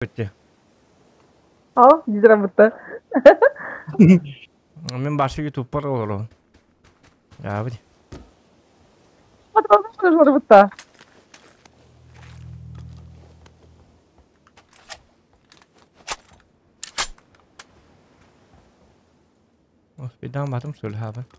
Bitti. Ал, дизрабытта. Мен башы ютубпар олорон. Яабыт. Бытта. Успейдан батым сөйләбін.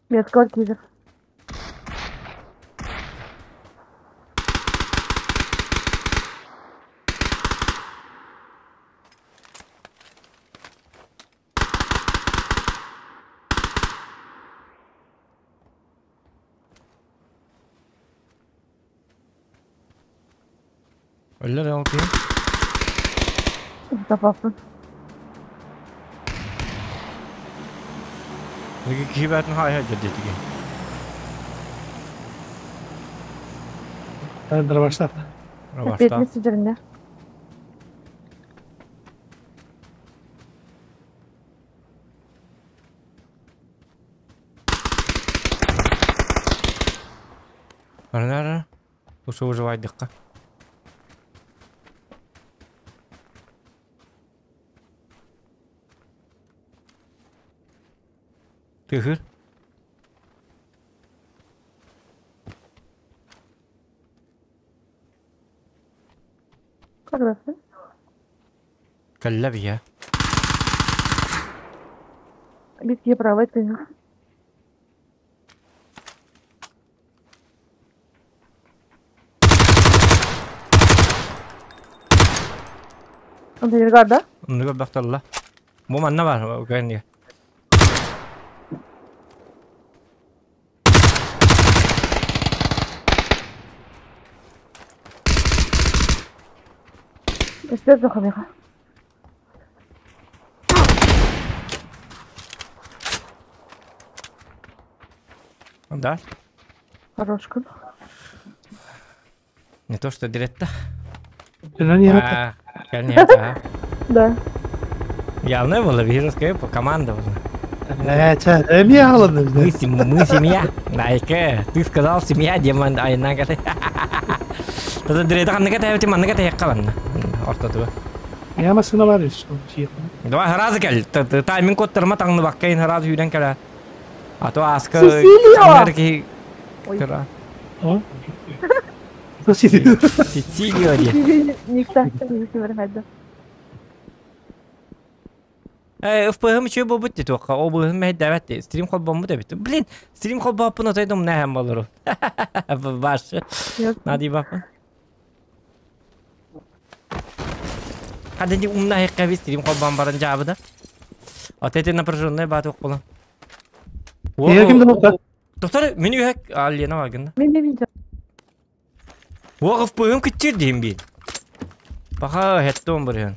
Метка киирэр. Өллөр ол киһи. Тапаппын. Киһи бээтин хаайа дьэрдиэтиги. Дробаштап. Робаштап. Эппиэтинэс сыдьырынна. Ара, Ушу выживайдыққа. Тыхыр. Көрбөппүн. Кэллэ бия. Биир киһи правай тыына. Контейнерга да? Оннуга бахталла. Бу манна бар, кэннигэ. Өстөөх сохамиха. Да. Хорошкун. Не то что директа. Не А, конечно. Да. Явно было, вижу, команда была. Э, эмиэ аҕаланна Мы, мы семья. Найка, ты сказал семья, демон, ай, нага. Тогда директа ханныга тәбити манныга тәйек каланна. Ортотуга. Я машина бар что Давай харазы кел. Тайминг коттырма таңны баккайын харазы үйден келе. А то аска... Сицилия! Ой. Сицилия ди. Никта, никта Э, ФПХ үчү бу бут тоққа. О бу мәйдәвәт. Стрим холбом бу бит. Блин, стрим холбаппын отайдым нәһәм болор. Баш. Нади баппын. Хадди умна хекка би стрим холбам баран жабыда. Отете напряженная бат оккула. Я кимден окта? Доктор, мени үһәк аллена вагында. Мен мен Вагыф быһым китчер дейм бит. Баха хеттон бирген.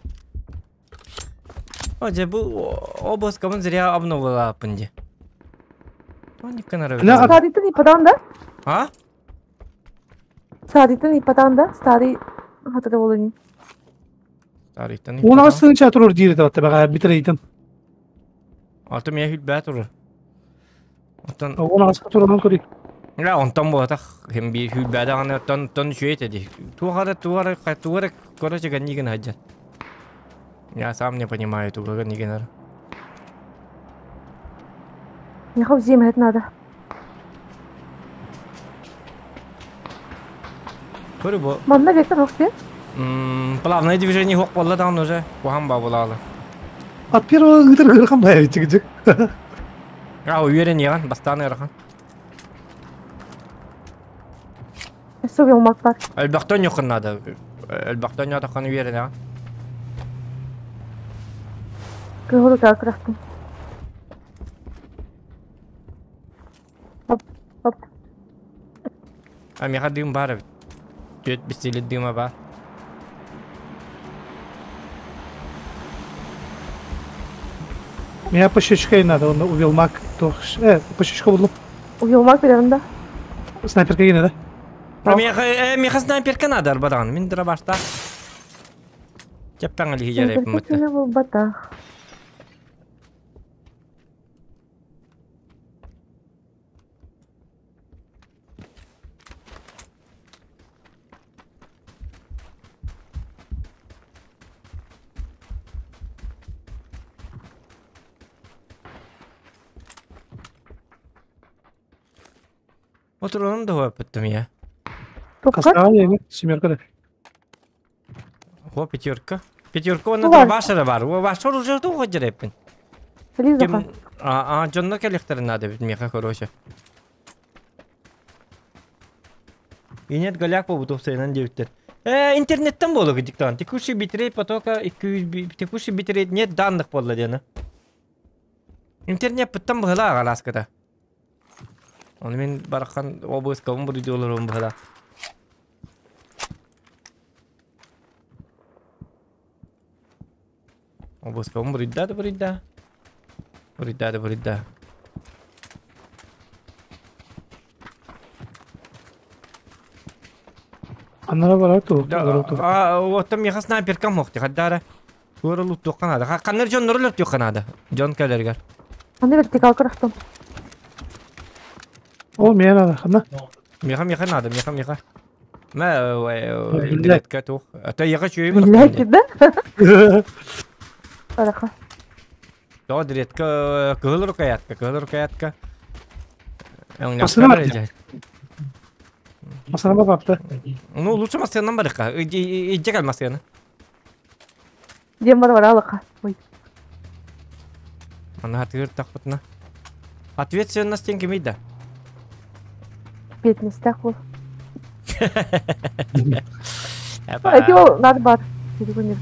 О, же бу обос кабын зря обновила пынде. Старый не подан, да? А? Старый не подан, да? Старый хатыра болуни. Старый не. Оны астын турur диир деп бага битерейтин. Аты мен хүлбә турur. Оттон Оны аска турурун көрүй. Я онтон болатах хем би хүлбәдә аны тон тон шует эди. Тугара тугара тугара короче ганниген хаджат. Я сам не понимаю тугара ганниген. Не хавзим это надо. Көрү бу. Манна вектор хокте. Плавное движение хок болла дан уже. Кухан ба булалы. От первого ытыр кырхан бая чыгыжык. А уверен яган бастан ырахан. Сов olmak бар. Элбахтан юкын надо. Элбахтан ятакан уверен яган. Кыгылы кырахтым. Хоп, хоп. А меха дым бар бит. Түөрт пистолет дыма бар. Меня по щечке надо, он увел маг. По щечку буду. Уелмак билэрин да? Снайперка гине, да? Миэхэ миэхэ снайперка надо арбадаҕын. Мин дырабаштаах. Чэппэҥ илиһи Снайперка дьарайпыммыт. күүһэ буолбатах. Отурунум да хуоппуттум я. Тукка? Кастаҕа диэби, семерка да. Хо пятерка. Пятерка уонна Бар. дробаш эрэ бар. Ваша оружие туох дьэрэппин. Лизаха. Ким а дьонно кэлиэхтэрин наада эбит миэхэ короче. И нет голяк буолбут сайынан диэбиттэр. Интернеттен буолуо диктант. Текущий битрейт потока 200 текущий битрейт нет данных буолла диэни. Интернет пыттан быһылаах араската. Оны мин барахан обыскабын буруйдууларым быһыла. Обыскабын буруйда да буруйда. Буруйда да буруйда. Аннара барар ту. Да, а, оттон миэхэ снайперкам мохти хаддара. Туора луттуохха наада. Ханнар дьоннору лөттүөххэ наада. Дьон кэлэригэр. Аны вертикал көрөхтüm. О, миэ надо, ханна. Миэхэ миэхэ наада, миэхэ миэхэ. Мэ Биллэ. дредка туох. Ата яга чуйум. Биллэ да? Бараха. То дредка кыһыл рукоятка, кыһыл рукоятка. Масына бар. Масына бапта. Ну, лучше масынан барыха. Иджи кал масына. Диэн бар баралыха. Ой. Ана тыгыр тахпытна. Ответственность тен кимей да. Бетместэх бол. Эти ол надо бар. Телефон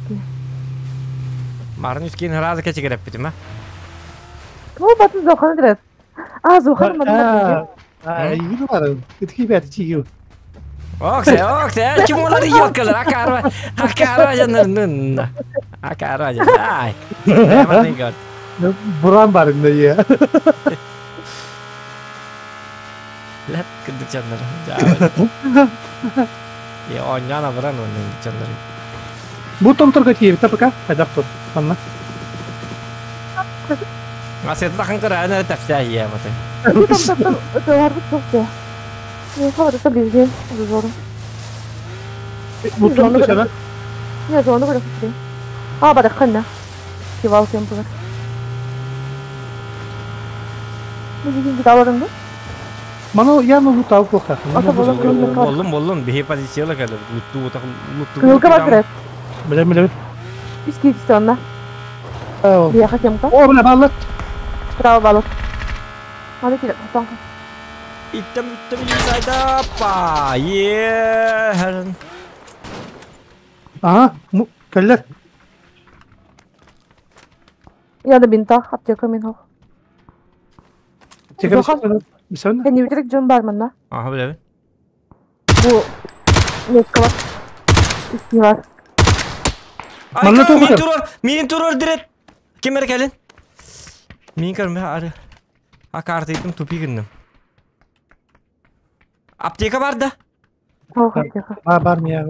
Марын үскин разы кече битим, а? Ол батын зоханы дирет. А, зоханы мадам. А, игин бар. Итки бәт чигил. Оксе, оксе, ким олар йокалар, акарва, акарва жаныр, акарва жаныр, ай. Гот. Буран бар инде я. Леп кырдык жаныр. Я оняна буран onun жаныр. Бу томторга тиебит пока. Хайдак тур. Анна. Асет тахын кыра, ана тапса я маты. Там там там çok ya. Ne kadar da bilgi zorun. Бу томтор сана. Не zorunu bırakıp. А, бараханна. Кивал кем булар. Бу дигин гидаларында. Мана яны бу тау коха. Ата болон кылын Боллун боллун бихи позицияла калыр. Лутту утак лутту. Кылка бар Биле биле. Үс кийистонна. Бияха кемка. О, бля, балык. Право балык. Аны килеп тотан. Иттем иттем сайда па. Е. Ага, кэллер. Я да бинта аптека мен хох. Текер Бисен. Кенни битрик жон бар манна. Ага, биле. Бу метка бар. Үсти бар. Манна Айка, мин тоғыз. турор, мин турор дирет. Кемер келин. Мин көрмө ары. А картыйдым тупи гынным. Аптека бар да. Хох аптека. Бар бар мия.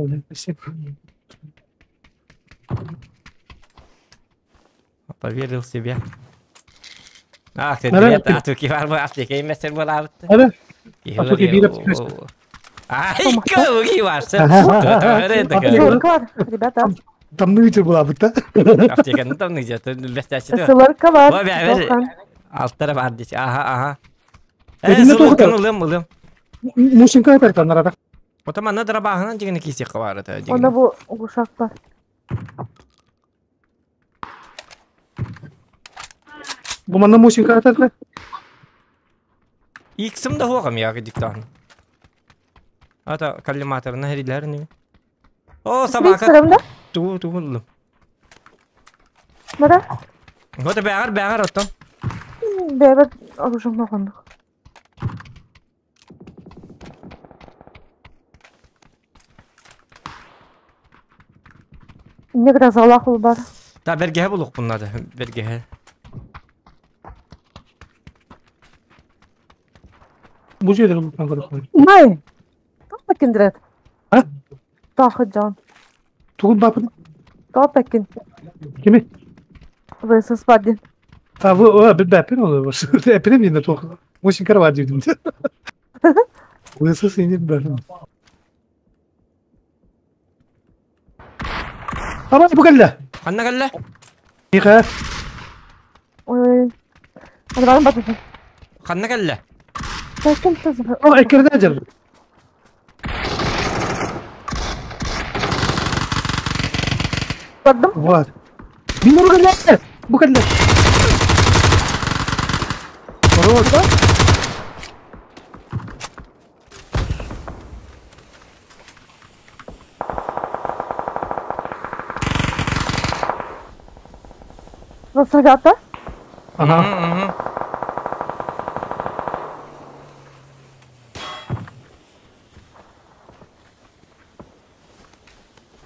Поверил в себя. Ах, ты Нара- дирет, а туки бар бу аптека эместер болабыт. Ара. А туки бир аптека. Айка, уги барсы. Аптеканы Сылырка бар, ребята. Там нытер була бит да. там нигде, бестәче. Сылырка бар. Ой, бә, бә. Зохан. Алттара бар дейт. Ага, ага. Эдинне Сылырканы тоғыта. ылым, ылым. Мусинка айтар нарада. Отама на драбахынан дегені кисек бар это. Онда бу ушак бар. Бу манна мусинка айтар. Иксим да хоғам яғы диктан. Ата коллиматорына херилер не. О, собака. Сылырымда? Ту ту ылым. Мара? Вот бәгәр бәгәр оттон. Бәбер оружие могондук. Инне грозалаах ол бар. Та бэргэһэ булуохпун наада. Бэргэһэ. Бу дьиэлэр улутан көрөхпүн. Най! Тоқ пекин дирет. А? Тоқ Джон. Тугун бапын? Тоқ пекин. Кими? ВСС бадин. А, вы, билбэппин ол. Эпинем диэн туох. Мусин карават диибин. ВСС инин билбэппин. Абай бу кэллэ. Ханна кэллэ? Миха. Ой, ой. Аны батын. Ханна кэллэ? Пекин тыз. О, эккирдэ дьэр. Бардым. Вот. Мин бу кэллэ. Бу кэллэ. Хорош. Росагата. Ага. Мгм.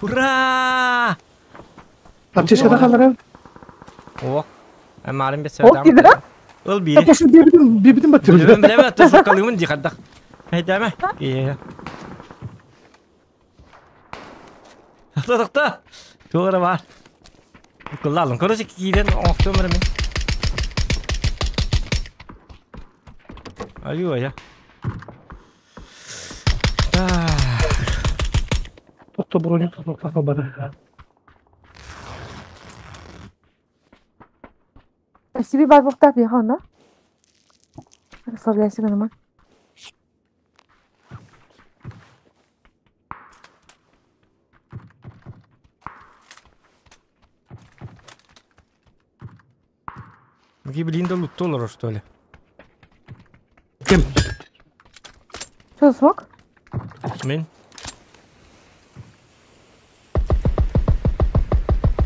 Ура! Аптечкада хаалларар. Ох. Амарым бес Ох, кидра. Ыл бири. Апошын бибитин бибитин баттыр. Билебин билебин тосуккалыымын ди хаддах. Хайдама. Ие. Тохто тохто. Туора бар. Кыллалын. Короче, киирен оҥохтуом эрэ мин. Аю я. Тохто броню тохто бары. Себе бар боқтап еған, да? Расслабляйся, нормально. Блин, да лут что ли? Ким? Что, смог? Мин.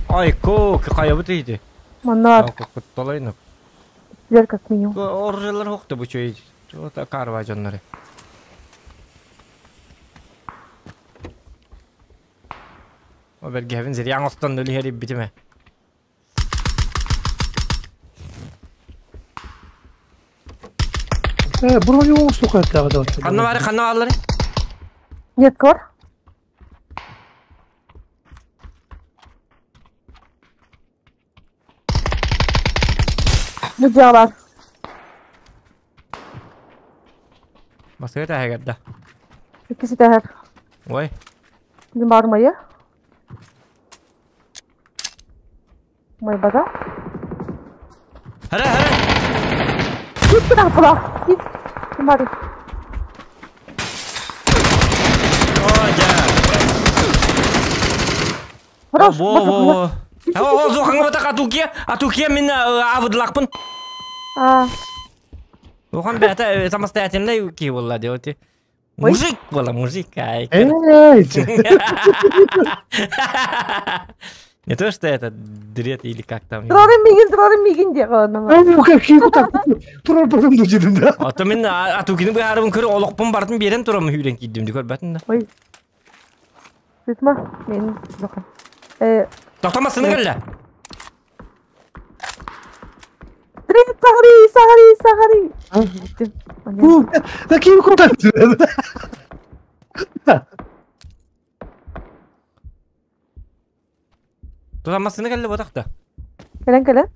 Ай, ко, какая вот эти. Манар. Кутталайны. Бер как минимум. Оружиялар хокты бу чөй. Вот карва жоннары. О бергевин зря оттон өлү битиме. Э, броню оңостук этагы. Ханна бары, ханна барлары. Нет, кор? Мудялар. Басыга тәһәгәрдә. Икесе тәһәр. Ой. Мин бармайы. Май бада. Хәрә, хәрә. Git bırak bırak. Git. Kim var? О, жа. Хорош. Во, во, во. О, зохаңа батак атукия, атукия мин авыдлакпын. А, Охан бәтә самостоятельный ки булла диоти. Ой. Мужик була, мужик. Ай. Эй! Не то, что это дрет или как там. Трорым мигин, трорым мигин де қаланама. Ай, как ким так. Турар бұрын дедим да. Ата мен атукини баарыбын көрө олокпун бардым берен турам хүрен кийдим ди көрбөтүн да. Ой. Сытма, мен жоқым. Э, Токтомасыны келле. Привет, сағари, сағари, сағари. Бу, да ким кутак. Токтомасыны келле ботакта. Кэлэн кэлэн.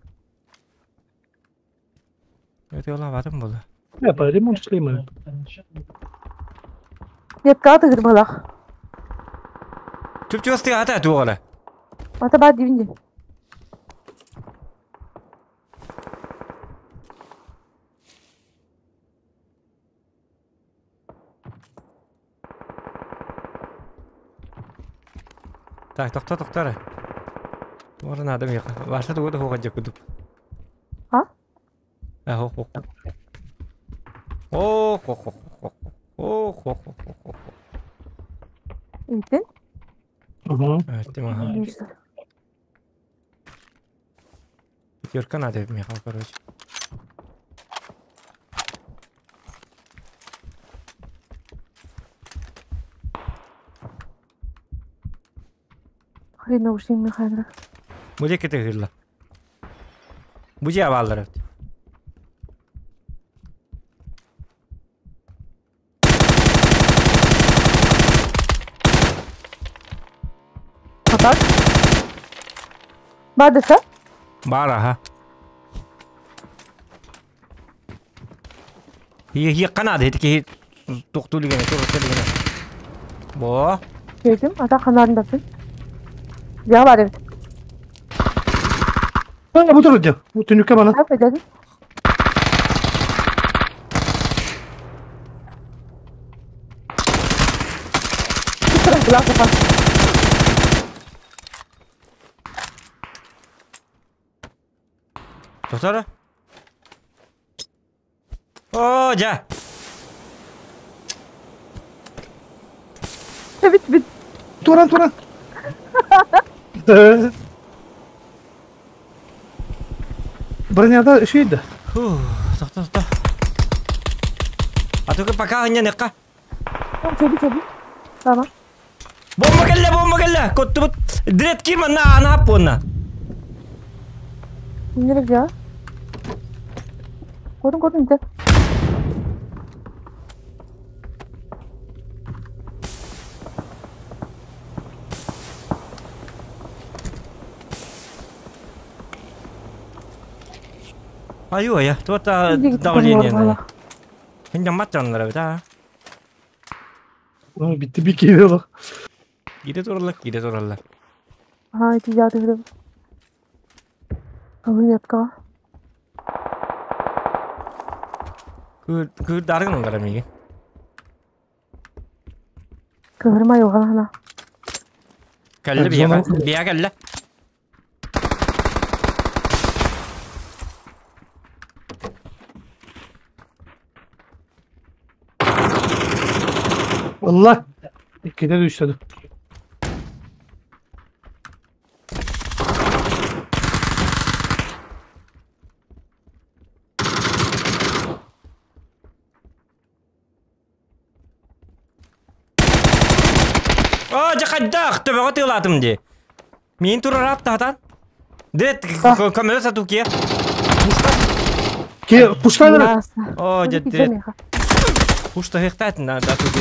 Өтө ола бардым болу. Я по ремонт шлеймы. Нет, каты гырбалах. Түп чөстү ата тугала. Ата ба дибинде. Так, токто токтор. Орын адам yok. Varsa da orada hoca kudup. А? А, хо хо. О, хо хо хо. О, хо хо хо хо. Интен? Угу. Тима. Пятерка надо, Михаил, короче. Наушник Михайлов. Бу диэки тыһыылла. Бу дьиэ бааллар эбит. Атак. Баадыса? Баар аха. Иһиэххэ наада ити киһи тохтуу илигинэ, туруорса илигинэ. Бо. Дедим, атак ханаарын баппын. Дьиэҕэ баар эбит. А, бу турар дьэ. Бу түнүккэ мана. Ап, эдэн. Тотара. Оо, дьэ. Бит бит. Туран туран. Броняда үчүгэй да. Тохто, тохто. А только пока не нека. Чөбү чөбү. Tamam. Бомба кэллэ, бомба кэллэ. Коттубут. Дред ким на ана понна. Nereye ya? Kodun kodun gitti. Айуу я, туота давление. Хинжан матчаннар эбит аа. Bitti bir kere bak. Киирэ тураллар, киирэ тураллар. Ha ити я Рулетка. Кыр даргын олар миги. Кыһырма юҕалана. Кэллэ биһиэхэ, биһиэхэ кэллэ. Allah. İkide düştü. Оо, дьэ хайдах, төбөҕө тыылаатым дии. Миин турар аттаатан. Дет, көмөлө сатуу киэ. Пушта. Ке, пуштайдыр. Оо, дьэ, дет. Пушта хехтаатын, да, тут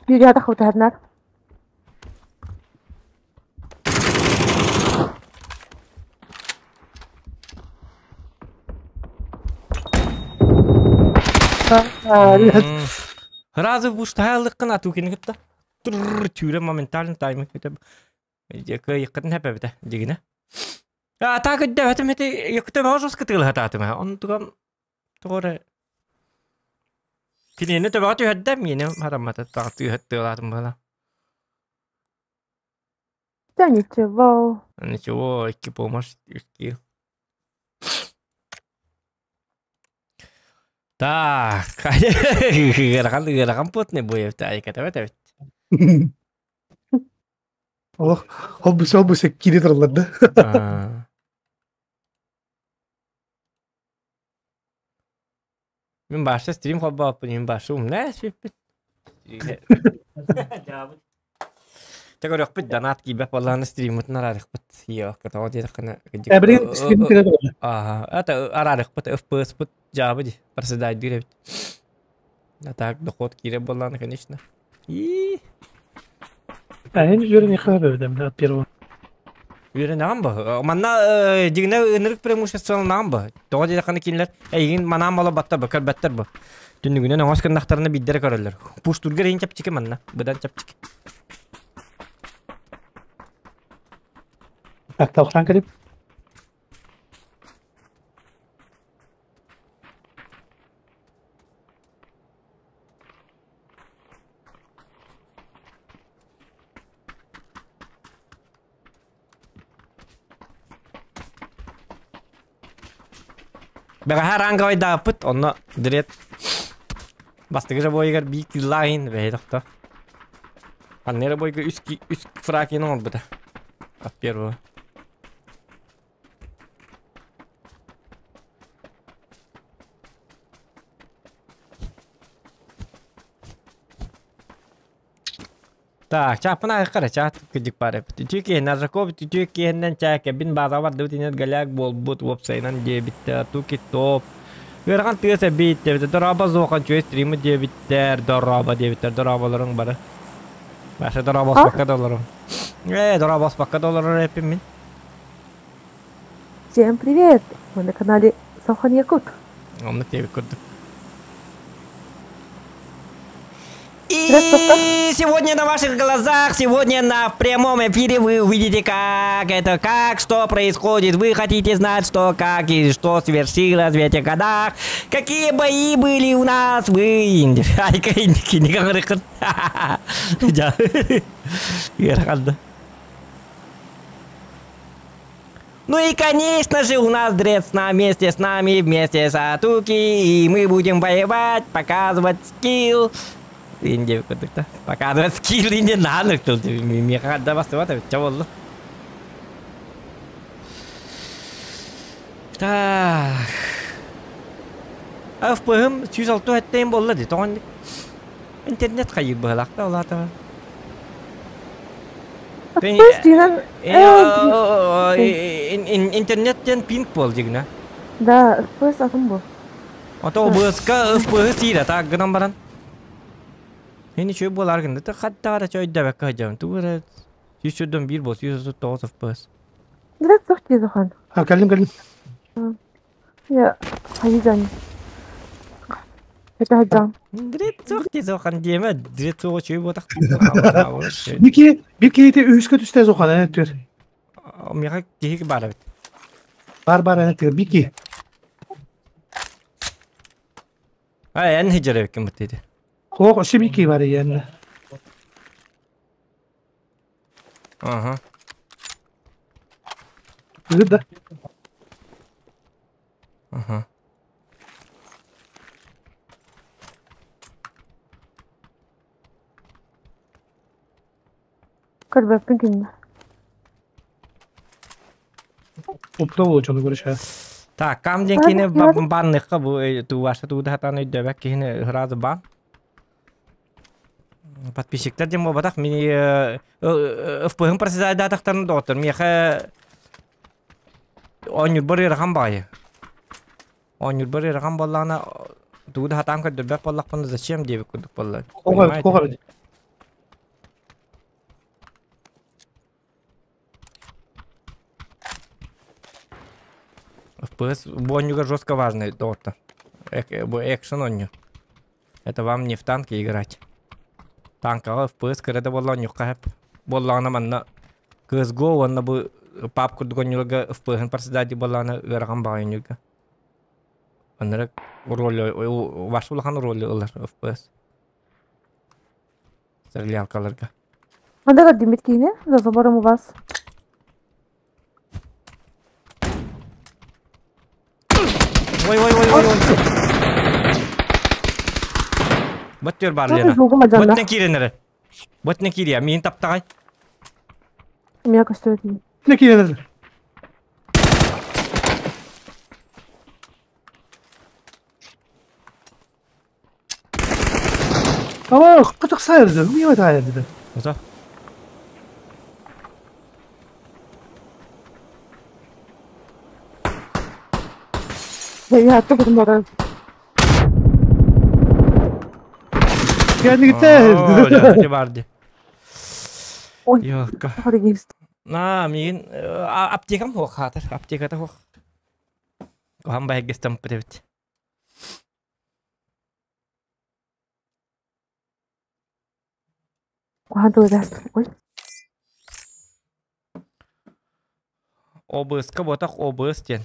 Биряда хутарнар. Разы пуштайлыккын атуу кини кытта. Турр түүрэ моментально тайминг бите. Якын хәпә бите дигенә. А так өддә бәтем эти якты баш кытыл хататым. Он туган тугары Кинини төбөҕө түһэрдэ миини хараммата таҕа түһэттыалаатым бала. Да ничего. Ничего, икки помощь, икки. Так, ыарахан ыарахан потный буйып айкатабат эбит. Олох, ол бүсэ кире тураллар да. Мин башта стрим холбооппун, мин башы умна сүппүт. Те көрөхпүт донат киибэт буоллаҕына стриммытын араарыхпыт. Ио, тоҕо диэтэххинэ Эбри стрим кире тураллар. Ага, это араарыхпыт, FPS-пыт жаабы ди, проседайдыыр эбит. А так доход киирэ буоллаҕына, конечно. И Ә, үөрэн яхаа от первого. Үөрэнэҕин бу. Манна дигнэ ынырык преимуществоланаҕын бу. Тоҕо диэтэххинэ кинилэр эйигин манаан бола баттар бу, көрбөттөр бу. Түннүгүнэн оҥос гыннахтарына биирдэрэ көрөллөр. Пуштурга рейин чэпчэки манна, быдан чэпчэки. Так, тавхан кэлип. Бэҕэһээ ранговайдааппыт, онно дред бастакы же бойыгар биир киллаахин бэһи тохто. Ханна эрэ бойга үс, үс фракин оҥорбута. От первого. Так, чааппын ааххара чаат кыдьык баар эбит. Үтүө киһи Наржаков үтүө киһинэн чээкэбин баазаҕа бардыбыт инэн голяк буолбут уопсайынан диэбиттэр. Туки топ. Ыарахан тыас эбит диэбиттэр. Дорообо зохан чуэй стримы диэбиттэр. Дорообо диэбиттэр. Дорооболоруҥ бары. Баша дорообо А? оспакка да олорум. Ээ, дорообо оспакка да олорор эппин мин. Всем привет! Мы на канале Сохан Якут. Оннук диэбит курдук. И сегодня на ваших глазах, сегодня на прямом эфире вы увидите, как это, как, что происходит. Вы хотите знать, что, как и что свершилось в этих годах, какие бои были у нас, вы... Ну и, конечно же, у нас Дрец на вместе с нами, вместе с Атуки, и мы будем воевать, показывать скилл. Инде курдук Показывать скилл инде нааннык тыл. Миэхэ да бастыбат эбит, чэ буолла. Так. ФПХ-м 106 эттейм буолла дии. Тоҕон интернет хайыыр быһалаах да улаатаҕа. Интернет диэн пинг буол дигинэ. Да, FPS атын бу. Ото ОБС-ка FPS сиир атаак гынан баран. Мин үчүгэй буолаар гынна. Хаттаҕара өйдөбөккө сылдьабын. Тугу эрэ 101 буол, 139 FPS. Direkt суох дии Зохан. А, кэллим кэллим. Я хайдан. Это хайдан. Дрет суох дии Зохан диэмэ. Дрет суох үчүгэй буотах. Бики, бики ити үһүскэ түстэ Зохан эн өттүгэр. Миэхэ киһи баар эбит. Бар бар эн өттүгэр Бики. Ай, эн хиджер эбиккин быттыйды. Хоох өссө Бики бар иэннэ. Ага. Ыгыт да. Ага. Көрбөппүн кинини. Опта буолуо дьону көрүшэ. Так, кам диэн киһини банныхха бу туугаша тууда хатаан өйдөбөк киһини сразу бан. Подписчиктар диэн буолбатах мини ФПХ-м председатель доҕоттор миэхэ оонньуурбар ыарахан баҕайы. Оонньуурбар ыарахан буоллаҕына тугу да хатаан көрдөрбөт буоллахпына зачем диэбит курдук буолла. Понимаете? FPS бу оонньууга жестко важный доҕоттор. Бу экшен оонньуу. Это вам не в танке играть. Танкаҕа FPS кыра да буолла оонньуохха сөп. Буоллаҕына манна CSGO уонна бу пап курдук оонньууларга FPS-ын председатель буоллаҕына ыарахан баҕайы оонньуурга. Оннук роль ваш улахан роль ылар FPS. Стрелялкаларга. Ханна көрдүммүт киһини? За забором у вас. Ой, ой, ой, ой, ой. Бөттүөр бар Лена. Жугума дьонно. Бөттен киирэн эрэ. Бөттен киириэ. Миин таптаҕай. Мия көстүбүт. Не киирэн Ama кытык сайырды. Миңа тайырды. Ото. Я тугун баран. Geldi gitti. Барды. Ой. Йокка. На, миин аптекам хуох хаатар. Аптеката хуох. Куһан байгыстан пытыбыт. Куһан тылыгас. Ой. ОБС-ка буотах ОБС диэн.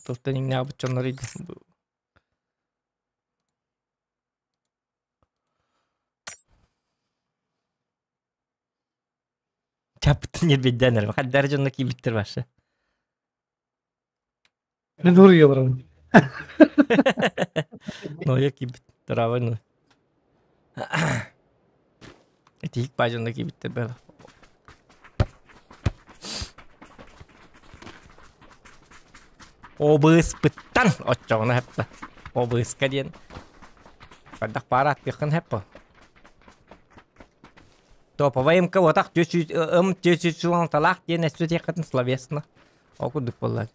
Тылтан иҥнээҕбит дьоннор Чаппытын ньирбийдээн эрэ. Хаддар дьонно киирбиттэр башы. Мен уруйа барабын. Ноя киирбит. Дорабай ну. Этиик баа дьонно киирбиттэр бэл. Обыспыттан оччоҕуна хэппэ. Обыска диэн. Хайдах баара аттыаххын хэппэ. Топовай МК отах ым 416 диэн эстүтиэххитин словесно. Ол курдук буолла.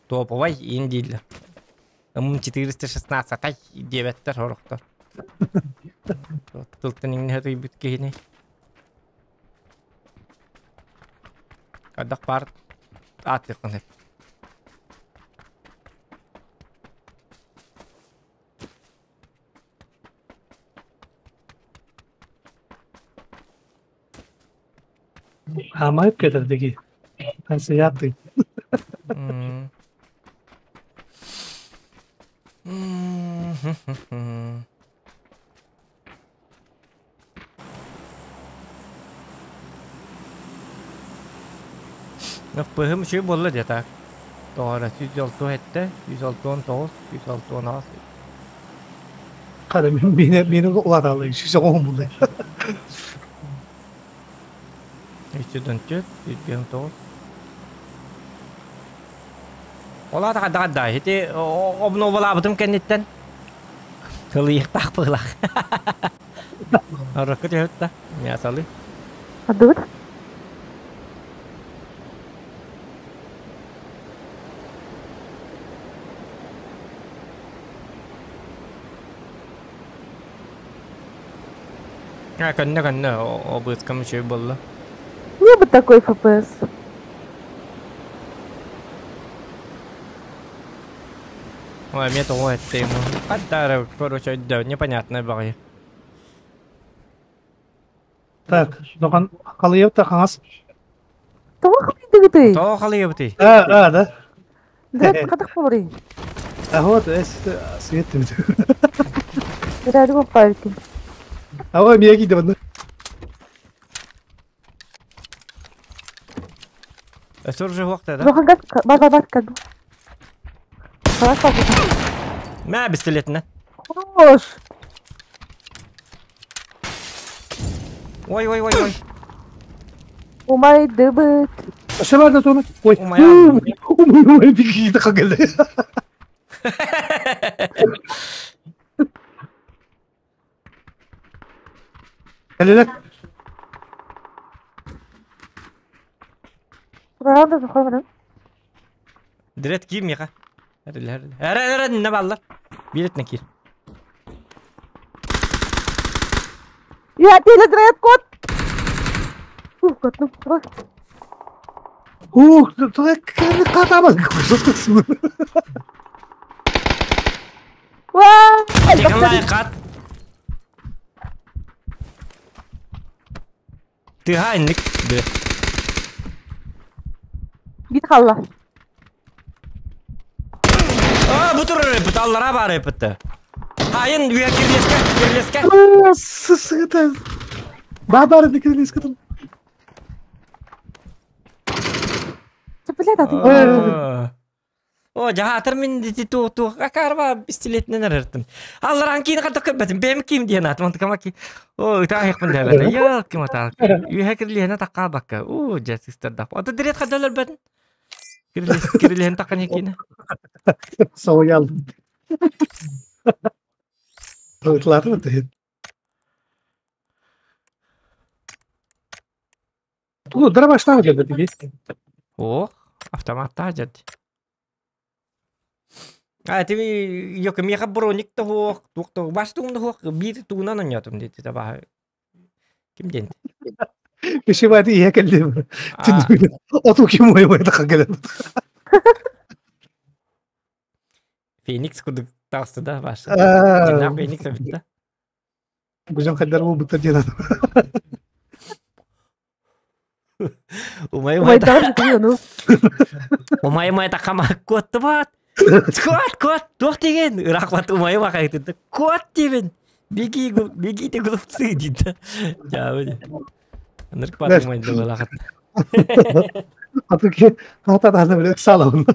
Топовай иин дииллэр. Ым 416 диэбэттэр сорохтор. Тылтан иҥнэ тыйбыт киһини. Хайдах баар ааттыаххын сөп. Хаамайып кэтэрдиги. Ансыйааттый. Быһым үчүгэй буолла дии так. Тоҕо эрэ 167, 169, 168. Хара мин мин улааталлар 109 булла. 314, 159. Ол аата хайдах да ити обновалаабытым кэнниттэн кылыйыахтаах быһыылаах. Орокко түһэбит да, мясалы. Ардыбыт? А, көннө көннө, обыскам үчүгэй буолла. Не бы такой ФПС. Ой, мне того это ему. Подарок, короче, да, непонятно баҕайы. Так, доған халыйып та қаңас. Тоҕо халыйдыгытый? Тоҕо халыйабытый? А, а, да. Дрэт хатах болорый? А вот, свет Дрэт поппайкин. А вот, мияги да. Өсөр же да? Жохан газ бар бар бар как. Хорошо. Мә пистолетіне. Хорош. Ой, ой, ой, ой. Умайдыбыт. Шабарда тоны. Ой. Умай. Умай бигиди кагеле. Келелек. Правда, заходим. Дирет киир миэхэ. Эрэ, эрэ, иннэ бааллар. Биир киир. Я теледред кот. Ух, кот, ну, давай. Ух, катаман. Уа! Тикалай кат. Тыха инник. Бит халла. А, бу турар эпит, аллара бар эпитті. Хайын үйе кирлеске, кирлеске. Сысыгыта. Бабар кирлеске. Блядь, а ты... О, жаатыр мин дити ту ту акарба пистолетинен эрертим. Алларан кийин катак көрбөтүм, бэм ким диэн атым онтукама ки. О, ытаахпын дэбэтэ. Йоо, ким атаал. Үйэ кирлиһэнэ такка бакка. Уу, дьэ сыстардах. Ото дирет хадалар бэтин. Кирлиһэн таккан киинэ. Соял. Ытлаты бит. Ту дара баштан келди. О, автомат жат. А, ти йока миха броник того, тух того, баш тугун того, бир тугунан онятым дети таба. Ким ден? Киши бати ие келди. Оту ким ой ой така келди. Феникс кудук тасты да баш. Жина Феникс битти. Гужан хаддар бу бутар жена. Умай умай. Ну. Умай умай такама кот бат. Кот, кот, туох деген ырахмат умай умай Кот дебен. Беги, бегите глупцы дейді. Жабы. Нырк бат умай дыбалахат. Атыки хата таны биле салам.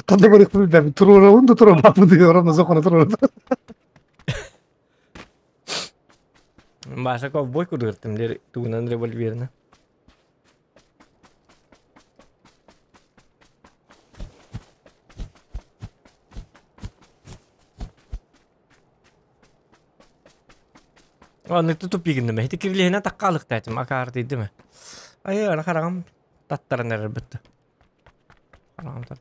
Кандай бар билбейм. Турура унду турура бапы диyor, зокона турура. Баша ковбой кудыртым лер тугунан револьверна. Оннук туппигинним. Ити кирлиһинэн таккаалыктаатым, акаардыйдым. Айы, ана хараҕым таттаран эрэр бытты. Хараҕым тат.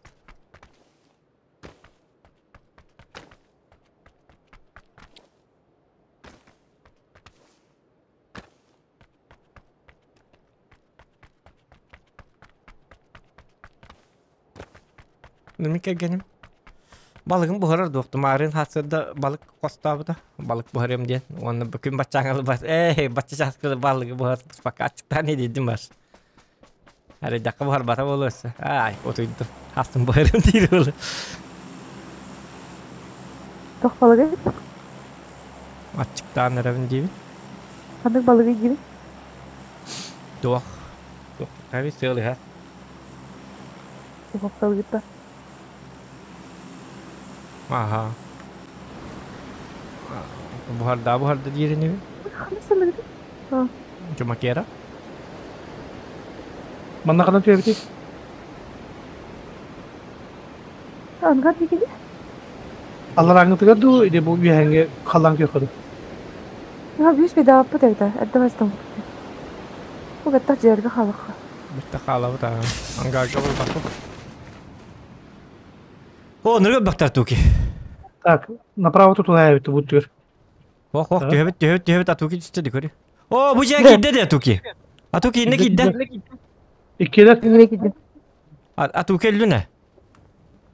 Мин кэргэним балыгын буһарар дуохтум. Маарыын сарсыарда балык хостообута. Балык буһарыам диэн. Уонна күн баччааҥҥа бас ээ бачча чааскы балыгы буһар пока аччыктаан иһдийдим бас. Арыйдахха буһарбата буолуо өссө. Аай, утуйдум. Астым буһарыам диир буолуо. Туох балыгый? Аччыктаан эрэбин диибин. Ханнык балыгый диибин? Туох. Туох. Хаби сыал иһэр. Туох балыгыта? Аха. Буһарда буһарда диир инибин. Ханнык салыгыты? А, Чумакера. Манна ханан түһэбитий? ангар дигини? Алларааҥҥытыгар дуу, или бу үөһээҥҥи халлаан күөххэ дуу? Я бүүс бедааппыт эбитэ, эрдэ бастан Бу бэттэх дьиэргэ халахха. Битте хаалабыт аа. Ангарга булбаппыт. О, ныргы бактар туки. Так, направо тутуһаайбыт бу түр. Ох, ох, түһэбит, түһэбит, түһэбит, атуки түсте дикори. О, бу жа киирдэ де атуки. Атуки инне киирдэ. Иккилэр. Инне киирдэ. Атуки өллүнэ.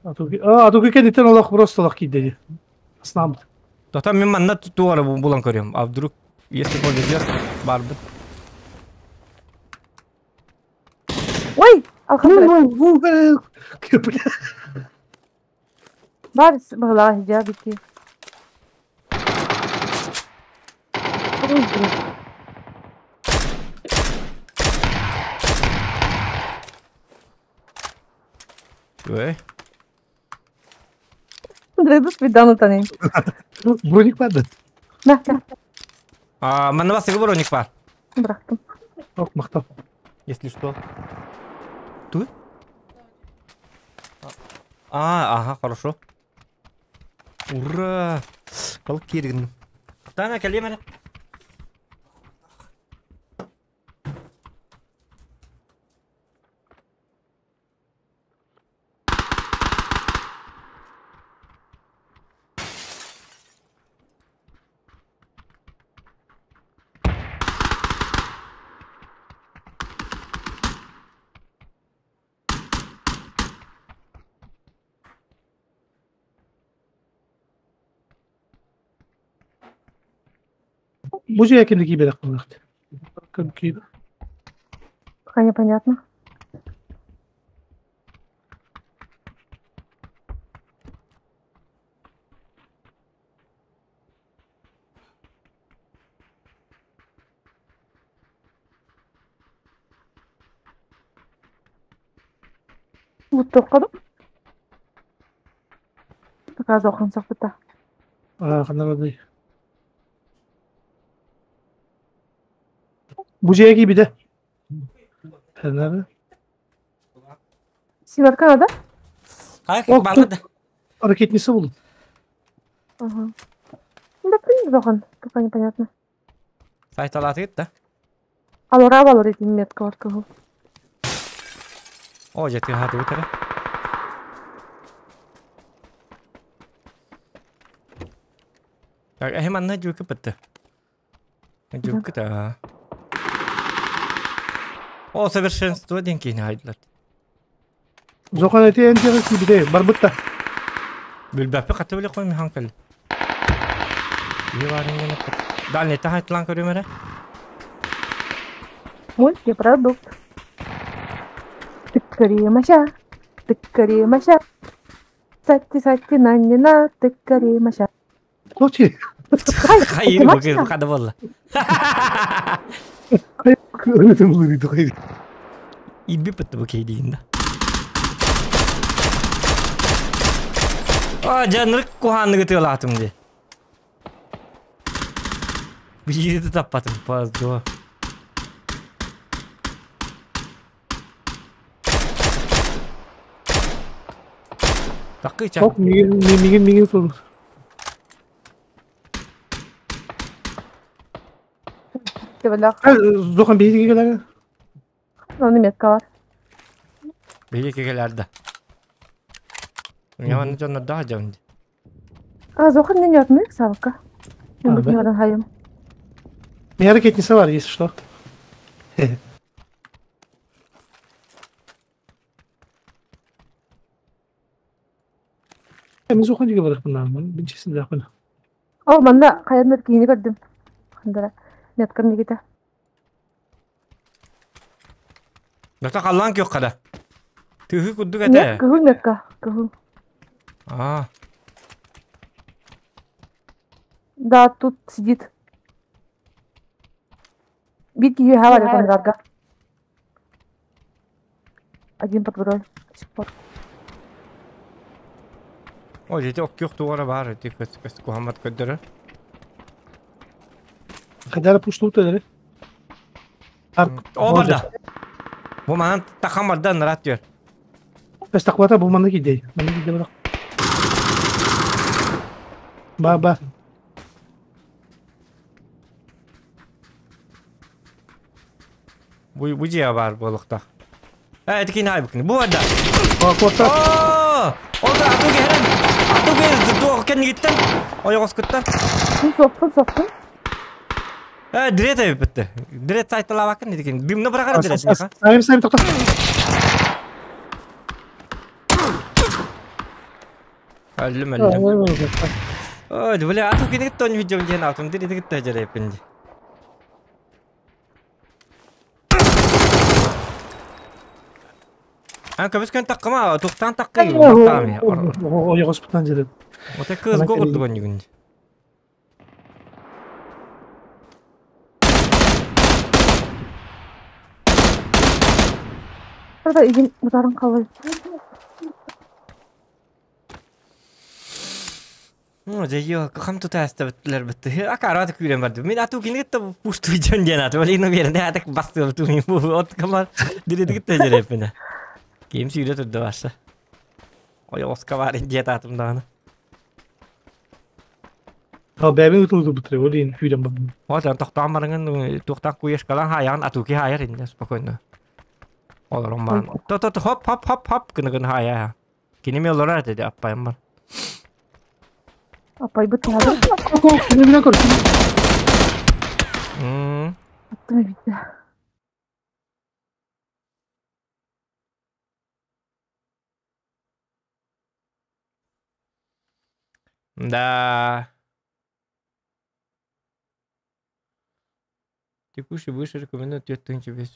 Атуки, а, атуки кэнниттэн олох просто олох киирдэ дии. Аснаммыт. Тота мен манна туора булан көрүөм. А вдруг, если повезет, барбыт. Ой, алхамдыр. Бар баһылаах иһдьээ бити. Ой. Дрыдыс бидан утанын. Броник бар да. На, на. А, манна басыгы броник бар. Бырахтым. Ок, махтал. Если что. Тут? А, ага, хорошо. Ура! Балык кииргин. Тана кэлиэм эрэ. Бу дьиэ кимди киибэлэх буолуохт. Ким киибэ? Пока непонятно. Буттуохха Пока зохун сахпыта. А, ханна Бу дьиэ киибитэ. Ханна Сиватка надо? Хай, балды да. Ракетница булun. Ага. Да, принцип зохан. Пока непонятно. Сайталаатыгыт да. Алора балар этин метка бар кыһыл. О, дьэ тыаһаатыбыт эрэ. Так, эһи манна дьүкү бытты. Дьүкү да. О, совершенство диэн киһини хайдылар. Зохан эти энтиҕи киибитэ барбыт да. Билбэппи хата биле қой михан кэл. Дальний тахайтлан көрүм эрэ. Мультипродукт. Тыккари маша, тыккари маша. Сатти сатти наннина, тыккари маша. Точи. Хайыр бу када болла. Öyle bulurdu hayır. Илби бытты бу кейдиин да. А, жанрык куханныгы тыалаатым ди. Биири таппатым, паздо. Таккы ча. Çok migin migin migin sorun. Төбөлөөх. Зохан биһиги кэлэр. Оны метка бар. Биһиги кэлэр да. Мен дьоннордоох дьон. А, Зохан не нётный, Савка. Мен бу нёрын хайым. Меня ракетница бар, если что. Мен Зохан диге барахпын, бинчесин дахпын. Ол манна хайаннар киһини көрдүм. Хандара. Меткам нигите. Дата халлаан күөх хада. Тыһы курдук Нет, этэ. кыһыл метка. Кыһыл. Аа. Да, тут сидит. Бит киһи хава конгарга. Один под водой. До сих пор. О, дете ок күөх тугара бар, ити көс көс кухаммат көддөрөр. Хадара пушту төлөрү. О барда. Бу манан тахан барда нарат түөр. Бес тақвата бу манна кидей. Манна кидей барак. Ба ба. Бу бу жия бар болукта. Э, ити кин хайбыкны. Бу барда. Ба кота. О! Ота ату герен. Ату гер туох кеннигиттен. Ойоҕоскуттан. Соқтun, соқтun. Э, дирет эбиппитте. Дирет сайталабакын ити кин. Бимне бырагар дирет. Сайым сайым токто. Өллүм өллүм. Ой, бля, ату кеннигиттен видеом диэн атым дирет гитте жереппин. Ан көбүс көн таккыма, тухтан таккы. Ойоҕоспутан жереп. Ота кыз гогурдугон югун. Burada игин мутарын қалай. Ну, же хам тут аста биттилер битти. Ака арат күрен барды. Мен ату кинигит пушту жон ден ату. Вали ну берде атак басты ту ми бу от камар. Дирет гитте жереппин. Ким сүйрө турду башы. Ой, оска бар инде атым дагы. Ха бәбин утулду бутре, олин хүдән бабын. Вот он тохтан барыңын тухтан куеш калан хаян атуки хаяр инде спокойно. Олорон бан. То то хоп хоп хоп хоп гына гына хая. Кинеме олорар деди аппайым бар. Апай бит тағады. Кини билен көр. Аттым битті. Да. Текущий выше рекомендует 4500.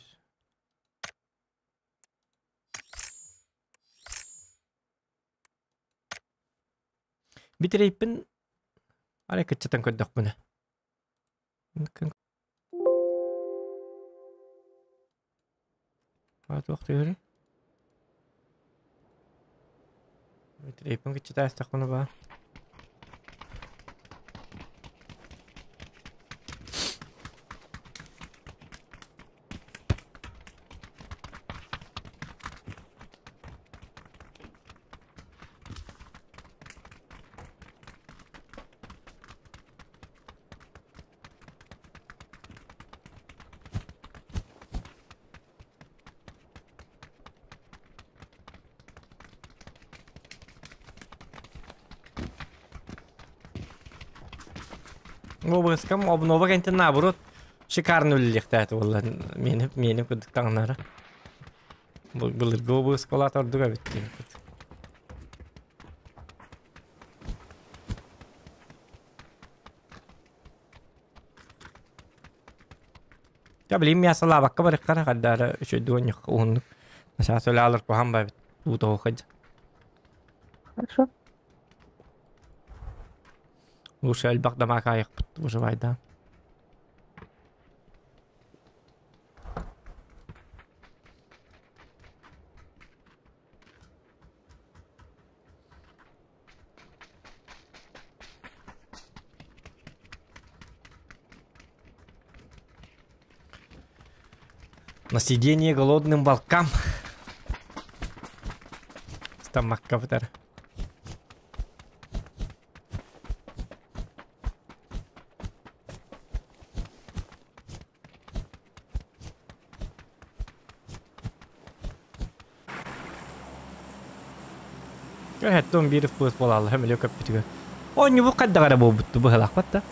Битрейпин Ара кытчатан көрдөх бұны. Туох тыгыры? Битрейпин кытчата астақ бұны ба. Обыскам обнова кентен наоборот шикарно үлелехтәт болла мени мени кудук таңнары. Былыргы обыскалат ордуга битти. Я билим мясала бакка бар кара каддара үчөйдү оньох уһуннук. Наша сөйле алыр куһан ба бит. Уто хадж. Хорошо. Лучше элбак дамака аяк выживай, да. На сиденье голодным волкам. Стамакка бытар. Хэттон биир FPS буолаалла хөмөлө көппүтүгэр. Оонньуу хайдах эрэ буолбутту быһалаахпат да.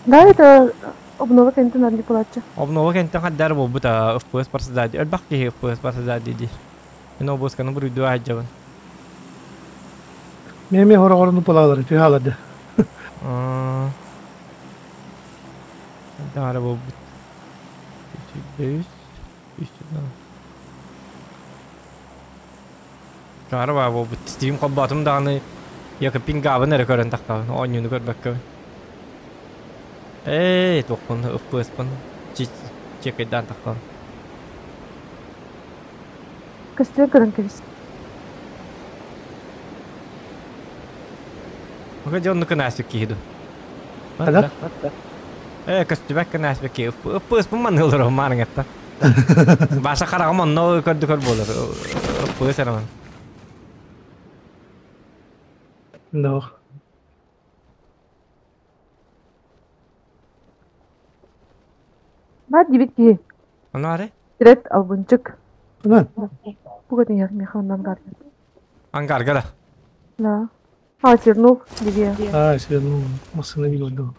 Да, это обнова кэнтин арни пулаччы. Обнова кэнтэн хайдах эрэ буолбут FPS барсыда элбэх киһи FPS барсыда дии. Мен обуосканы буруйдуу аһадьабын. Меме хороҕорну пулалары түһалады. Хайдах эрэ буолбут. 300 300 Кара баа буолбут. Стрим холбоотум даҕаны Якопин гаабын эрэ көрөн таххабын. Оонньууну көрбөккөбүн. Эй, туохпун, FPS-пын чекайдаан таххабын. Көстүөн көрөн кэбис. Ока дьонну кынааспыт киһи ду. Хада? Э, көстүбэк кынааспыт киһи. FPS-пын маныылар маарыҥаттан. Баша хараҕым онно көрдү көр буолар. FPS эраман. No. Баар дибит киһи. Ону аре? Тирет албынчык. Ынан. Пугатын яхмеха оннан гар. Ангарга да. Да. А, Чернов, где? А, себе, ну, машина не году.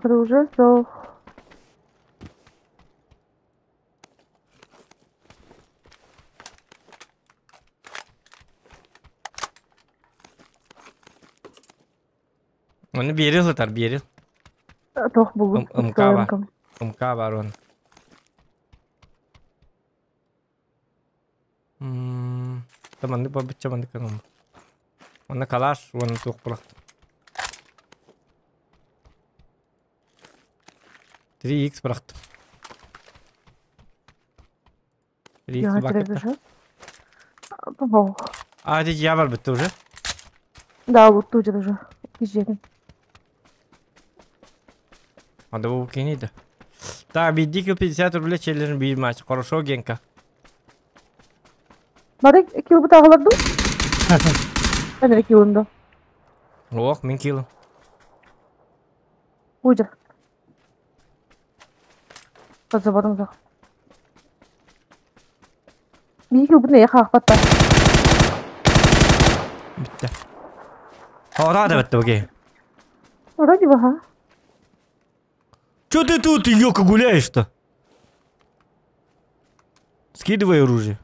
Дружесов. Оны биэрил сытар, биэрил. Тох булгум. МК бар. МК бар он. Таманды бабыча манды канам. Онна калаш, оны туох булахтым. 3x бырахтым. 3x бакытта. А, здесь я бар бітті уже? Да, вот тут уже. Кижерин. Анда bu кенейді. Так, бидики 50 рублей челлендж бир матч. Хорошо, Генка. Бары кило бутагалардым. Мен килонда. Ох, мен кило. Уйдер. Тазабадың зақ. Бии килбин эйэ хаахпатта. Бітті. Ора да бітті окей. Вроде бы, ха. Чё ты тут, ёлка, гуляешь-то? Скидывай оружие.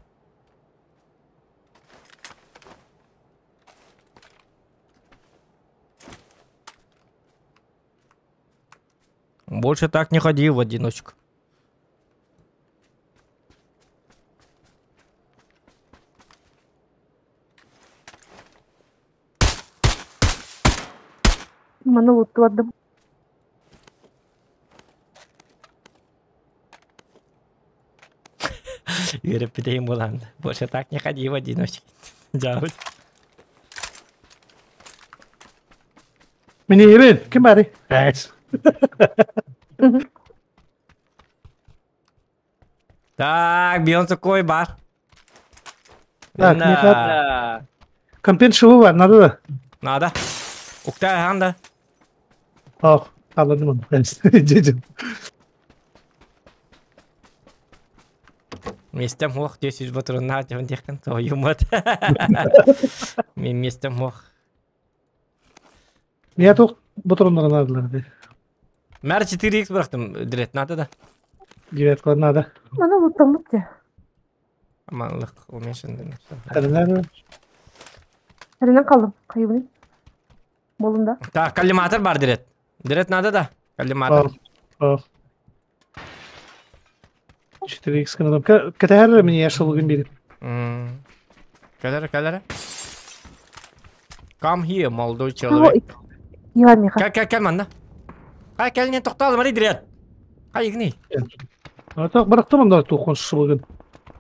Больше так не ходи в одиночку. Маны луттуардым. Үөрөппүтэйим буолан. Больше так не ходи в одиночку. Дьаабыт. Мини ебен, ким бары? Эс. Так, Бейонсе кой бар. Так, Михаил. Компеншивы бар, надо да. Надо. Уктай ханда. Ах, алладым оны. Дедим. Местем ох, 10 батырына деп техкен тойумат. Мен местем ох. Я тоқ батыронлар надылар. Мэр 4x бырахтым, дирет надо да. Девяткалар надо. Маны луттаммыт те. Аманлык уменьшен. Надо. Әрінен қалдым. Қайыбын. Болым да. Так, коллиматор бар дирет. Дирет надо да. Коллиматор. Ах. 4x канадам. Катар мне шел беріп. Кәлері, кәлері. Come here, молодой человек. Иван Миха. Кәл, кәл, кәл манда. Кай, кәл, не тоқталым, ари дирет. Кай, игни. Так, барақтым анда тоқон шылыгын.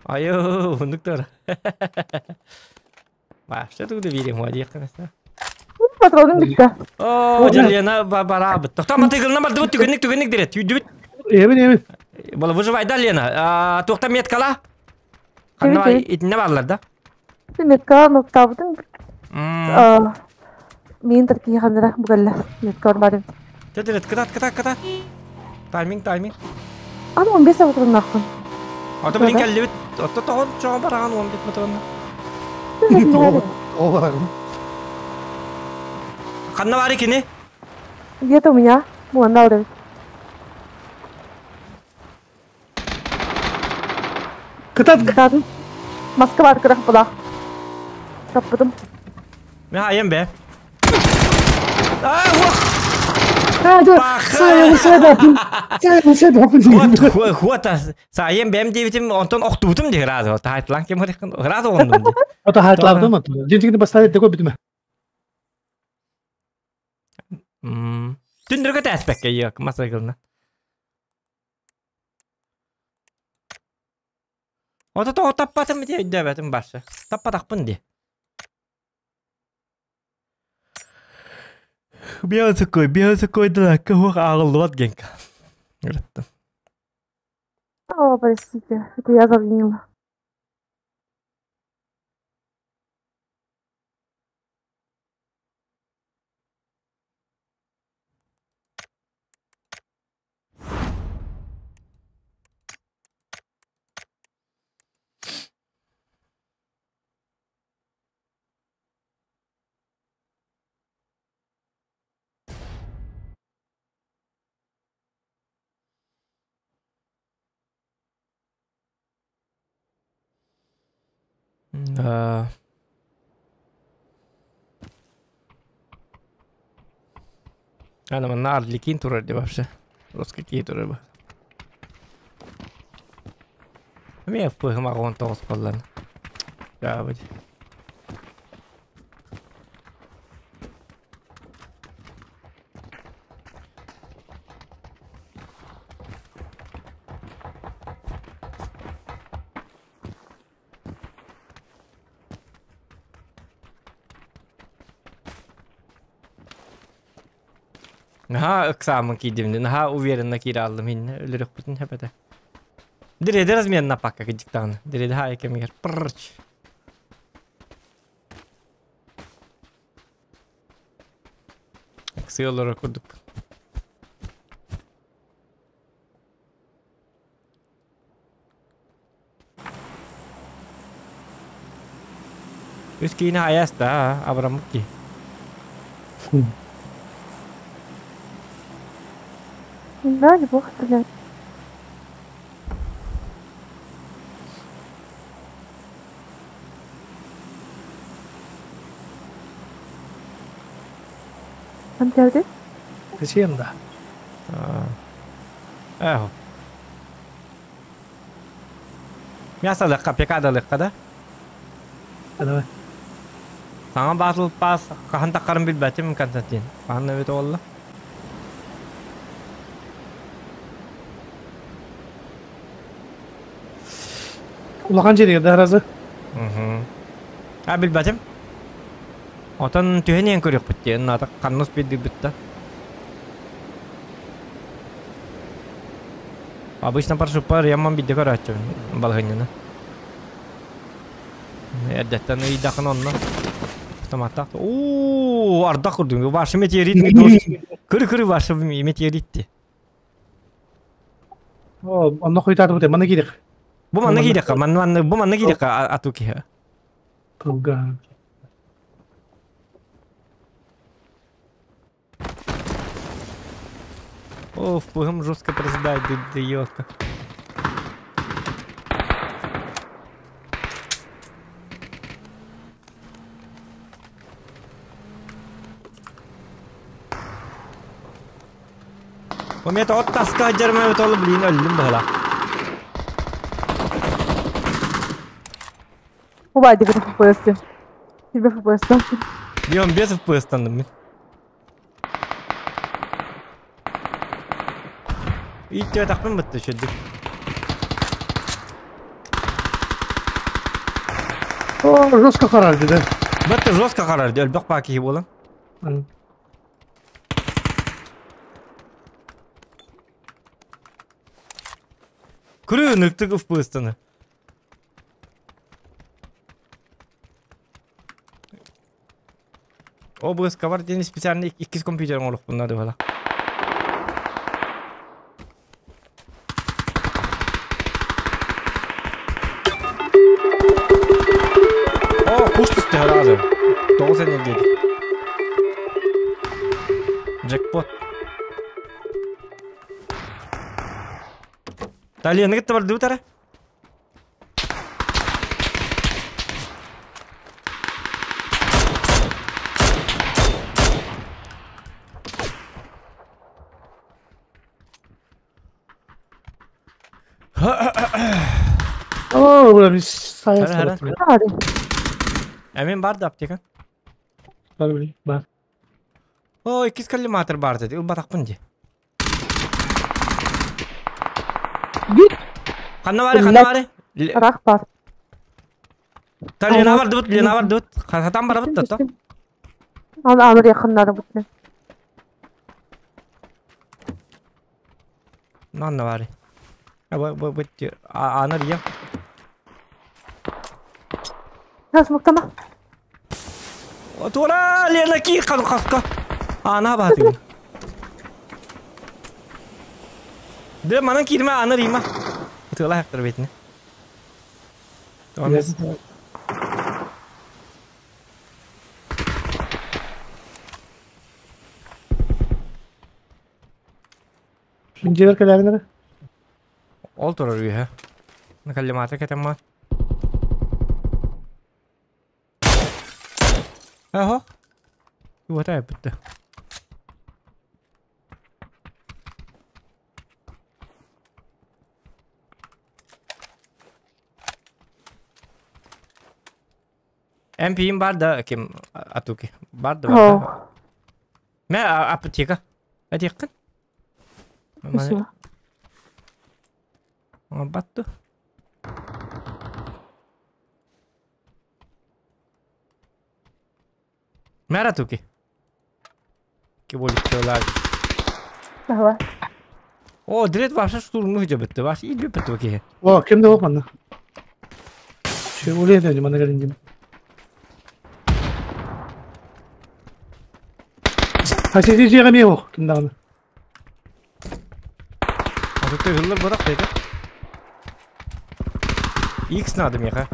Айо, ундуктар. Вообще тут верим, вадик, конечно. Патроным бітті. О, Лена бара бит. Тоқта, мотоциклына барды бит, түгенник, түгенник дирет. Үйді бит. Ебен, ебен. Бола выживай да, Лена. Тоқта меткала. Қанна итіне барлар да? Метка ноктабытын. Миин таркиһаннара бугалла. Меткор барым. Тедерет кытат кытат кытат. Тайминг тайминг. Аны 15 сабытыннахпын. Ото билин кэллибит. Отто тоҕон чоҕон бараҕан 15 метрына. Тоҕо бараҕын? Ханна баар кини? Где-то у меня. Буонна алды. Кытат! Кытаатын. Москва кырах булах. Таппытым. Мен айым бе. А, уох! Хуата, сайым бэм диэбитим, онтон охтубутум дии ыраазы. Таайтылан кем ыраазы оҕундум дии. Ото хаайтылаабытым ото. Дьинтигини бастаан этте көрбүтүм. Түндүргө тээспэккэ иок масайгылна. Ото тоҕо таппатым дии өйдөөбөтүм барса. Таппатахпын дии. Биосыкой, биосыкой дылакка хуох ааҕыллыбат генка. Ырыттым. О, простите, это я завинила. Да. Ана манна Арлекин турар деп вообще. Русский киһи турар бу. Эмиэ FPH 19 буоллан. Дьаабыт. Наһаа ыксааммын киирдим, наһаа уверенно киирэ аллым иннэ өлөрөхпүтүн сөп этэ. Диреди разменна пакка кыдьыктаҕына. Диреди хаайы кэмигэр пррч. Ыксыы олорор курдук. Үс киинэ айаас да абыраммыт киһи. Да, неплохо стреляет. Антиарди? Зачем да? Эхо. Мясо лыкка, пекада лыкка да? Давай. Саҥа Battle Pass хаһан таххарын билбэтим Константин. Хаһан эбит буолла? Улахан дьиэтигэр да аразы. А билбэтим. Отон түһэн иһэн көрүөхпүт диэн, наата ханныс биэрдирбит да. Обычно парашютпар яман бидде көрөөччүбүн балаһынньаны. Эрдэттэн ыйдахын онно. Автоматтаах. Оо, ардах курдук. Ваши метеорит Кыры-кыры ваши метеорит О, онно хуйтаатыбыт манна киирэх. Бу манна киирэххэ, манна манна бу манна киирэххэ ату киһи. Кылга. О, впыгом жестко проседает, да ёлка. Умет от таска дьарма ол блин өллүм быһыла. Убай дигин FPS. Тебе FPS. Дион без FPS танным мин. Иттө тахпын бытты шөдүк. О, жестко харарды да. Бытты жестко харарды, өлбөх баа киһи буолан. Күрүү ныктык FPS-таны. Обыскабар диэн специально иккис компьютер оҥоруохпун наада буолла. О, куш түстэ сразу. Тоҕус энергетик. Джекпот. Талияны кытта бардыбыт ара. О, бля, мен сайын Хара, хара. саратым. Hadi. Эмин бар да аптека. Бар, блин, бар. О, иккис коллиматор бар dedi. Ылбатахпын ди. Git. Ханна бары, ханна бары. Рах бар. Та Лена бардыбыт, Лена бардыбыт. Хатан барабыт да то. Al alır yakınları bu. Манна бары. Бу бу бу анар я. Nasıl muhtama? Тура Лена ки қан қасқа. Ана баты. Де манан кирме анар има. Тыла хактыр бетine. Tamam. Инженер кэлэринere. Ол турар үйе. Накаллимата кетемма. Ахо. Уата бітті. МП'им бар да ким атуки. Бар да бар. Oh. Мә аптека. Әтеккін. Спасибо. Батты. Мә атуки. Ки болиттылар. Давай. О, дред вообще штурму хыжа бітті. Вообще илбе бітті бі О, ким де манна. Şey oraya döndüm, bana gelince. Хасети жеғеме yok кимдағаны. Атуты hıllar бырақ dedi. X надо меха.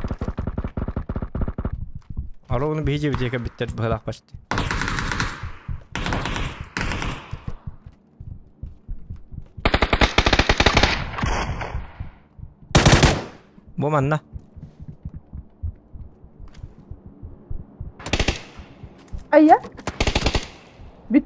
Ара оны бейже битека биттер бырақ почти. Бу манна. Ayya. Bit.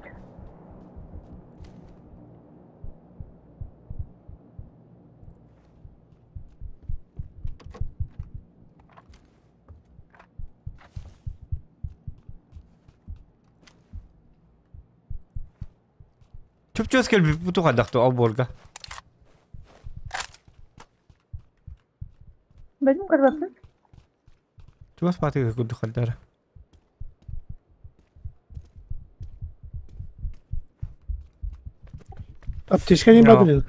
Чүп-чөс келбит буту кадакты оборга. Benim kırbatım. Чугас патыга курдук халдара. Аптечка не Ja. бар dedi.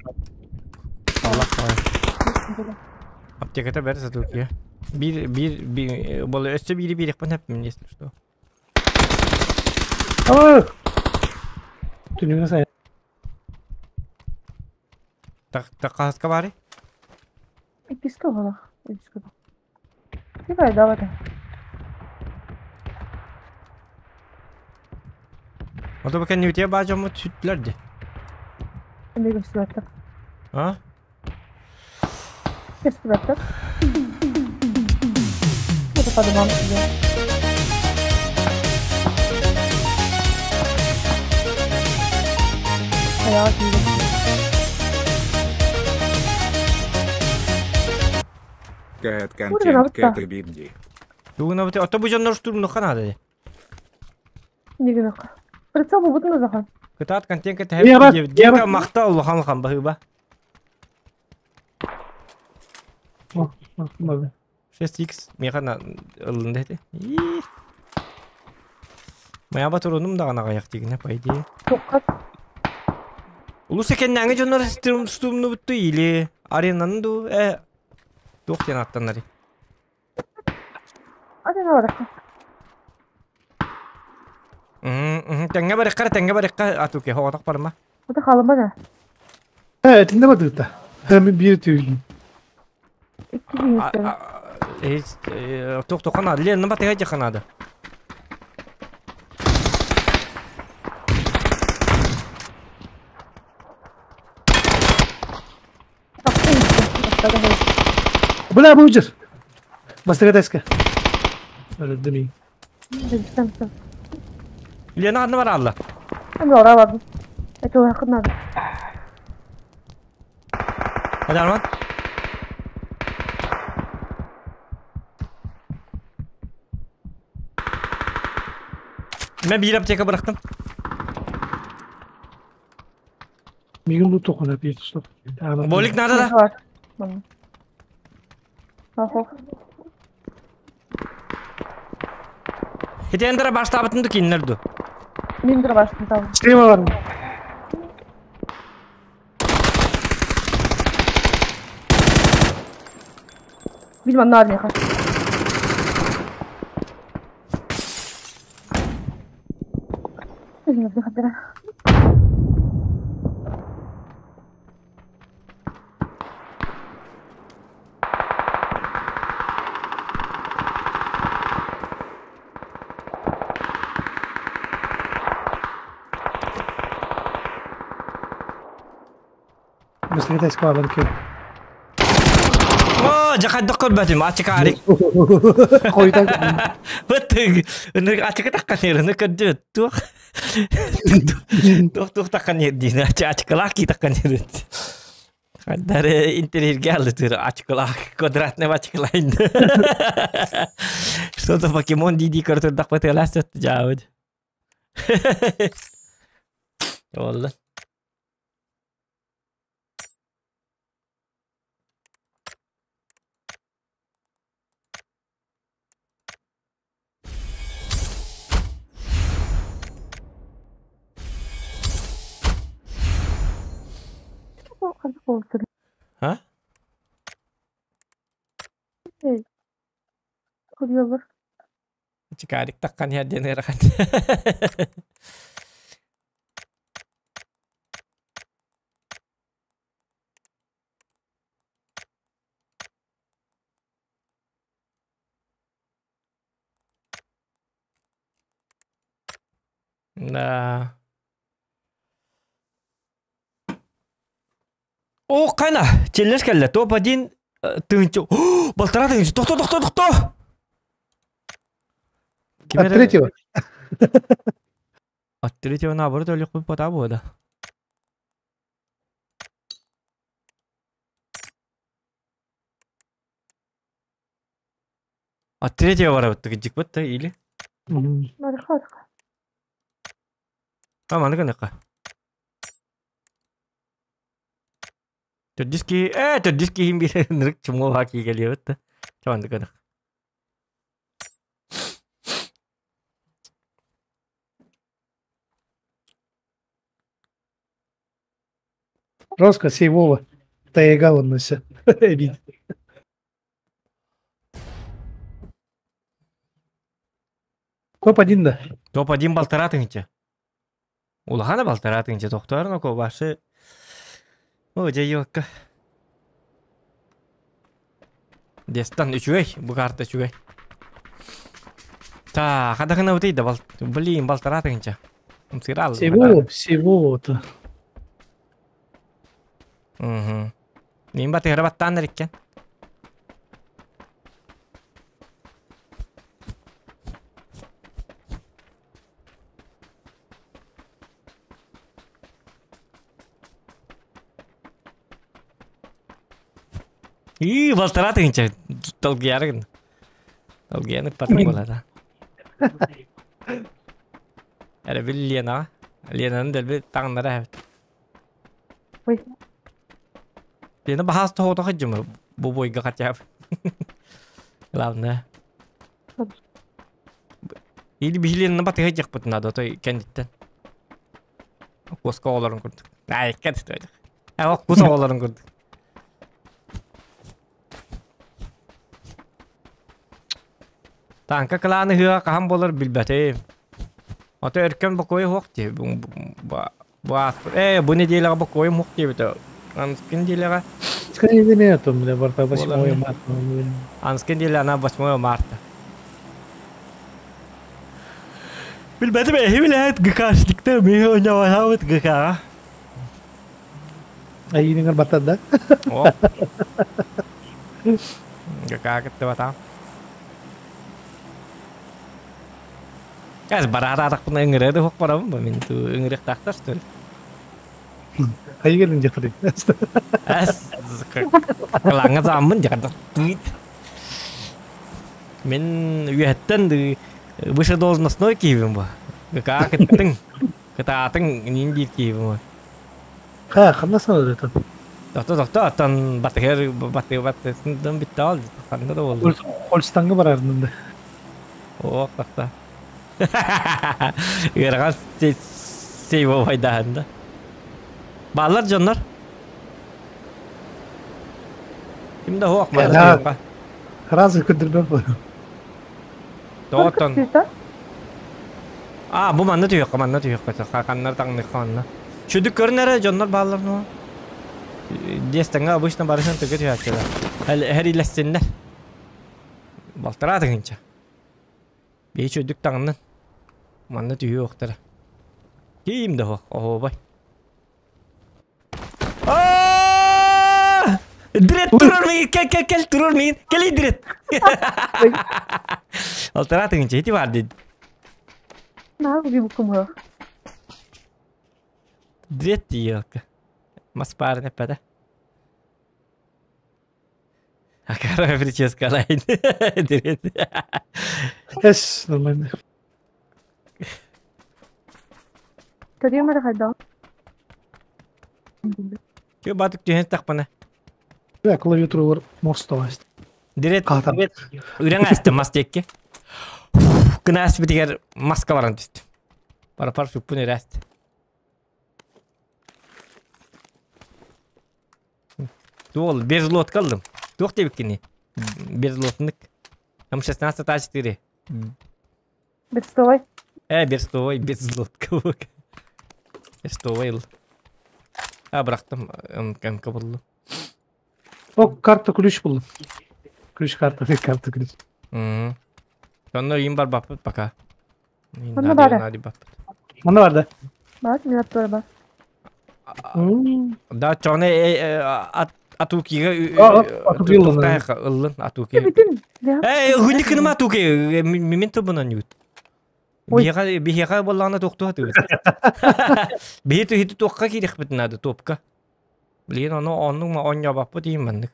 Allah Allah. Аптеката бәрі сатылып я. Bir bir bir бола өстө бири бир икпен хеп если что. Aa! Түнүгүнө сайын. Так так каска бары. Episko bana. Episko. Давай, давай. Ото бакен нютия бажамы түтлерди. Ne gösterdi? А? Gösterdi. Bu da kadın size. Ayağı giydim. Кэт Уровень контент алта. кэт бибди. Дугуна бите ото бу жоннор штурмну ханады. Ne gerek? Прицел bu bunu zaten. Кытаат контент кет Я бар, хеп я гека бар. макта улахан хан бахыба. О, о, бар. 6x механа ылын деди. Мая батурунум да гана гаяк дигине по идее. Çok Улус экеннәңе жоннор штурмну бутту или аренаны ду э туох диэн аттаннары. Hadi ne var? Тэҥҥэ барыахха, тэҥҥэ барыахха, атуке, хоҕотох барма. Это халыма да. Этинде бардыта. Мен биир түйүлүн. Икки күнүстэн. Туох тухана, Лена батыга жаханада. Бля, бу жер. Бастыга теска. Өлдүм. Лена ханна бар алла? Мен ора бардым. Это yakın надо. Hadi Arman. Мен биир аптека бырахтым. Мигин бу тохона бир стоп. Болик надо да? Хитендера баштабытын ду кинилер ду. Мин дра баштым там. Система бар. Видимо, надо Бастыга теска бар ке. О, жахаддық көрбәтім, ачыка арик. Койдан. Быттык, өнөр ачыка таккан еріні көрді, тух. Тух тух таккан ердин, ачыкалак ки таккан ерін. Хаддары интерьерге алды түр, ачыкалак, квадратный ачыкалайын. Что-то покемон диди көртүрдак бытылас өтті жауд. Олла. А? Чикарик таккан yerден эрахат. Да. О, кана, челлеш келле, топ-1 тыгынчы. Балтара тыгынчы, тохто, тохто, тохто! От третьего. От третьего наоборот, легко потабу, да. От третьего барабыт тыгынчык бытта или? А, маны гыныка. Төрдүски, төрдүски хим бир нырык чумго хаки келебит да. Чабанды гынык. Жестко сейвова. Тайга оннося. Эбит. Топ-1 да. Топ-1 балтара тыгынчы. Улахана балтара тыгынчы тохторно ко башы. О, жайокка. Дестан үчүгэй, бу карта үчүгэй. Та, хадахына утый да бал. Блин, балтара тыгынчы. Сырал. Всего, всего-то. Угу. Ним баты храбаттан риккен. И балтара тыгынчы. Толгиярыгын. Толгияны патын болады. Әрі бил Лена. Ленаны дәлбе таңнара әбет. Ой. Лена бахас тоғыта қаджымы. Бу бойға хотя бы. Главное. Или биһиленни батыга жакпыт надо, той кендиттен. Куска оларын көрдүк. Ай, кет тойдук. А, куса оларын көрдүк. Танка кланы хыга кахан болар билбетем. Ото өркөн бокуойа суох дии. Бу ааспыт. Ээ, бу нэдиэлэҕэ бокуойум суох диэбитэ. Аныгы нэдиэлэҕэ Скорее меня там, бля, барта 8 буолар. марта. Аныгы нэдиэлэ ана 8 марта. Билбэтим эһи билээт ГКшникте ми ойнабатабыт ГК-ҕа. Айыыныгар батар да? О. ГК кыттыбатам. Эс бараатаатахпына ыҥырыа да суох барабын ба мин туу ыҥырыахтаахтар что ли? Хайы кэлин дьахтарый? Эс кылааҥҥа зааммын дьахтар тыыт. Мин үөһэттэн выше должностной киһибин бу. ГК кыттыҥ, кытаатыҥ нин диир киһибин бу. Ха, ханна санаатытын? Тохто тохто оттон батыгар баты баттысын бүтті ал ханна да болду. Холстаҥҥа барарынын да. Ох тохто. Ыарахан сейвовайдаһын да. Бааллар дьоннор. Ким да хуох манна Сразу көдүрбэп. Тоҕоттон. А, бу манна түһүөххэ, манна түһүөххэ. Ханнар таҥныхха манна. Чүдүк көрүн эрэ дьоннор бааллар ну. Диэстэҥҥэ обычно барыһын тыгы түһээччилэр. Хэриилэстиннэр. Балтараа тыһыынча. Биһи чүдүк таҥнын. Манна түһүөхтэрэ. Киим да суох, оһуобай. Дрет турар миин, кел, кел, кел, турар миин, кел дрет. Алтара тыгынча ити бар дед. На, букум Дрет диелка. Мас парын эппэдэ. Акара прическа лайн. Дрет. Эс, нормально. Көрүөм эрэ хайдах. Кö батык түһэн тахпана. Бля, клавиатуралар мосталасть. Дирет Каатар. үрэн астым мас диэкки. Кынаас битигэр маска баран түстүм. Парапар суппун өрөөст. Туол, безлотка ыллым. Туох диэбиккини? Безлотник. М16 А4. Берстовой. Берстовой, безлотка. Берстовой ыл. А, бырахтым, МК буллум. О, карта ключ буллум. Ключ карта, карта ключ. Онно им бар баппыт пока. Онно бары. Нади баппыт. Манна бар да? Бар, мен аттар бар. Да, чоны атукига Атуки ыллын. Ыллын атуки. Бүтүн. Эй, хүнникинима атуки мен тубунан ют. Биһиэхэ биһиэхэ буоллаҕына туохтуха тыбыт. Биһи түһүтү туохха киириэхпитин наада топка. Билигин ону оннук ма оонньообоппут иһин маннык.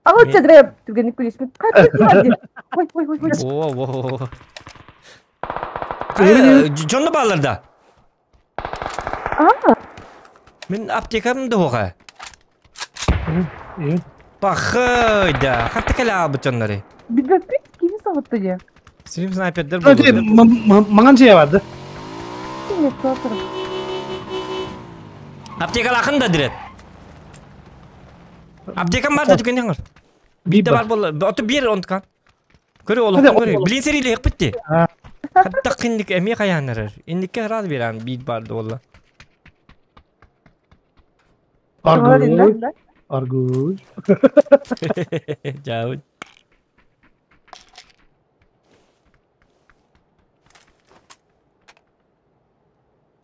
А вот чедре түгэнник күлүспүт. Ой, ой, ой, ой. О, о, о. Дьонно бааллар да? Аа. Мин аптекам да хуоха. Пахай да. Хатта кэлэ аабыт дьоннору. Билбэппит кими саҕытты дии. Стрим снайпердер буолуо. Маҥан дьиэ бар да? Нет, туох Аптекалаахын да дирет. Аптекам бар да түгэн оҥор. Биирдэ бар буолла. Ото биир онтукан. Көрү олохтон көрү. Билин сэриилэһиэхпит дии. Хаттах инник эмиэ хайааннарар. Инникке араас биэрэн биир баар да буолла. Аргуй. Аргуй. Дьаабыт.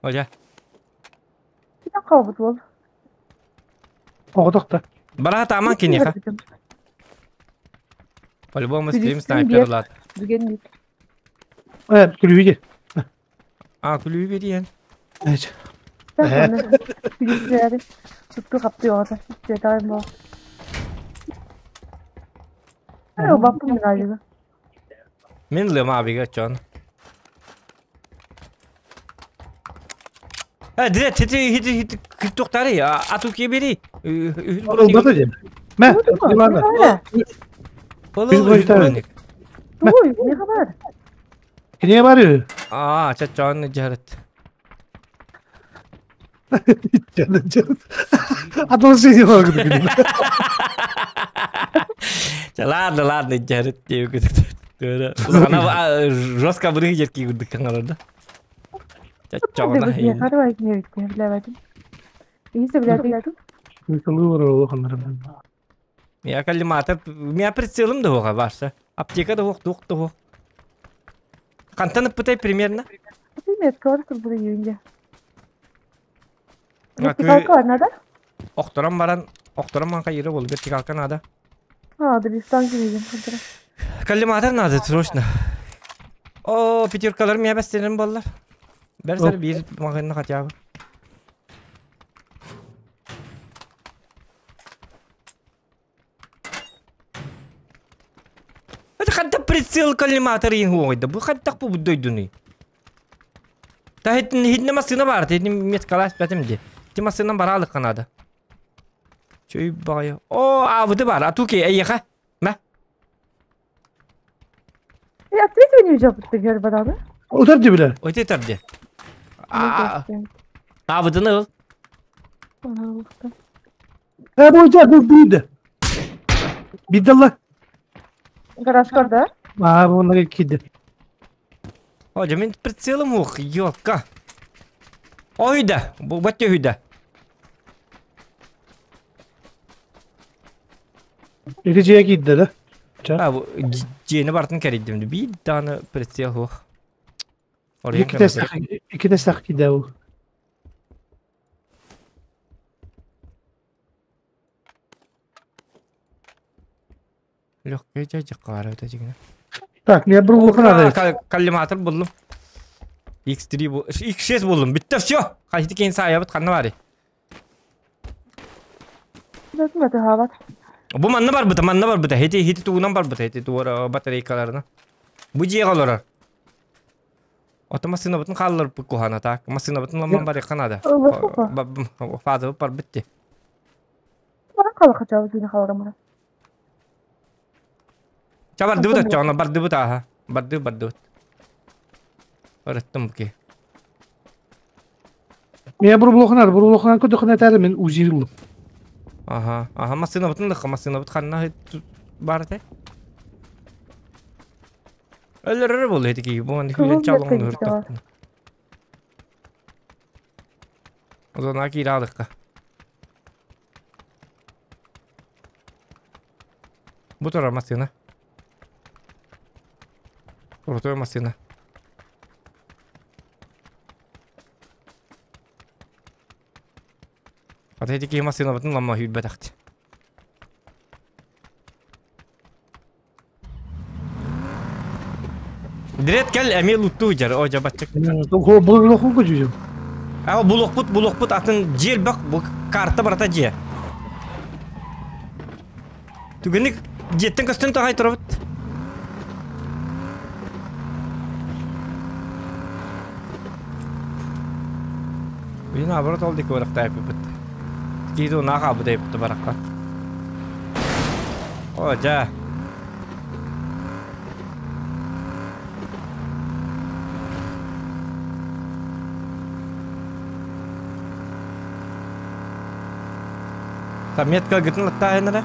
Оля. Китен хаалбыт уол. Оҕотох да. Бара тааман киниэхэ. По-любому стрим снайпер ылаат. Бүгэн Күлүүгэ. А, күлүү бириэн. Тутту хапты оҕото. Светай бо. Ай, баппын мин Мин лыма абига чон. Дирет, хити хити хити туохтары, ату кебери. Ылбата диэн. Мэ, ылбата. Ой, не хабар. Кинигэ бар үһү. Аа, чаччоон дьарыт. Одолжение могут Ладно, ладно, дьарыт диэбит. Она жестко бырыы жерки курдук да. Чаччаҕына Я коллиматор, у меня прицелом да хуха барса. Аптека да хух, тух да хух. Хантан ыппытай примерно? Вертикалка надо? Охторон баран, охторон манка йыры бол, вертикалка надо. А, да дистанция видим. Коллиматор надо срочно. О, пятеркалар меня бәстерин боллар. Бәрсер бир магазинна хотя бы. Это хатта прицел коллиматор ең оңойда. Бу хатта бу дойдуны. Та хитин хитне машина бар, хитин меткалас бәтем ди. Ти машина баралык канада. Чөй багай. О, авды бар. Атуки, эйха. Мә. Я третьего не взял, ты говоришь, да? Удар ди биле. Өте тарди. А, авдыны ыл. Э, бу жа бу бийди. Бидалла. Гараж да? А, бу онна киди. О, мен прицелом ух, ёлка. Ойда, бу бәтте үйдә. Эти жия киди да. А, бу жени бартын керидим. Bir tane прицел ух. Iki test iki test киди бу. Легкий жай жаккара өтө жигине. Так, мен бир улукана. Коллиматор булдум. X3 бу X6 булдум. Битте все. Кайсы кейин саябыт канна бар. Бу манна бар быта, манна бар быта. Хети хети тугунан бар быта, хети тугара батарейкаларына. Бу жеге алар. Ата машина бутын каллар бу кухана так. Машина бутын ламан бар канада. Фазы бар битти. Чабар дыбыт чана бар дыбыт аха. Бар дыбыт бар дыбыт. Ореттым ки. Мен бир улукана, бир улукана көтө тәре мен узирил. Аха, аха машина бутын лык, машина бут ханна бар те. Өлөрөр бул эти ки, бу аны хүлен чалган өртөк. Озона кирадыкка. Бу тура машина. Крутой машина. Ата эти ки машина бутын ламма хүлбә тахты. Direkt кел эми лутту жар, о жабатчык. Бу улукун көжү. А булукпут булукпут атын жер бак бу карта барата же. Түгенник жеттен көстөн тагай турабыт. Бин наоборот ол дик барак тайп бит. Кийду наха бу деп баракка. О жа. Там метка гытын латтайынара.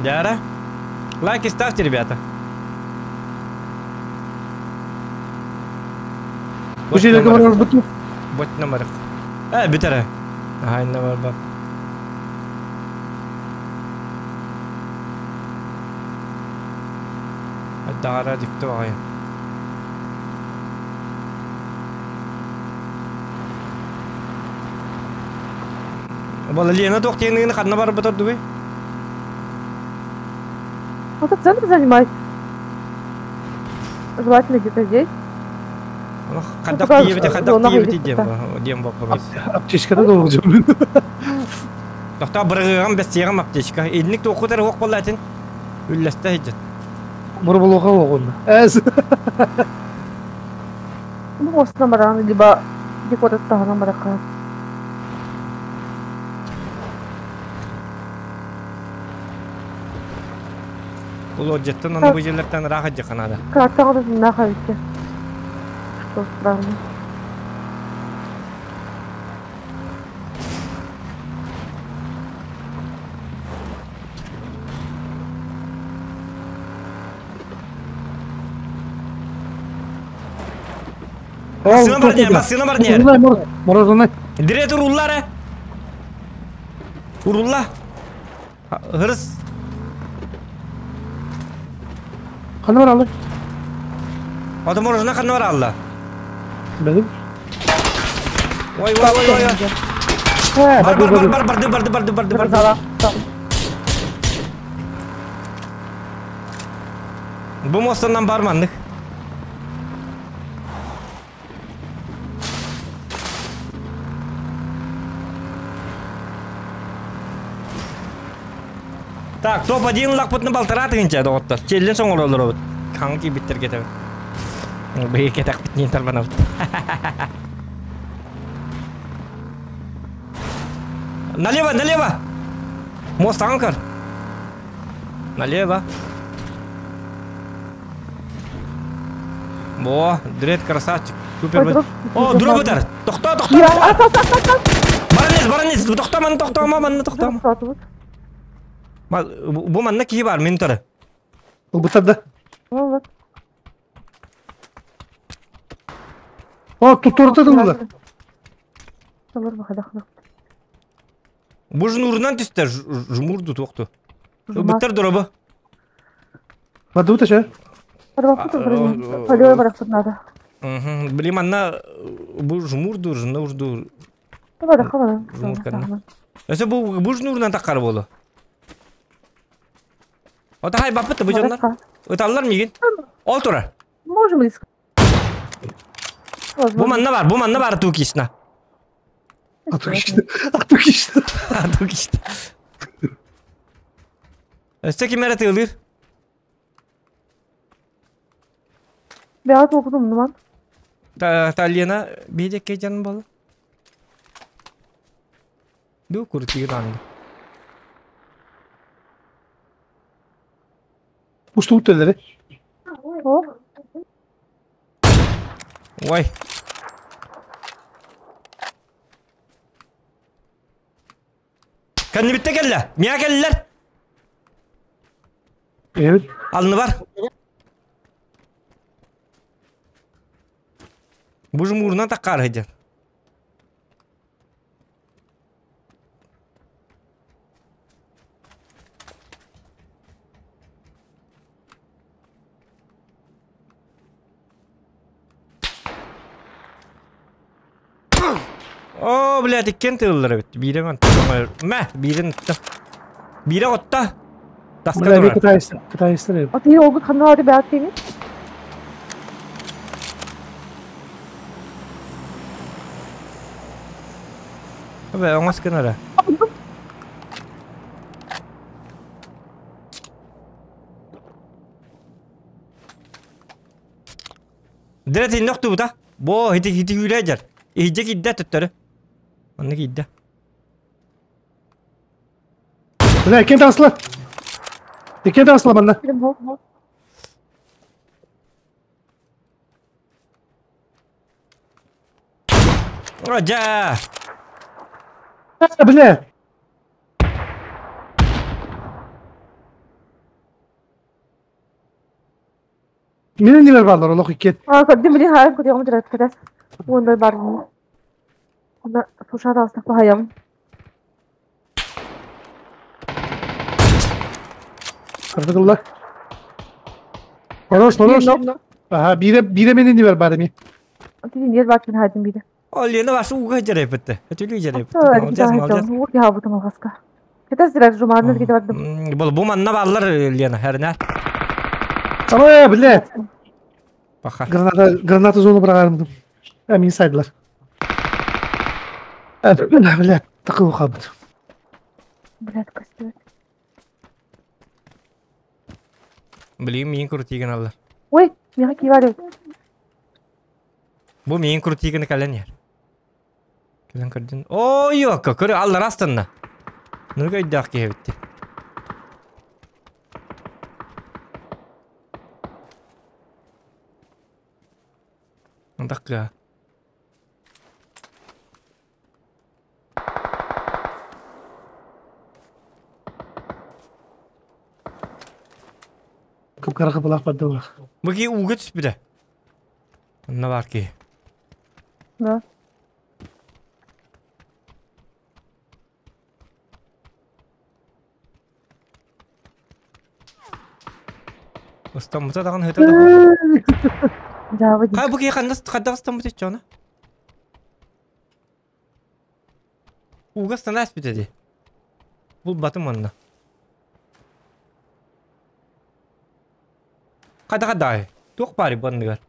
Дяра. Лайки ставьте, ребята. Бу жерге барар буту. Бот номер. Э, бүтере. Ага, инне бар бар. Дагара дикти багай. Бола Лена тоқтеңігін қанна барып бұтыр дубай? Вот центр занимать. Желательно где-то здесь. Қадақ тиебіте, қадақ тиебіте дем вопрос. Аптечкада да olacağım. Тоқта бұрғыған бәстеғім аптечка. Елінік тоқытар оқ болатын. Үлләсті хеджет. Мур булуга огон. Эс. Ну, может, номеран, либо где-то номера. Бұл жеттен оны бұл жерлерден рахат жақанады. Карта находите. Что странно. Массыына бар диэн, массыына бар диэн. Морозунай. Директор урулла эрэ. Урулла. Хырыс. Ханна бар алла? Ото мороженое ханна бар алла? Бәдим. Ой, ой, ой, ой. Бар, бар, бар, бар, барды, барды, барды, барды, барды. Бу мостаннан бар маннык. Так, топ-1 лакпытны балтара тыгынча доҕоттор. Челлен соҥороллоробут. Хаҥ киирбиттэргэ этэбин. Быйы кэтэхпит нин тарбанабыт. Налево, налево! Мост анкар. Налево. Во, дред красавчик. Супер. О, дробытар. Тохто, тохто. Баранец, баранец. Тохто, манна тохто, манна тохто. Бу манна киһи бар, мин туры. Ылбыттар да. О, туттурда тыллар. Бу жнурунан түстэ, жмурду туохту. Ылбыттар дробы. Бардыбыт эше. Блин, манна бу жмурду, жнурду. Жмурканна. Өсө бу бу жнурунан таккар болу. Ота хай баппыт бу дьоннор. Ыталлар мигин. Ол турар. Можем риск. Бу манна бар, бу манна бар туу кисна. Ату кишти. Ату кишти. Ату кишти. Өссө ким эрэ тыылыыр? Бэҕэ туохутун умнуман. Талена биэдекке дьан буолла. Ду куртигин анды. Устубут төллери. Ой. Кэннибиттэ кэллэ. Миа кэллэр. Evet. Алны бар. Бу жмурунан таккар сылдьар. О, блядь, иккен тыыллар эбит. Биирэ ман мэ, биирин Биирэ отта. Таска турар. Кытайстар, кытайстар. Аты олгут ханна ары бәт кеми? Бе, оңос кынара. Дирет иннок тубута. Бо, хити хити хүлэжэр. Иһдьэ киирдэ төттөрү. Онно киирдэ. Бля, иккен таҕысла. Иккен таҕысла манна. Дьэ! Бля! Мин нилер баалар олох иккен. Аа, көрдүм билин хаайым көрүөҕүм дьарык кэтэ. Уонна бар. Онно сушаат аастах баһайабын. Кырдыгылла. Хорош, хорош. Аха, бире бире менин нибер бар эми. Тиги нер баат мин хаайдым бире. О, Лена ваша уга жарайпытты. Өтүлүү жарайпытты. Молодец, молодец. Уг яабытым алгаска. Кэтэ сирэр жумаанын кете бардым. Бу бу манна бааллар Лена, хэрнэр. Ой, блядь. Паха. Граната, граната зону быраҕарым. Мин сайдылар. Бля, бля, такой хабыт. Блядь, костюм. Блин, миин крутигин аллар. Ой, миэхэ киивари. Бу миин крутигин кэлэн иһэр. Кэлэн көрдүн. О, йокка, көрө аллар астанна. Нурга өйдөөх киһи эбитти. Такка. Кып-кара кыпылаах барды Бу ки ууга түспүтэ. Онно бар киһи. Да. Ыстаммыта даҕаны ыта да буолла. Дьаабы дии. Хай бу киһи ханна хайдах ыстаммыт иччоно? Ууга ыстана испитэ дии. Булбатым онно. Хайдах хайдаҕай? Туох баарый бу анныгар?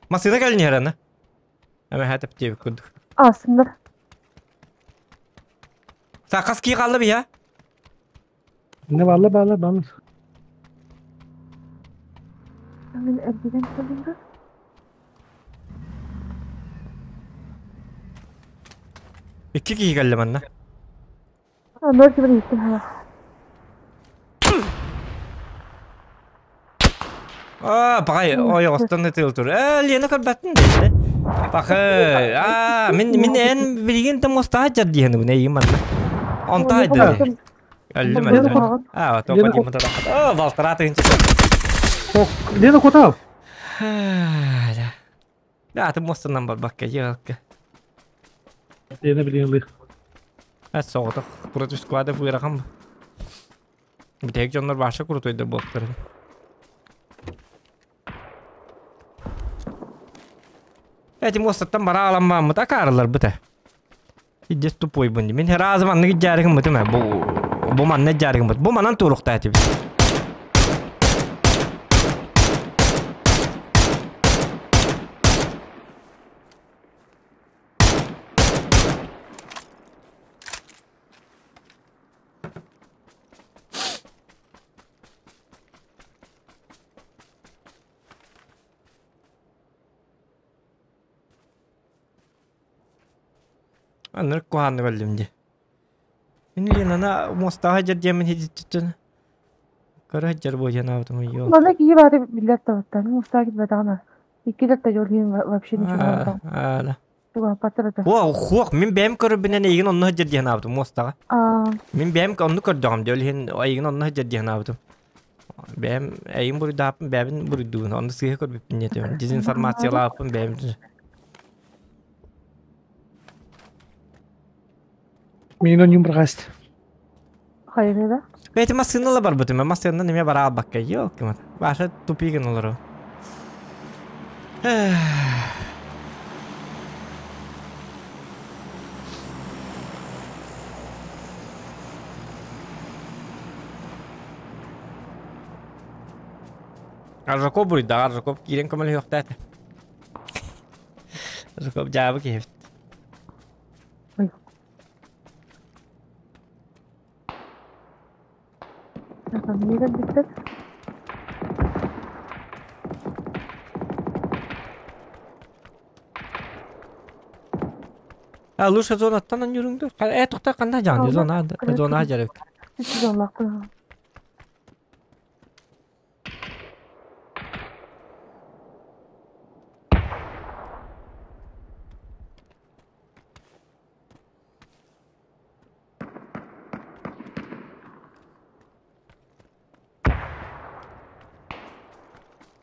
Массыына кэлин иһэр аны. Эмэһэ тэптиэбит курдук. Аассыннар. Сакас кии хаалла биһа? Не баалла баалла баалла. Мин эргийэн кэллим да. Икки киһи кэллэ манна. Ноль кимин иһиттим хаҥа. Аа, пахай, ойоҕостон ытыыл тур. Ээ, Лена көрбөттүн да Пахай, аа, мин мин эн билигин да муостаах дьар диэхин эйигин манна. Онтаа дии. Өллүм өллүм. Аа, то Вадим О, балтараа тыһынча. Лена кутал. Да, атын муостанан барбакка, дьиэҕэ. Лена билигин Соҕотох против складов ыарахан. Бүтэһик дьоннор баша крутойдар буолтар. Эти муостаттан бара аламмааммыт акаарыларбыт э. Идес тупойбун дии. Мин разы маннык дьаарыгыммытым э. Бу бу манна дьаарыгыммыт. Бу манан туруохтаа этибит. Анырык куһааннык өллүм дии. Мин Ленаны муостаҕа сылдьар диэммин иһиттиттэн көрө сылдьар буолуохтаабытым ёо. Манна киһи баары биллэр табыттан муостаах киирбэтэҕинэ иккилэр да дьол вообще ничего буолбатах. Аа, Тугааппаттар этэ. О, хуох, мин бэйэм көрөрбүнэн эйигин онно сылдьар диэн аабытым муостаҕа. Аа, Мин бэйэм онну көрдөҕүм дии, ол иһин эйигин онно сылдьар диэн аабытым. Бэйэм эйигин буруйдааппын, бэйэбин буруйдуубун, онно сыыһа көрбүппүн диэтим. Дезинформациялаабыппын бэйэм. Мин онньум бырҕаст. хайыгы да? Бэйэтим массыынала барбытым, массыынанан эмиэ бара албакка, ёлки-мат. Баша тупигын олору. Аржаков буруйдаах, Аржаков киирэн көмөлөһүөхтээтэ. Аржаков дьаабы киһибит. Ой. Эмиэ кэлбиттэр. А лучше зонаттан анньыырыҥ Э, тоқта ханна дьаҕан зона зона дьарык. Зоналаахпын.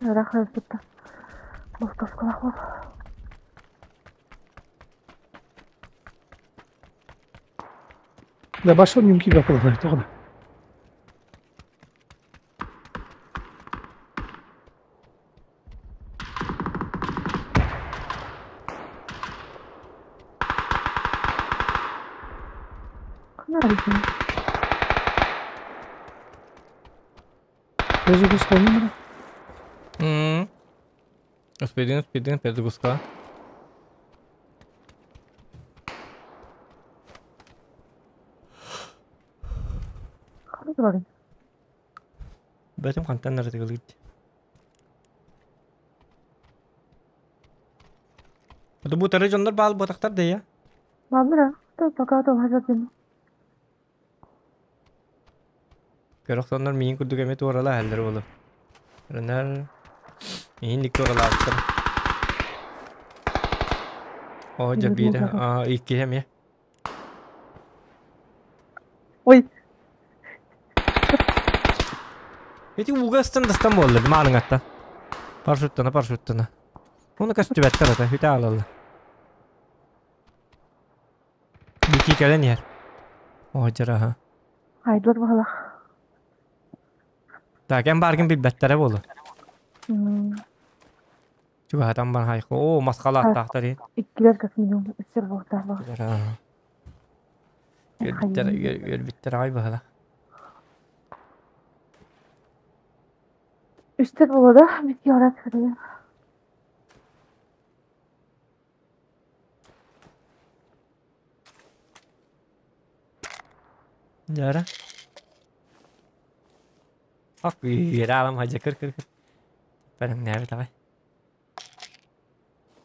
Ыраах өлбүттэр. Мостовкалаах буол. Да башон нюмки бапылай тоҕо. Ханна арыйдым? Перезагрузка номера. Успейдин, успейдин, перезагрузка. Ханна турарын? Бэтим хантан нарытыгылыт. Бу тары дьоннор баал буотахтар да я. Бааллар а? Пока то хажатым. Көрөхтоннор миин курдук эме туорала әллер болу. Ренер миин ник туоралаабыттар. О, жабире. А, икки эме. Ой. Эти угастан дастан болду, мааның атта. Парашюттана, парашюттана. Уну көстүбэттэр ата, хүтэ аалалла. Дики кэлэн иһэр. О, дьараха. Хайдылар баһылах. Так, эн бааргын билбэттэрэ буолуо. Чугаһатан баран хайха. Оо, масхалааттаахтар иһин. Иккилэр как минимум үстэр буолтаах ба. Үөрбүттэр, үөрбүттэр аҕай быһыла. Үстэр буолуо да, битки орат көрүө. Дьара. Ак үөрэ хадьа кыр кыр кыр. Бэрэмнээбит аҕай.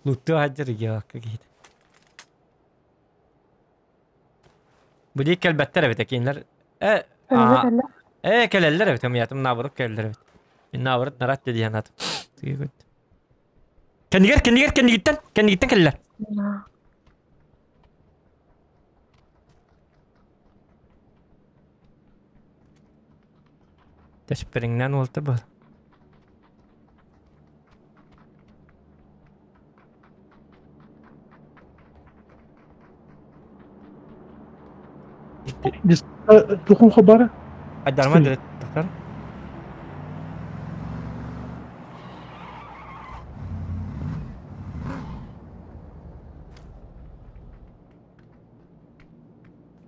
Луттуо хадьар игиалакка киһит. Бу диэки кэлбэттэр эбит кинилэр э э кэлэллэр эбит ымыйатым наоборот кэлэллэр эбит. Мин наоборот нарат диэн атым. Кэннигэр кэннигэр кэннигиттэн кэннигиттэн кэллэр. Тэспэриҥнээн уолта был. Тухун хабара? Айдарма директор.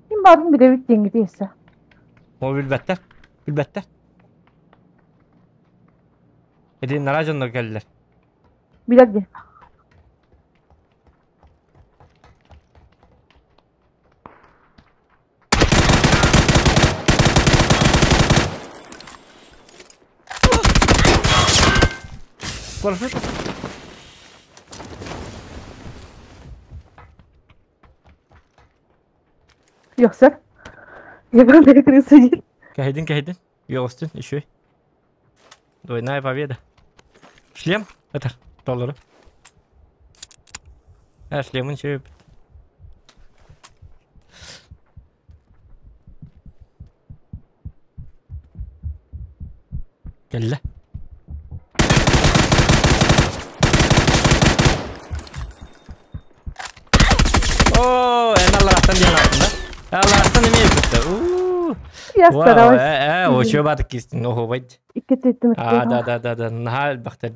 Ким баарын билэбит диэҥҥит эссе. Ол билбэттэр. Билбэттэр. Ити нара дьоннор кэллилэр. Билэр диэн. Парашют. Yoksa? Я крыса сидит. Кэһэйдин, кэһэйдин. Үөҕүстүн, үчүгэй. Двойная победа. Шлем? Это доллары. А, шлемын үчүгэй. Кэллэ. Оо, эн аллараттан диэн ааттын да? Аллараттан эмиэ өлбүттэр. Уу. Я старалась. Ээ, очуо баатык киистин, оһуобайд. Икки тыттым. Аа, да, да, да, да, наһаа элбэхтэр.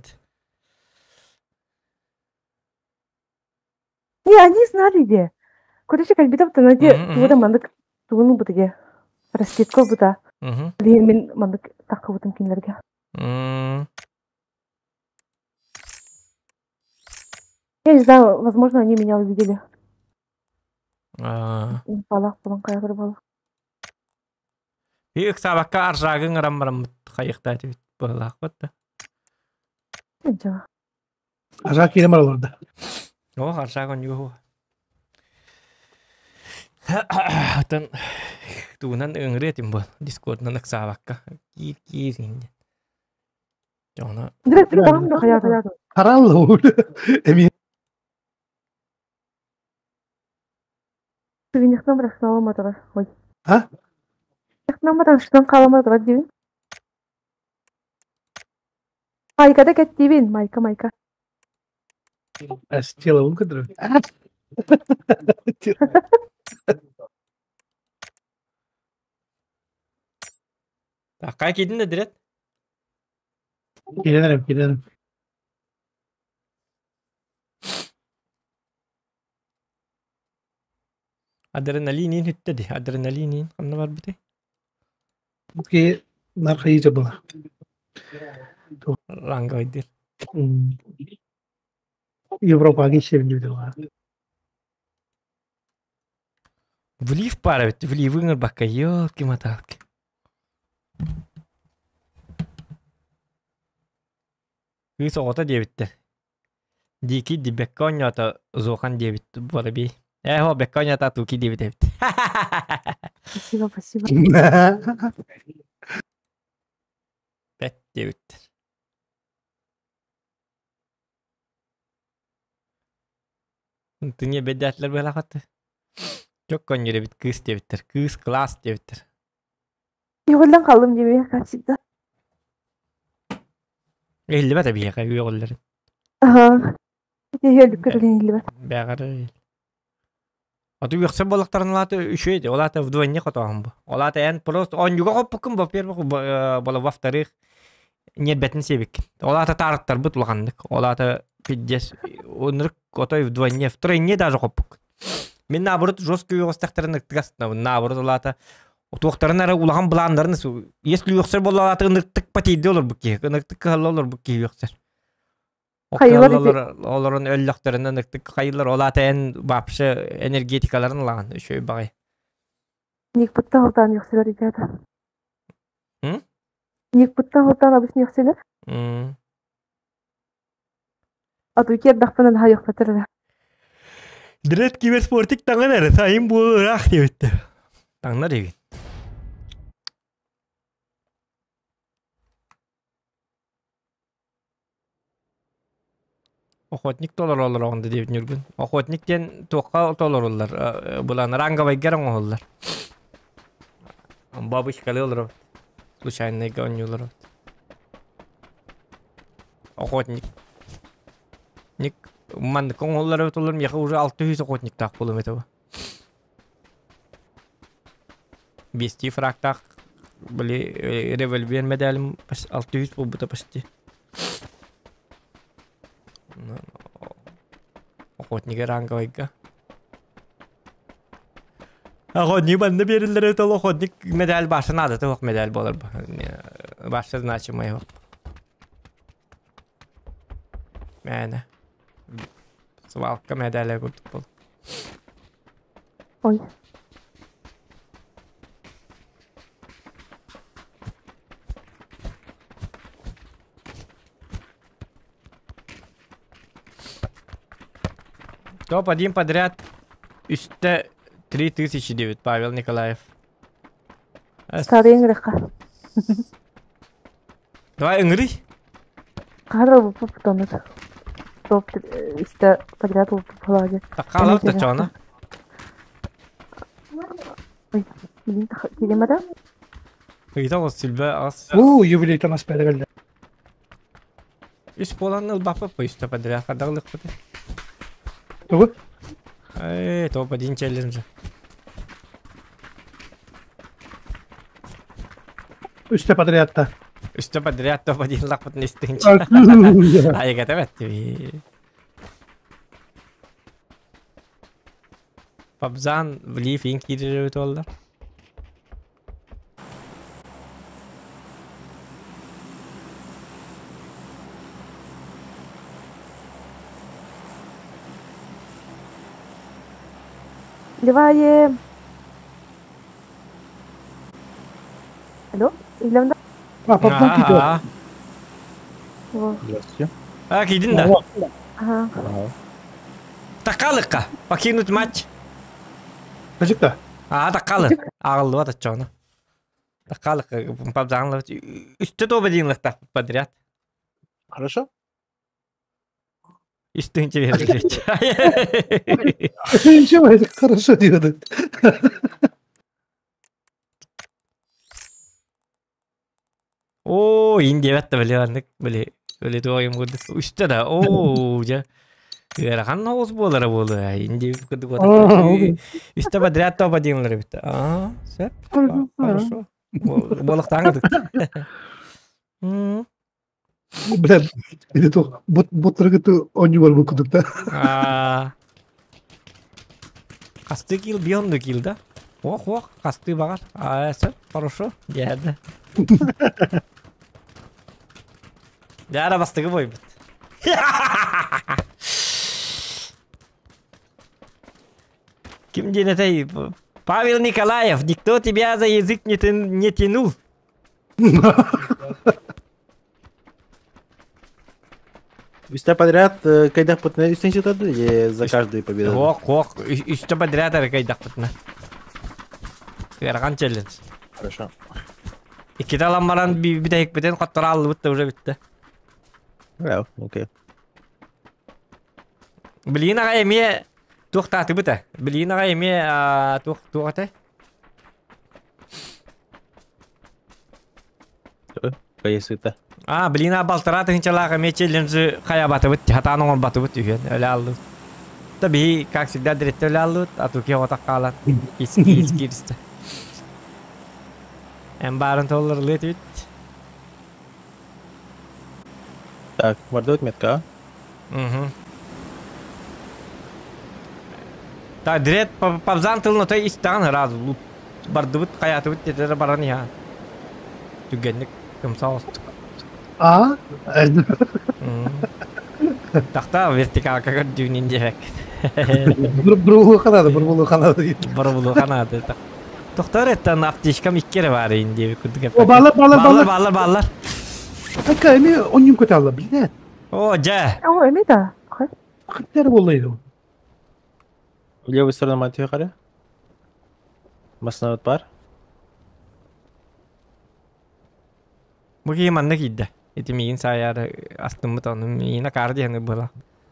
Не, они знали где. Короче, кэлбитэ бутана де тугу да маннык тугун ылбыт Раскидка ылбыта. Билигин мин маннык таххыбытым кинилэргэ. Я не знаю, возможно, они меня увидели. Балах булан кайгыр буолла. И ыксаабакка аржаагын ыран бараммыт хайыхтаа этибит быһылаахпыт да. Аржаак киирэн бараллар да. Оо, аржаак онньугу. Оттон тугунан ыҥырыа этим буол дискордунан ыксаабакка киир киир инде. Дьоно Харалла эми А? Майкада кэттиибин, майка, майка. Тело укадры. Такка киирдин да дирет. Киирэн киирэн. Адреналинин хүттэ ди. Адреналинин ханна барбытай? Ки нархайы была. Ранга ойдыр. Европаға кешебин Влив пара бит, влив ыҥырбакка, ёлки-моталки. Кыыс оҕото диэбиттэр. Дики ди бэккэ оонньоото Зохан диэбит буолабий. Ээ һоо бэккэ оонньоото Туки диэбит эбит. Спасибо, спасибо. Бэт диэбиттэр. Тыҥа бэдээтлэр быһалаахатты. Чок конньүр эбит кыыс диэбиттэр. Кыыс класс диэбиттэр. Йоҕуллан хааллым диэбит, как всегда. Иһиллибэт эбиэхэ үөҕүллэрин. Аха. Киһи өлүккэ иһиллибэт. Бэҕэр Аты үөхсэр буоллахтарына лаата үчүгэй ол аата вдвойне хотооһун бу. Ол аата эн просто оонньууга хоппуккун во-первых, бола во-вторых, ньиэрбэтин сиэбиккин. Ол аата таарыттарбыт улаханнык. Ол аата пиздец ынырык отой вдвойне, втройне даже хоппуккун. Мин наоборот жестко үөҕүстэхтэрин ыктыгастынабын. Наоборот ол аата туохтарын эрэ улахан былааннарын если үөхсэр буолла аата ынырыктык потейде олорбут киһи, ынырыктык кыһалла олорбут киһи үөхсэр. Хайылар ити Олорон өллөхтөрүнэн ыктык хайылар ол аата эн вообще энергетикаларын ылаҕын үчүгэй баҕай. Никпыттан алтаан үөхсүлэр итята. М? Никпыттан алтаан абыс үөхсүлэр. М. Ату киэрдэхпинэ наһаа үөхпэтэр эрэ. Дред киберспортик таҥан эрэ сайын буолу ыраах диэбиттэр. Таҥнар игин. Охотник толороллор оҕонду диэбит Ньургун. Охотник диэн туохха толоруллар? Былаан ранговайга эрэ оҥоһуллар. Бабочкалыы олоробут. Случайныйга оонньуулар. Охотник. Ник маннык оҥоһуллар эбит олор миэхэ уже 600 охотниктаах буолуом этэ бу. Биэстии фрактаах били револьвер медалим 600 буолбута почти. Охотнига ранговайга. Охотник манна бериллер это охотник медаль баша надо туох медаль болар баша значимый его. Мээнэ. Свалка медаля курдук бол. Ой. Топ-1 подряд үстэ 3009 Павел Николаев. Старый ыҥырыхха. Давай ыҥырый. Хара уппутонур. Топ үстэ подряд уппулади. Таккалар да чоно. Ой, билин килемада. Ыйта ол сүлбэ ас. Уу, юбилейтан аспайда кэллэ. Үс буолан ылбаппыт үстэ подряд хадалыкпыт. Тугу? Эй, топ-1 челлендж. Үстэ подрядта. Үстэ подряд топ-1 лахпытын истинчи. Айгата бэтти. Пабзан влив ин киирэр туолла. Ливаем. Алло, Илемда? А, пабзан киирэр. Здравствуйте. А, киирдин да? Ага. Такалыкка. Покинуть матч. Кыжык да? А, такалы. Ағыллыбат оччоҕуна. Такалык пабзаанлабыт. Үстэ тоба диинлыктах подряд. Хорошо? Үстүнче берилет. Ничего, это хорошо делает. Оо, ин диэбэт да били маннык били били туох курдук үстэ да оо дьэ ыарахан оҕус буолара буолуо ин диэбит курдук үстэ подряд тоба диэнлэр эбит аа сөп хорошо буолуохтааҥ Бля, это то бот боттаргыты оонньуу барбыт курдук да. Хастыы киил бион киил да? Ох, ох, хастыы баҕар. Аа, сөп, хорошо. Дьээдэ. Дьаара бастыгы бойбут. Ким диэн этэй? Павел Николаев, никто тебя за язык не, не тянул. Үстэ подряд кайдахпытына үстэн чытады или за каждую победу? Ох, ох, үстэ подряд эрэ кайдахпытына. Ыарахан челлендж. Хорошо. Иккитэ алан баран бүтэһикпитин хотторо аллыбыт да уже бүттэ. Well, окей. Билигин аҕай эмиэ туохтаатыбыт э? Билигин аҕай эмиэ туох туох этэй? Поясыта. А, блин, а балтараа тыһыынчалаах эмиэ челленджи хайаабатыбыт, хатаан оҥорботубут үһүөн, өлө аллыбыт. Да биһи, как всегда, дириттэ өлө аллыбыт, а туки оҕотох хаалан, ис кииристэ. Эн баарын толларылыы этибит. Так, бардыбыт метка. Угу. Так, дирет пабзан тылын отой истэҕин ыраас бардыбыт, хайаатыбыт тетері баран иһа. Түгэнник кымса оҕустук. А? Тахта вертикалка көрдүүнүн диэбэк. Бурбулу канады, бурбулу канады. Бурбулу канады. Тохтор эттен аптечкам икки эрэ баар ин диэбит курдук. О, баллар, баллар, баллар. Баллар, баллар. Akka эми онньум көталла, билет. О, дьэ. О, эми да. Хаттар боллайды. В левую сторону мать харе. Маснават бар. Бу киһи манна киирдэ. Ити миигин саайаары астыммыт ону миигин акаары диэни была.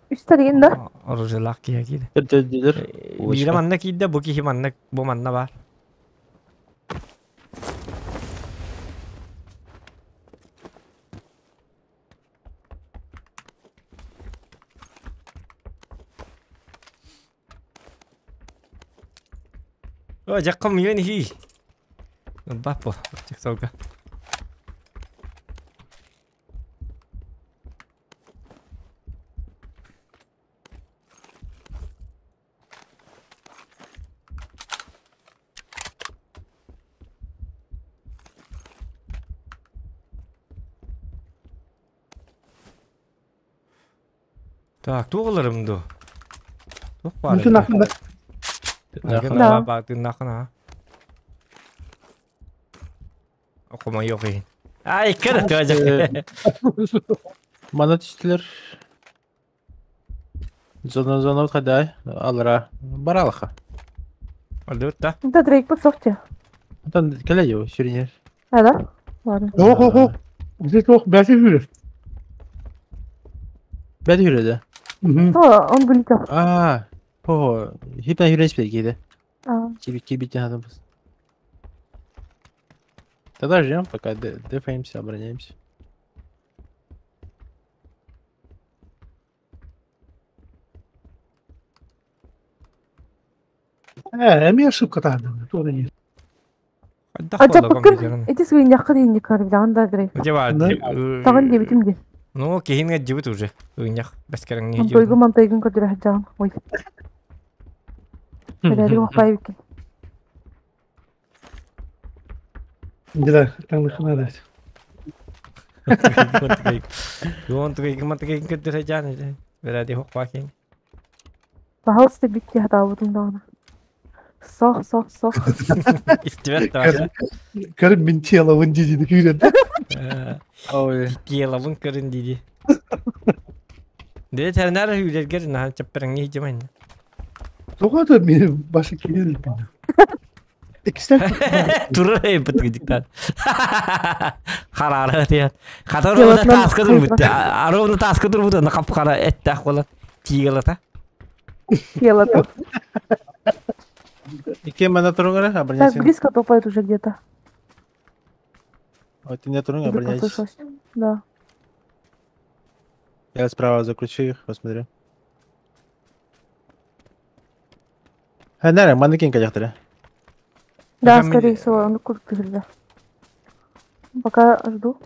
Үстэригин да? Оружиелаах киһи киирдэ. Дыр-дыр-дыр. Биирэ манна киирдэ, бу киһи манна, бу манна баар. О, дьаккым үйөн хи. Баппо, тиктокка. Так, туох ыларым дуу? Туох баар Тыыннаахын Да. Тыыннаахын аа. Хомойуох иһин. Ай, кыр тыажак. Мана түстүлэр. Зона зона хадай алра баралаха. Өлдүбүт да. Да, Дрейк сохте. Антон кэлэ ю сүринер. А, да? Ладно. Ох, ох, ох. Здесь ох, бәсе жүрер. Бәд хүреді. О, он вылетел. А, по хипна хүрес бергейді. А, Кибит кибит надо было. Тогда ждем, пока дефаемся, обороняемся. Э, эми ошибка тарды. Тоже не. а жаппыккын эти сыгынньахха диинник билэҕин да Дрейк. Где бар? Таҕын диэбитим дии. Ну, киһин дьибит уже. Ыынньах бэскэрэҥ Мантойгу мантайгын көрдөрө сылдьаҕын. Ой. Эрээри уохпаайбыккын. Да, там их надо. Юон тугайгын көрдөрө жаан. Беради хокпакин. Пожалуйста, бикки хатаабытым даҕаны. Сох, сох, сох. Истибет да. Көрүм мин тело диди хүрен. Ой. Теловын көрүн диди. Де тернер хүлергер нахан чаппараңы хижемайн. Тоҕо мин башы киирил бин. Экстер Турар эпит диктат. Харары тият. Хатар ровно таска турбут. Ровно таска турбут. На кап кара эттах бола. Тигалата. Тело-то. Икки мана туруңара, Так, обороняйся. близко топает уже где-то. Вот ты не турунг, Где обороняйся. послышалось. Да. Я справа закручу их, посмотрю. А, наверное, манекен кадяхтара. Да, Там скорее всего, он куртку да. Пока жду.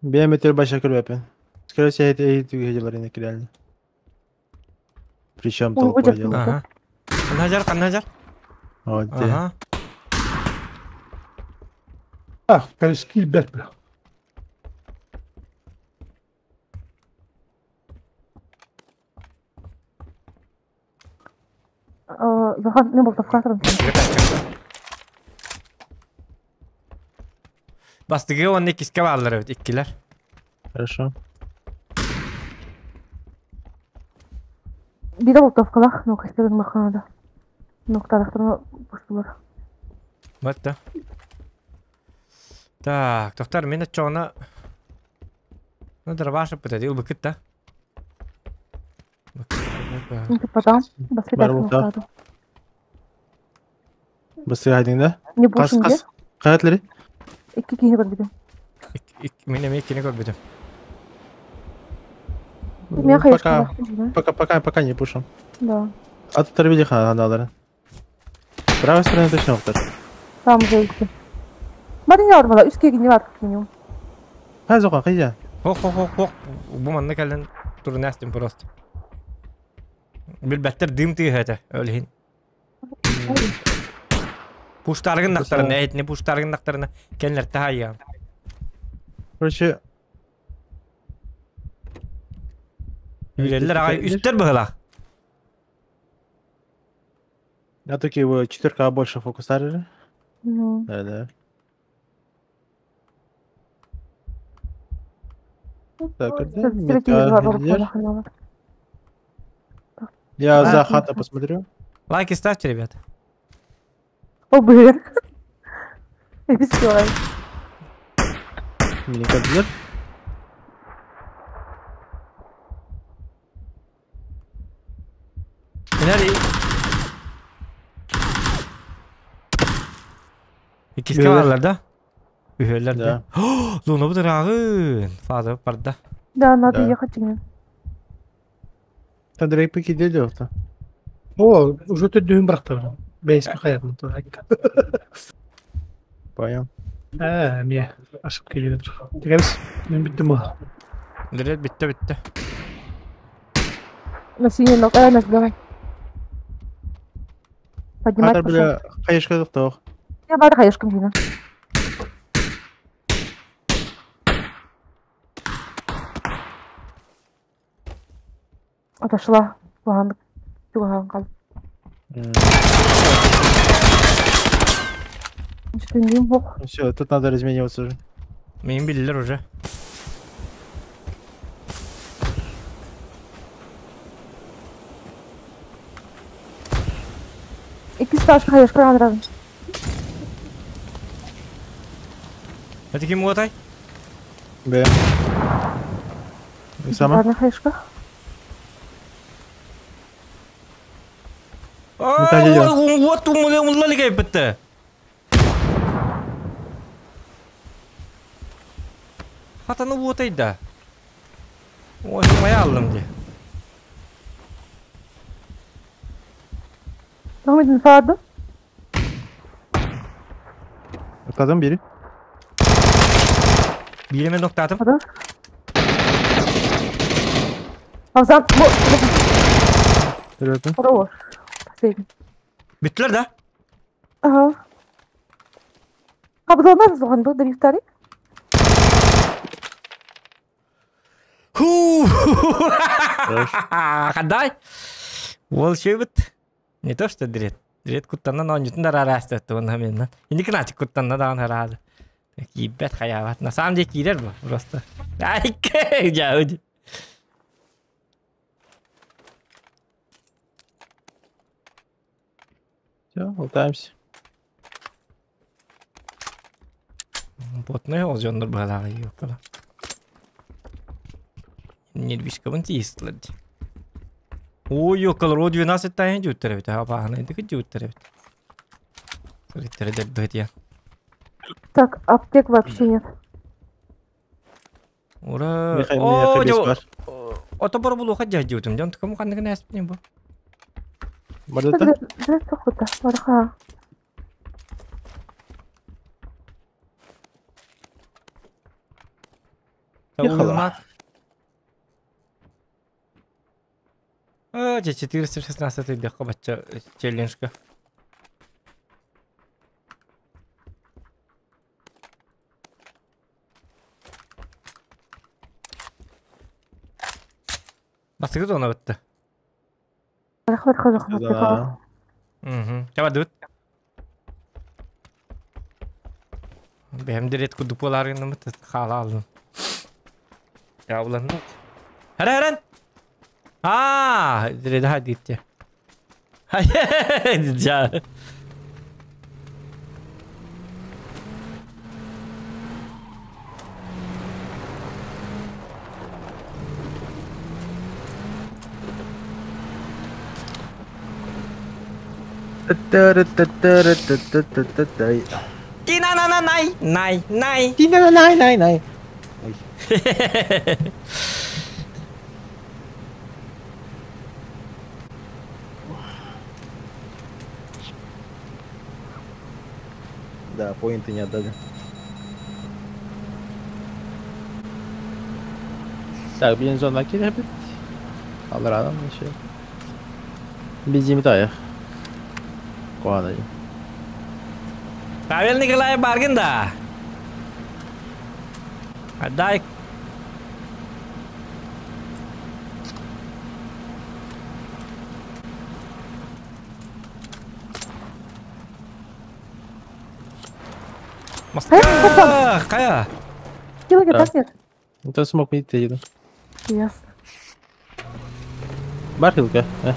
Биометр большой көрбөпүн. Скорее всего, это и реально. Причем Ой, толпой будет. дело. Ага. Ханнажар, ханнажар. Вот где. Ага. А, короче, бәт бля. Захан, не был в Бастыгы онны киске баалар эбит иккилер. Хорошо. Биде болтовкалах, но кастерин маханада. Нокталахтарына пуштулар. Батта. Так, тоқтар мен чоғына... Ну, дробаш бітеді, ыл бікіт та. Потом, Бар болта. Быстрее хайдың да? Не Қас, болсын қас. Қаятлары? Икки киһини көрбүтүм. Мен эме иккини көрбүтүм. Мен Пока, хайышкам. пока, пока, пока не пушим. Да. А тут торбили ханалары. Правой стороны точно оқтар. Там уже икки. Бары не бар бала, үс киһини бар как минимум. Қай zoqa, қайда? Хоқ, хоқ, хоқ, хоқ. Бу манна кэлэн турунастым просто. Билбэттер дым тыыһата, өлүһүн. Пуштаргын нақтарына, этне пуштаргын нақтарына кенлер тахайя. Короче, Үреллер ағай үстер быһылах. я такие его четверка больше фокусарили. Ну. Да, да. Так, это Стратегия бар металлер. бала ханала. Я за А. хата посмотрю. Лайки ставьте, ребята. О, быр. Все. Миникадзер. Нери? Иккиске Үһөлөр. барлар да? Үһөлөр да. Да. Зона бу дырагын. Фаза барда. Да, надо Да. ехать мне. Там дрейк пики делил-то. О, уже төдүүн бырахтар. Бейс хаятын. Понял. Ә, мие ашып келе жатыр. Тегеріс, мен біттім ба. Дирет битте битте. На синий ног, на зеленый. Поднимать Хатар пошел. бля, хаешка тоқтоқ. Я бар хаешкам дина. Отошла. Тухан. Тухан кал. Что не мог. Все, тут надо размениваться уже. Мен билдилер уже. Икки стаж хаешка анран. Это ким уотай? Б. И сама? Ладно, хаешка. Вот умулла лигай битте. Хатаны уотай да. Ой, моя аллым де. Там фады. Отказом бери. Биреме ноктатым. Фады. Авзан. Ребята. Хорош. Последний. Биттилер да? Ага. А потом надо звонить, да, Виктория? Ху! Хорош. Хадай! Ол шөбіт. Не то что дрет. Дрет куттаннан ойнутун да араастатты онна менен. Инди кначик куттанна даан харады. Кийбет хаябат. На самом деле киирер бу просто. Ай, жауди. Все, лутаемся. Ботной ол жоннор балагы ёкала. Нервишкабын тиистилер. Ой, ёкалар, о 12 тайын жуттар бит. Апааны дики жуттар бит. Сөреттер деббет я. Так, аптек вообще нет. Ура! Михаил, О, Михаил, жо- бар. Ото бар булуха жа жутум. Жон тукам кандыгын әспин бу. Бардата? Барха. Ехала. А, 416 дехо бача челленджка. Басыгы зона бітті. Барха, барха, барха. Да. Мгм. Чаба дут. Бэм дерет кудуп боларыгын бітті. Хала алдым. Я улан. Хара харан. А, дерет ха дитте. Жа. Тина-на-на-най, най, най. Тина-на-най-най-най. Да, поинты не отдали. Так, бензон накидывает. Алраном еще. Бензин таях. Куда? Павел Николаев баргын да. Отдай. Москва, Кая. Килограмм нет. Это смог не идти. Ясно. Бархилка, э?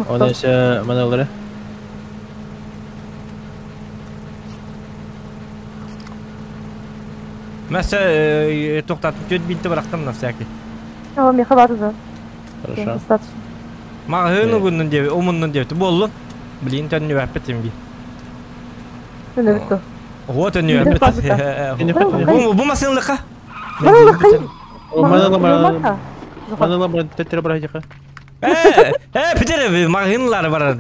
Он еще маневры. Мәсә тоқтатып төт бинті бырақтым на всякий. А, мне хватит уже. Хорошо. Достаточно. Мағын угуннун деп, омуннун деп. Боллун. Блин, төннү бәппетим би. Төннү битті. О, төннү бәппет. Бу масынлыкка. Манала манала тетре брахиха. Питер, мағынлар бар.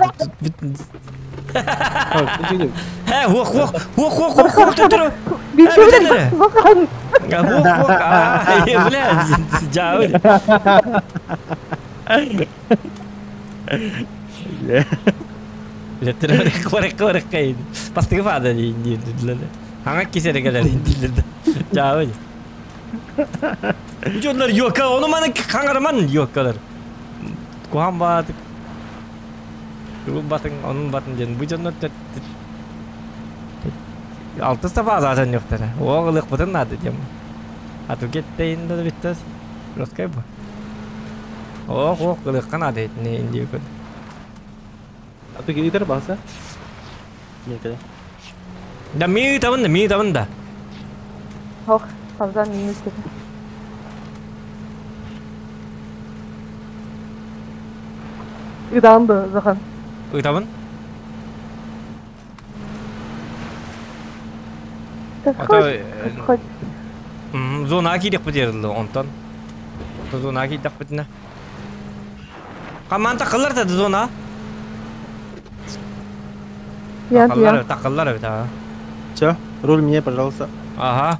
Хох, хох, хох, хох, хох, хох, тетре. Питер. Хох, хох, а, бля, жабы. Леттер корек корек кайын. Пастыгы фада дейін. Аңа кесері келер дейін. Жабы. Жонлар йока, оны маны қаңарман йокалар. Кухан батык. Бүгін батың, onun батын ден. Бұл жонлар алты сафа zaten yoktara. Оғылық бұтын нады дем. Ату кеттейін да биттес. Роскай бу. Ох, ох, қылық қанады не инди күн. Ату кетер баса. Мен Да ми табын да, ми табын да. Ох, фазан ми үстеді. Ыданды, Захан. Ытабын? Хоть. Зона кидек бітерілді, онтан. Зона кидек бітіне. Қаманта қылар тады зона? Я. Тақылар бит, ага. Все, руль мне, пожалуйста. Ага.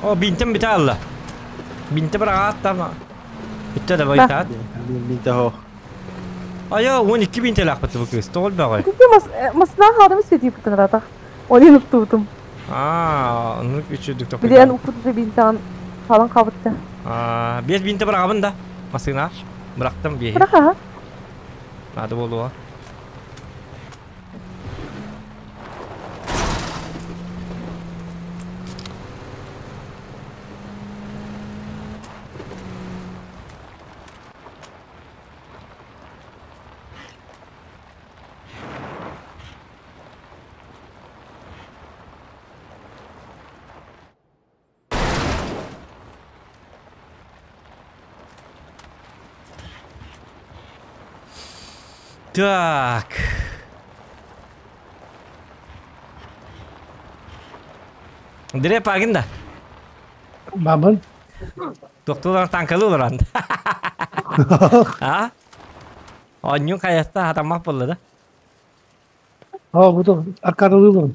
О, бинтім біте алла. Бинті бір ағаттама. Бітті да байтат. Бинті хоқ. Ая, 12 бинті лақ бітті бұл кыз. Тоғыл бағай. Бітті масына қалдым істеді бұтын ратақ. Оны ұптуытым. А, оны үші дүк тоқ. Білен ұппыты бинтан қалың қабытты. А, 5 бинті бір ағабын да. Масына. Бірақтым бейі. Бірақ аға. Нады болуға. Так. Dire пагин да. Мамын. Доктор танкалы олар. А? Онюн каяста хатамак болду да. А, буду аркадалы олар.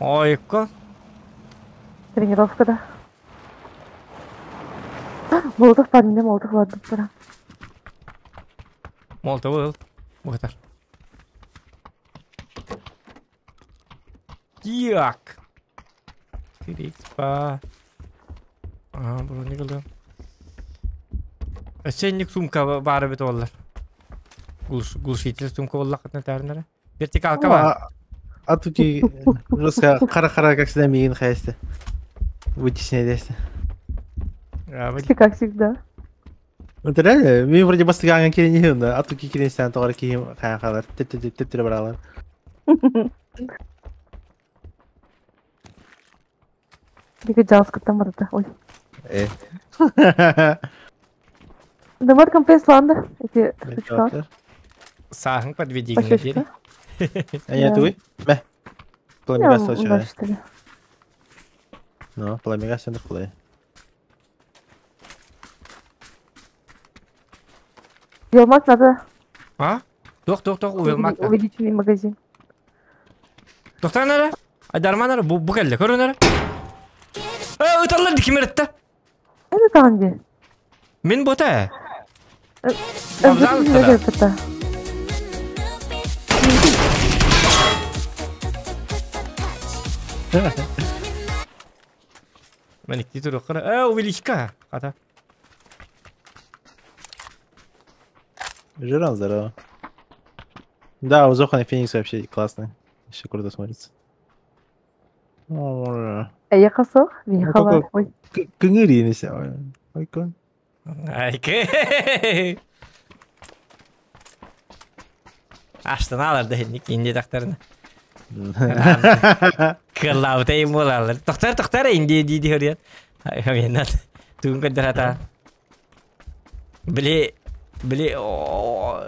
Ойко. Тренировкада. Молотов бар, менде молотов бар деп тұра. Молотов был. Бұғытар. Так. 4x па. Ага, броник алды. Сенник сумка бары бит олар. Глушитель сумка болла кытна тәрнәре. Вертикалка бар. А тут и жестко қара-қара, как всегда, миын хайсты. Вытесняй десті. Как всегда. Это реально, мен вроде бастыган келен да, а тут келен сән тоғар кейім қаян қалар, теп-теп-теп баралар. Диги жалскыттан барда. Ой. Э. Давай компенс ланда. Эти штучка. Сааһын подведение диэри. А я туй? Мэ. Пламега соча. Ну, пламега сен кулай. Елмак надо. А? Тох, тох, тох, уелмак. Увеличенный магазин. Тохтан эрэ. Айдарман эрэ, бу бу кэллэ, көрүн эрэ. Э, ыталлар ди ким эрэтте? Это там где? Мин бота. Вокзал ыттара. Мен икки туруоххара. Э, увеличка. Хата. Жиран здорово. Да, у Зохана Феникс вообще классный. Еще круто смотрится. Эйиэхэ суох, миэхэ баар. Ой. Кыҥыр иинисэ. Ойкон. Айкы. Аштыналар да инник инди тахтарына. Кыллаабыта им буолаллар. Тохтар тохтар инди дии хөрүөн. Хамианат. Тугун көрдөр Били били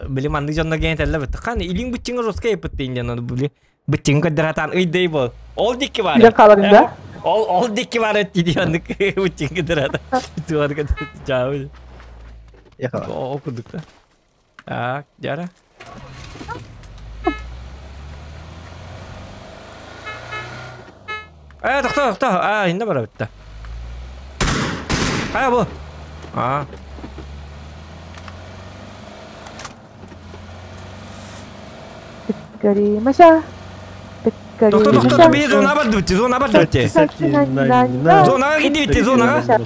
били маннык дьонно гэн тэллэ бит. Хан илиң быччыңы жестко еппит дейин били быччыңы көрдөр атаан ыйдый бол. Ол дикки бар. Билен хааларын да? Ол ол дикки бар эт дии оннук быччыңы көрдөр ата. Туар көрдөр жаабы. Ол курдук да. Так, дьара. Э, тохто, тохто. А, инде бара битте. Кая бу? А. Гори, Маша. Тохто, тохто, бии зона барды битти, зона барды битти. Зонаға киди битти, зонаға.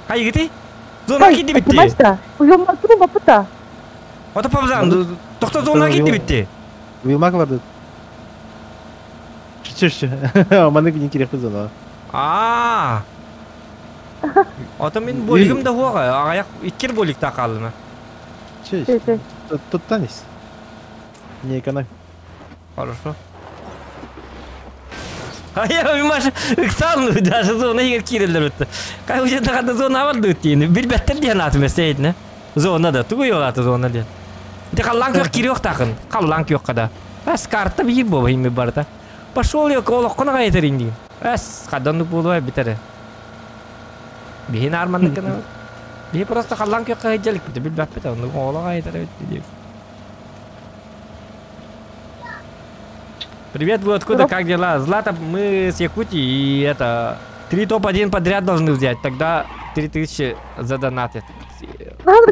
Кайгити? Зона киди битти. Уйылмакты бапыта. Ото пабзан, тохто зона киди битти. Уйылмак барды. Чү чү. Маннык бинин керек зона. Аа. Ото мин болигим да хуага, аяк иккер болик та калдым. Чү. Туттанис. Не экономь. Хорошо. А я маш ыксан даже зона егер кирелер битти. Кай уже да зона барды битти. Билбеттер диэн атым эсейдне. Зона да тугу йолаты зона диэн. Де қаллаң кök кириок тақын. Қаллаң кök қада. Әс карта бир бо химми барда. Пошел я колох кона гайтерин дим. Әс кадан болуа битере. Бихин арманныкына. Бихи просто қаллаң кök кайжалык бите билбеп бите. Оны ола гайтере бит. Привет, вы откуда, как дела? Злата, мы с Якутии, и это... Три топ-1 подряд должны взять, тогда 3000 задонатят.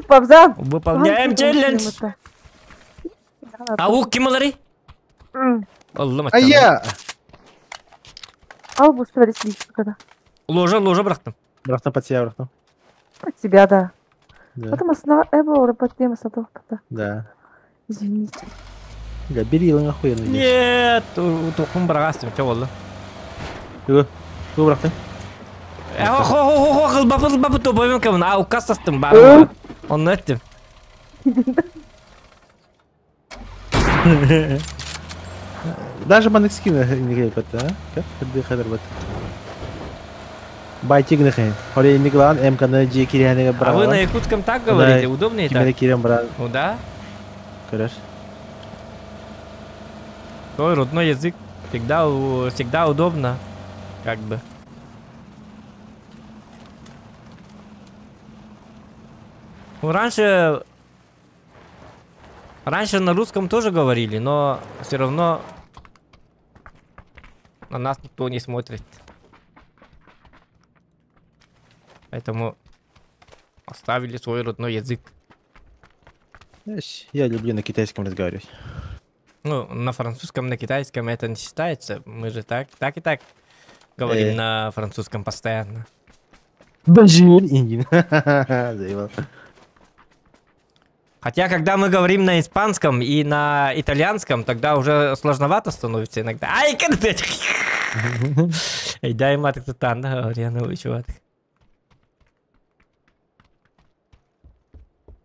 Пабзан! Выполняем челлендж! Аук ким олорый? А я! Ал бу когда. Ложа, ложа бырахтым. Бырахтым под себя бырахтым. Под себя, да. Потом основа Эбо работаем с Да. Извините. Да, бери илың охуенно. Нет, тухум бырагастым, че болду? Тугу, тугу бырахтың? Хо хо хо хо хыл бапы тобойм кемин, а укастастым бар. Онну эттим. Даже маннык скин не келбет, а? Как? Хадды хадыр бат. Байтик нехе. Хоре инник лан МКН G киряне А вы на якутском так говорите, удобнее так? Кирен брат. Ну да. Хорошо. Твой родной язык всегда, всегда удобно, как бы. Ну, раньше... Раньше на русском тоже говорили, но все равно на нас никто не смотрит. Поэтому оставили свой родной язык. Знаешь, я люблю на китайском разговаривать. Ну, на французском, на китайском это не считается. Мы же так, так и так говорим на французском постоянно. Бажир, Индин. Заебал. Хотя, когда мы говорим на испанском и на итальянском, тогда уже сложновато становится иногда. Ай, как ты... Эй, дай маток тут чувак.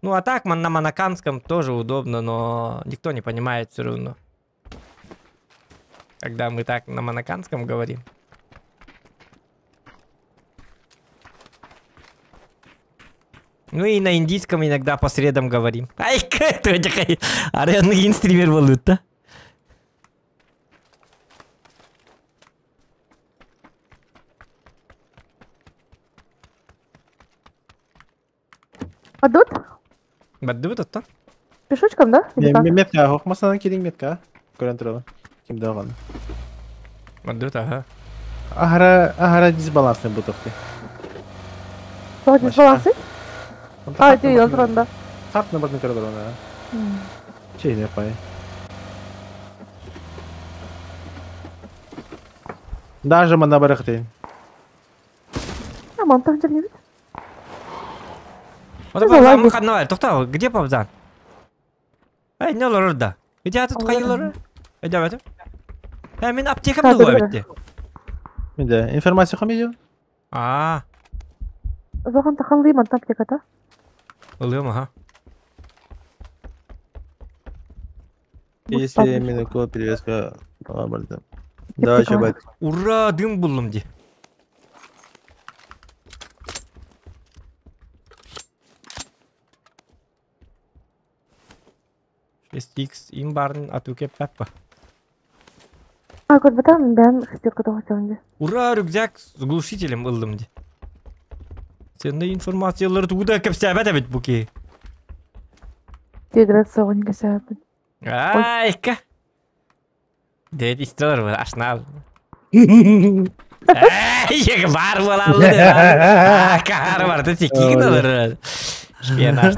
Ну, а так, на монаканском тоже удобно, но никто не понимает все равно. Когда мы так на монаканском говорим. Ну и на индийском иногда по средам говорим. Ай, Аренный стример был, да? Падут? Баддыбыт оттон. Пешочком, да? Или как? Метка, хохмасынан кирин метка. Көрөн туралы. Ким даган. Баддыбыт, ага. Ахара, ахара дисбалансный бутовки. Что, дисбалансы? А, ты её да. Харт на бортный коридор, да. Чей не пай. Даже мана барахты. А, мам, там не видит. Вот папзан ханна тоқта, где папзан? Эй, не олорор да. Где тут хайылары? Эй, давайте. Э, мен аптекам дуа битти. Менде информация хамидио. А. Зохан таханлы ман аптеката. Ылым, ага. Если именно код перевязка лаборда. Давай, чабать. Ура, дым булдум ди. Икс им барын атуке папа. А, код батам, бәм хистер кото хотел Ура, рюкзак с глушителем ылдым ди. Сенде информациялары тугуда кепсәбәт бит буки. Деградация кесәбәт. Айка. Дед истелер бар, ашнал. Эй, бар болалды. Кар бар, ты секигин Шпионаж.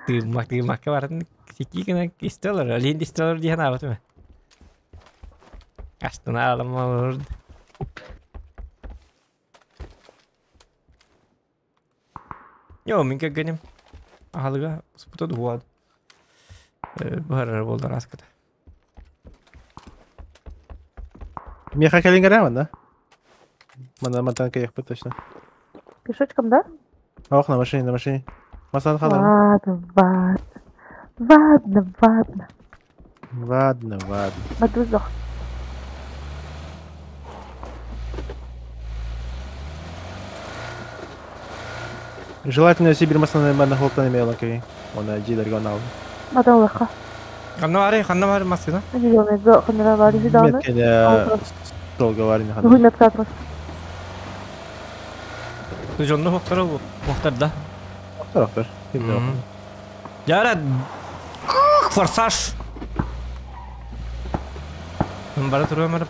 Ты мак бар, секигин истелер, лин истелер диген абат. Аштына алам. Йо, мин кергеним. Ахалыга спутад хуад. Бар болдар аската. Меха калингара, да? Мана матанка ехать точно. Пешочком, да? Ох, на машине, на машине. Масан халам. Ладно, ладно. Ладно, ладно. Ладно, ладно. Мадузох. Желательно себе масана на хлоптан имела кей. Он дилер гонал. Мадалаха. Ханна ханна масына. Ханна вари видана. Меткене стол говорин ханна. Бүгүн метка просто. Жонну хоктор хоктор да. Хоктор хоктор. Яра форсаж. Бара туруам.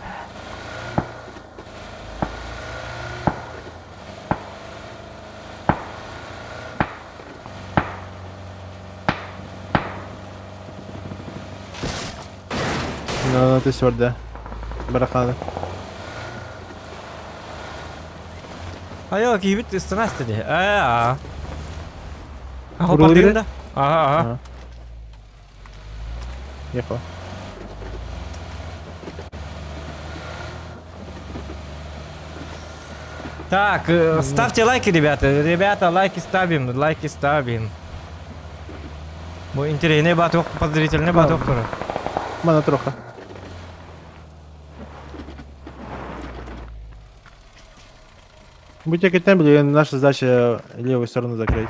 Ну, ты сюда. Барахана. А я кибит станасты. А. А, да? Ага, ага. Ехал. Так, ставьте лайки, ребята. Ребята, лайки ставим, лайки ставим. Бу интересный баток, подозрительный баток тоже. Мана троха. Будь как там, наша задача левую сторону закрыть.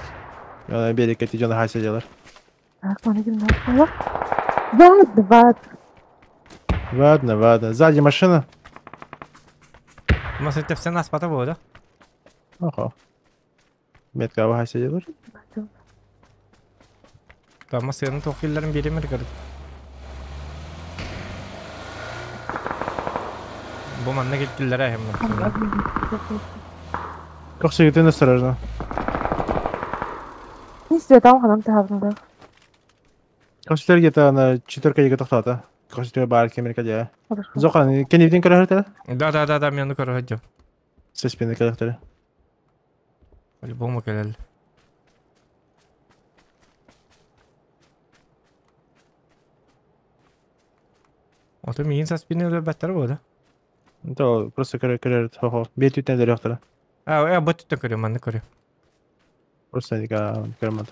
На берег эти Джона Хася делаешь. Так, ладно, ладно. Ладно, ладно. Сзади машина. У нас это все нас потом, да? Ага. Метка Хася делаешь. Там машина тохиллерин бери мер Бу манна келтилер әһем. Кохсигитин осторожно. Не света, ханам тахабнада. Кохситер где-то на четверка еге тохтата. Кохситер бар кемерка дия. Зохан, кеневдин көрөһөтө? Да, да, да, да, мен көрөһөтө. Со спины көрөһөтө. По-любому келел. Ото миин со спины баттар бу, да? То просто көрөр хо. Бет үтен дөрөктөр. А, я бот үтен көрөм, аны көрөм. Просто дика көрөм.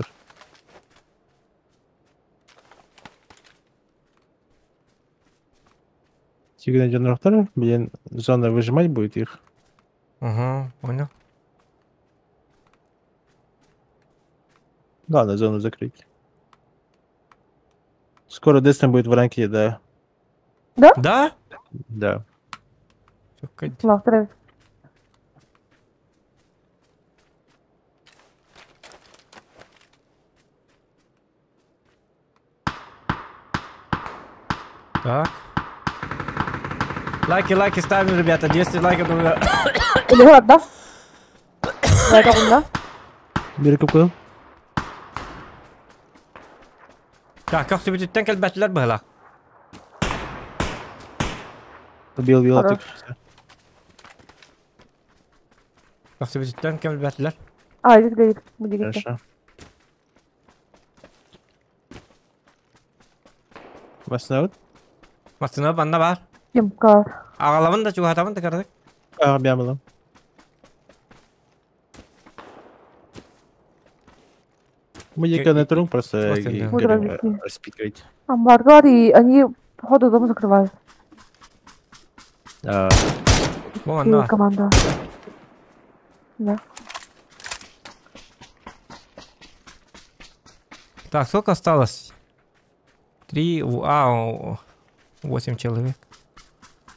Сигнал дьоннорохтор, блин, зона выжимать будет их. Угу, понял. Главное зону закрыть. Скоро Дестон будет в ранке, да. Да? Да? Да. Завтра. Так. Лайки, лайки ставим, ребята. 200 лайков. Или да? Да, Бери купил. Так, как тебе тут кэлбэтилэр быһылаах. Убил, убил. Көхсүбүтүттэн кэлбэтилэр. А, здесь горит. Хорошо. Массына Массына банна бар. Кемка. Аҕалабын да чугаһатабын да кыратык. Аа, бямылым. Мы на трун просто распикать. А Маргари, они походу дом закрывают. Да. Вон команда. Да. Так, сколько осталось? 3, а, 8 человек.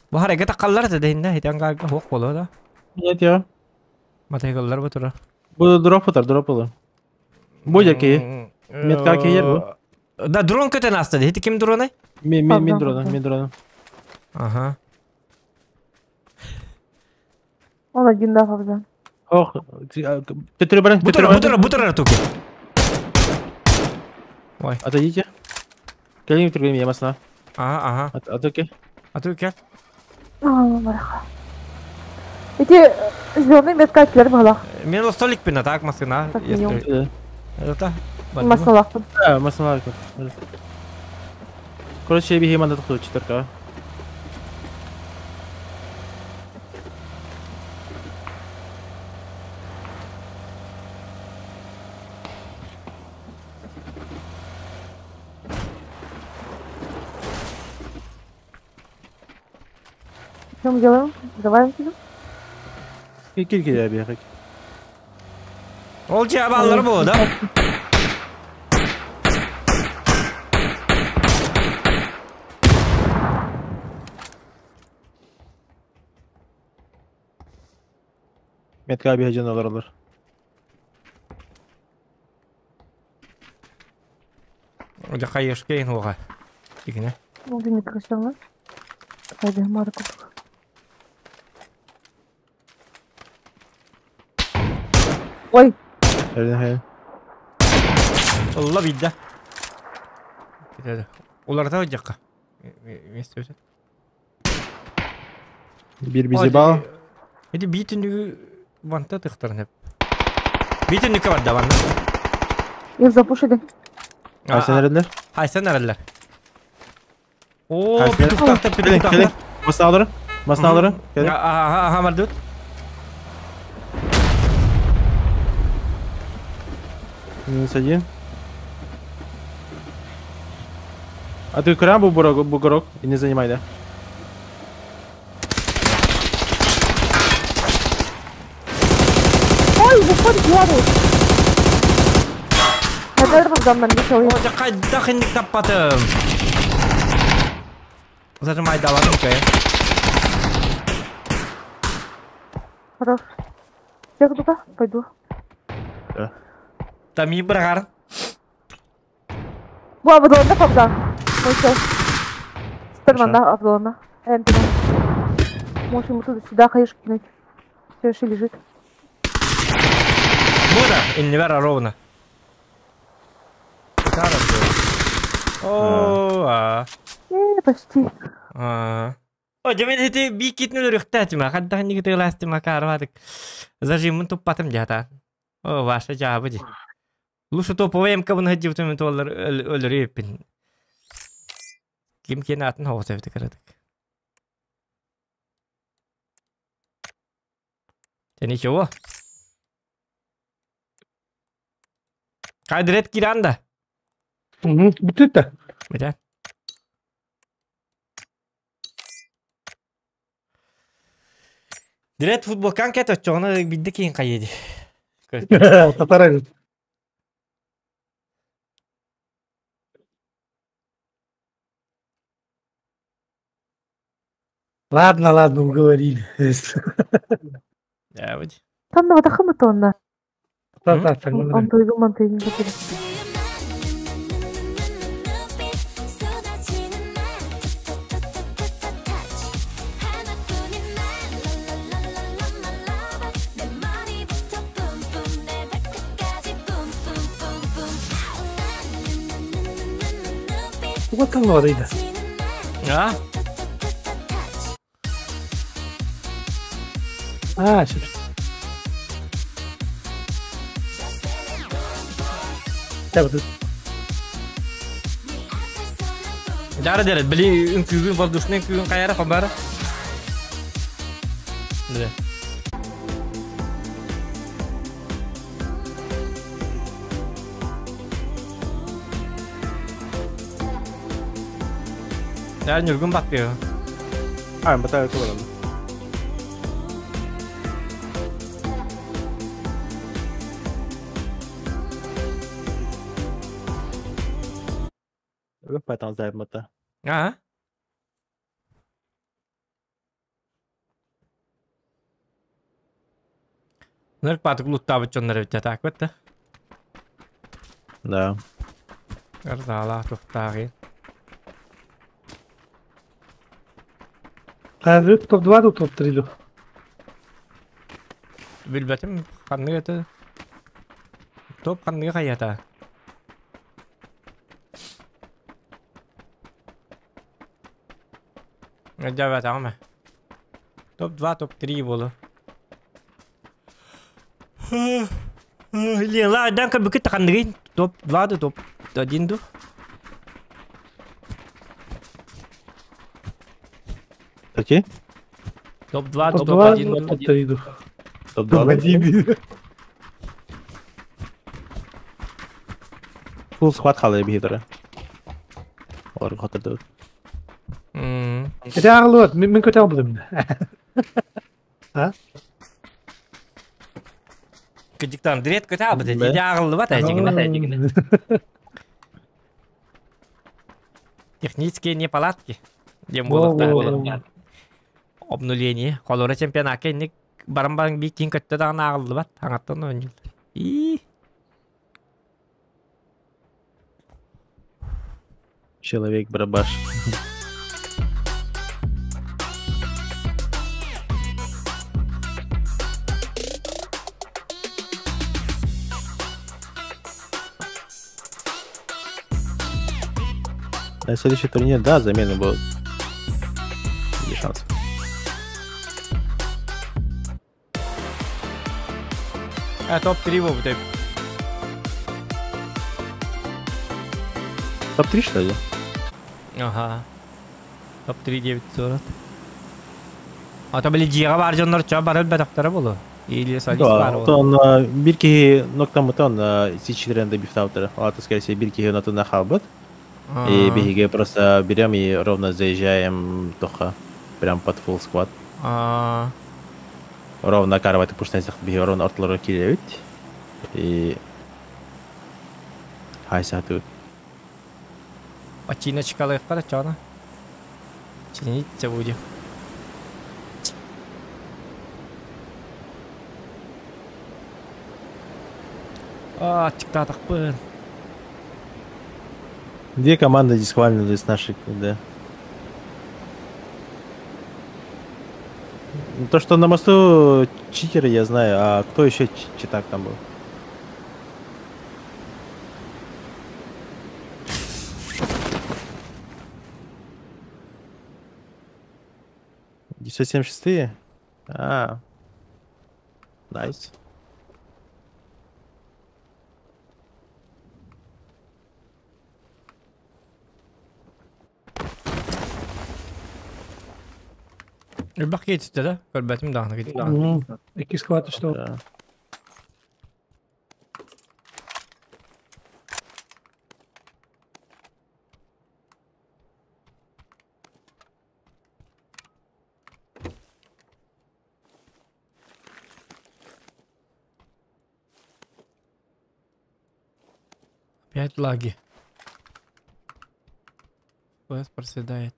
Бахар, это каллар да дehинне, хитан га хок боло да. Нет, я. Матай каллар бу тура. Бу дроп утар, дроп олы. Бу ки. Метка ки ер бу. Да, дрон көтен асты. Хити ким дроны? Мен мен мен дрон, мен дрон. Ага. Он один да, Фавзан. Ох, Петр баран, Петр, бутер, бутер туки. Ой. Отойдите. Кэлин түргем я масна. Ага, ага. Атуки. Атуки. Эти зеленые метка килер была. Мен столик пина так машина. Это? Масалах. Да, масалах. Короче, бихи манда тохту четверка. Что мы делаем? Давай сюда. Кил кил бихи. Ол жабалар бу, да? Метка бихи жаналар алар. Ода кайышкейн оға. Дигине. Ну, метка все Хайде, Марко. Ой. Allah billah. Оларда жаққа. Месте өтет. Bir bizi бал. Эти битүнүгү ванта тыктарын хеп. Битүнүккө бар да ванна. Их запушили. Хайсан эрелер? Хайсан эрелер. О, петухтахта, петухтахта. Масналары, масналары. Ага, ага, мардут. Минус один. А ты крам бугорок, бугорок и не занимай, да? Ой, выходит, ладно. О, кайда хинник таппатым. Зажимай давай, окей. Хорош. Я туда пойду. Да. Там и брагар. Буа, Абдулла, Фавзан. Мой чел. Сперман, да, Абдулла. Энтони. Можешь ему туда сюда хаешки кинуть. Все еще лежит. Буда, иннивера ровно. О, а. Почти. А. О, жамин эти бикитни рөхтәтима, хадда ханни тыластима карвадык. Зажимын туппатым жата. О, ваша жабы ди. Лучше топовый МК бұны хаджибытым толлар өлөрөппин. Ким кен атын хоғыз өбіті кырадык. Те ничего. Кайдырет киранда. Бүтүттэ. Бүтэ. Дирет футболкан кэт оччоҕуна бидде киин хайыа дии. Татар эбит. Ладно, ладно, уговорили. Да, вот. Таннабатахым тонна. Та-та, Онтуйгун мантыйгын көтөр. Туга таҥнабатый да? А? А, сөп. Табы Дара дәрет, били үҥкүүгүн, воздушный үҥкүүгүн хайара хабара. Да. Да, Ньургун баппио. А, батарейка баран. Ыппатан займата. А? Ныр патык луттаабыт дьоннор эбит так да? Да. Ырдаалаах тухтааҕын. Хазыр топ-2 ду топ-3 ду. Билбэтим ханнык это. Топ ханныгы хайата. Дьабатаҕым Топ-2, топ-3 буолу. Лела, айдан көрбүккүт ханныгый? Топ-2 ду, топ-1 ду? Окей? Топ-2, Топ-2, топ-1 ду. топ-3 ду. Топ-2. Топ-1. Full squad хаалар биһи Олар хотырды. Это ағылы мен көте алмадым. А? Кыдьыктан дирет көтө абыт эти ағылы бат әжигіне. Технические неполадки. Дем болуқтар. Обнуление. Холора чемпионатка инник баран-баран би кин көттө дагы ағылы бат. Аңаттан ойнул. И Человек барабаш. На следующий турнир, да, замены будут. Есть шанс. А, топ-3 был. Топ-3, что ли? Ага. Топ-3 940. А то били жига бар дьоннор чо барыл бетахтара болу. Или солист бар Да, болу. то он бир киһи ноктамытан сичилеренде бифтаутер. А то скорее всего бир киһи натына хабыт. И биһиги просто берем и ровно заезжаем тоха. Прям под full squad. А, Ровно карваты пушнай биһиги ровно ортолоро кииребит. И хайса тут. Починочкалыахха да чоно. Чинить будем. А, тиктатахпын. Две команды дисквалифицировали с нашей, да. То, что на мосту читеры, я знаю, а кто еще читак там был? 976-е? А, найс. Элбэх киһи да? Көрбөтүм даҕаны кити. Икки сквад что? Да. Опять лаги. FPS проседает.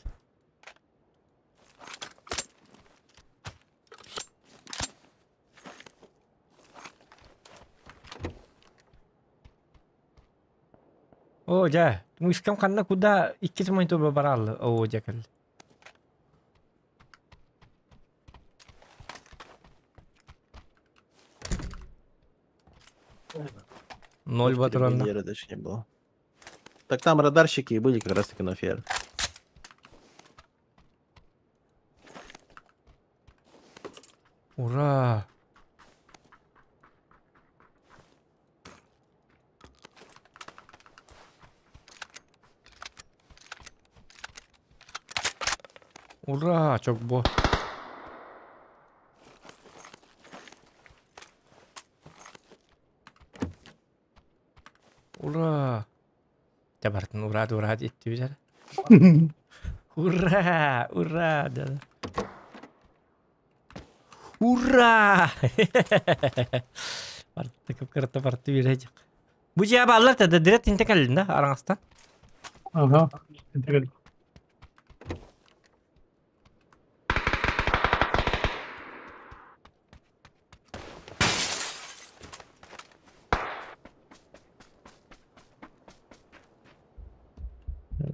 О, дьэ, мышкам ханна куда иккис монитор бараллы. О, дьэ кэлли. Ноль патронов. Миллиера даже не было. Так там радарщики и были как раз таки на фер. Ура! Ура, чокбо. Ура! Дьэ барытын ура да ура диэттибит эрэ. Ура! Ура! Да. Ура! Барты кып-кырата барты биэрэ Бу дьиэ бааллар да дирет инте кэллин да араҥастан. Ага. Инте кэллин.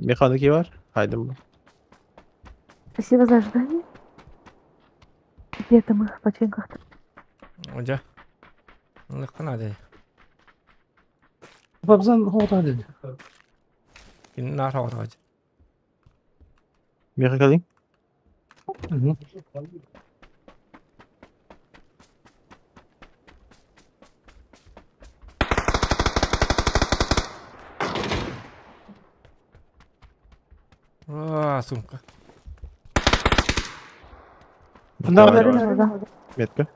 Механики бар? Хайдым. Спасибо за ожидание. Где это мы в починках-то? Дьэ. Ылыхха наада. Бабзан хоҕотоҕо диэн. Кини наар хоҕотоҕо. Миэхэ кэлиҥ. Аа, сумка. Метка.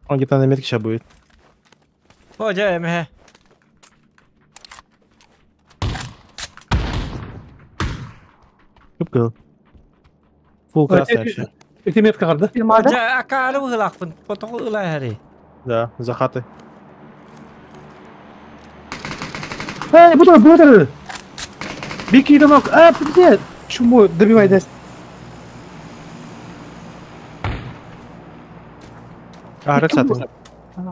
Он где-то на метке сейчас будет. О, дьэ, эмэһэ. Кып-кыл. Фул красный вообще. Ити метка харда. Дьэ, акаары быһыылаахпын. Потоку ыла эһэри. Да, за хаты. Эй, бу бу Бики домок. А, где? Чему добивай даст? А, рексатын.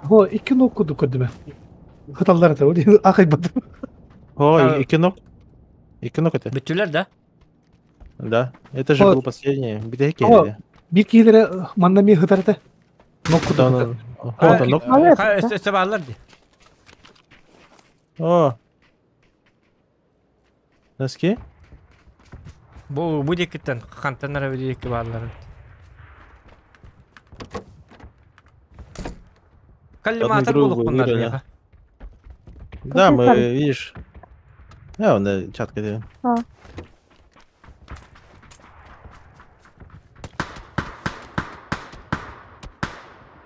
Хо, икки ног куду көрдүмэ. Хыталлар это, ахай бат. О, икки ног. Икки ног это. Бүттүлэр да? Да, это же был последний. Где киһи? Бир киһилэрэ манна ми хытар этэ. Ног куду. О, ног. Өссө бааллар ди. О. Носки? Бу бу диэкиттэн хантан эрэ диэки бааллар. Коллиматор буолуохпун Да, мы, видишь. Да, он чат где.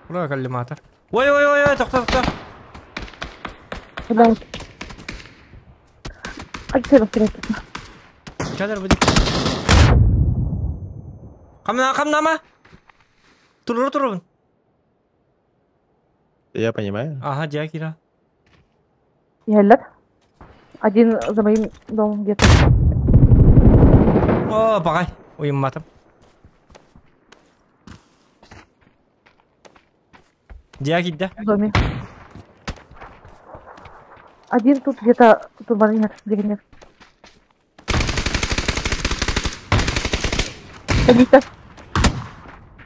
Ура, коллиматор. Ой, ой, ой, ой, тохто, тохто. Да. Кадр будет. Хамна, хамнама. Туру, туру. Я понимаю. Ага, дьэ, Кира. Иһэллэр. Один за моим домом где-то. О, баҕай, уйумматым. Дьэ, киирдэ. В доме. Один тут где-то тут бар дегенер. Кабита.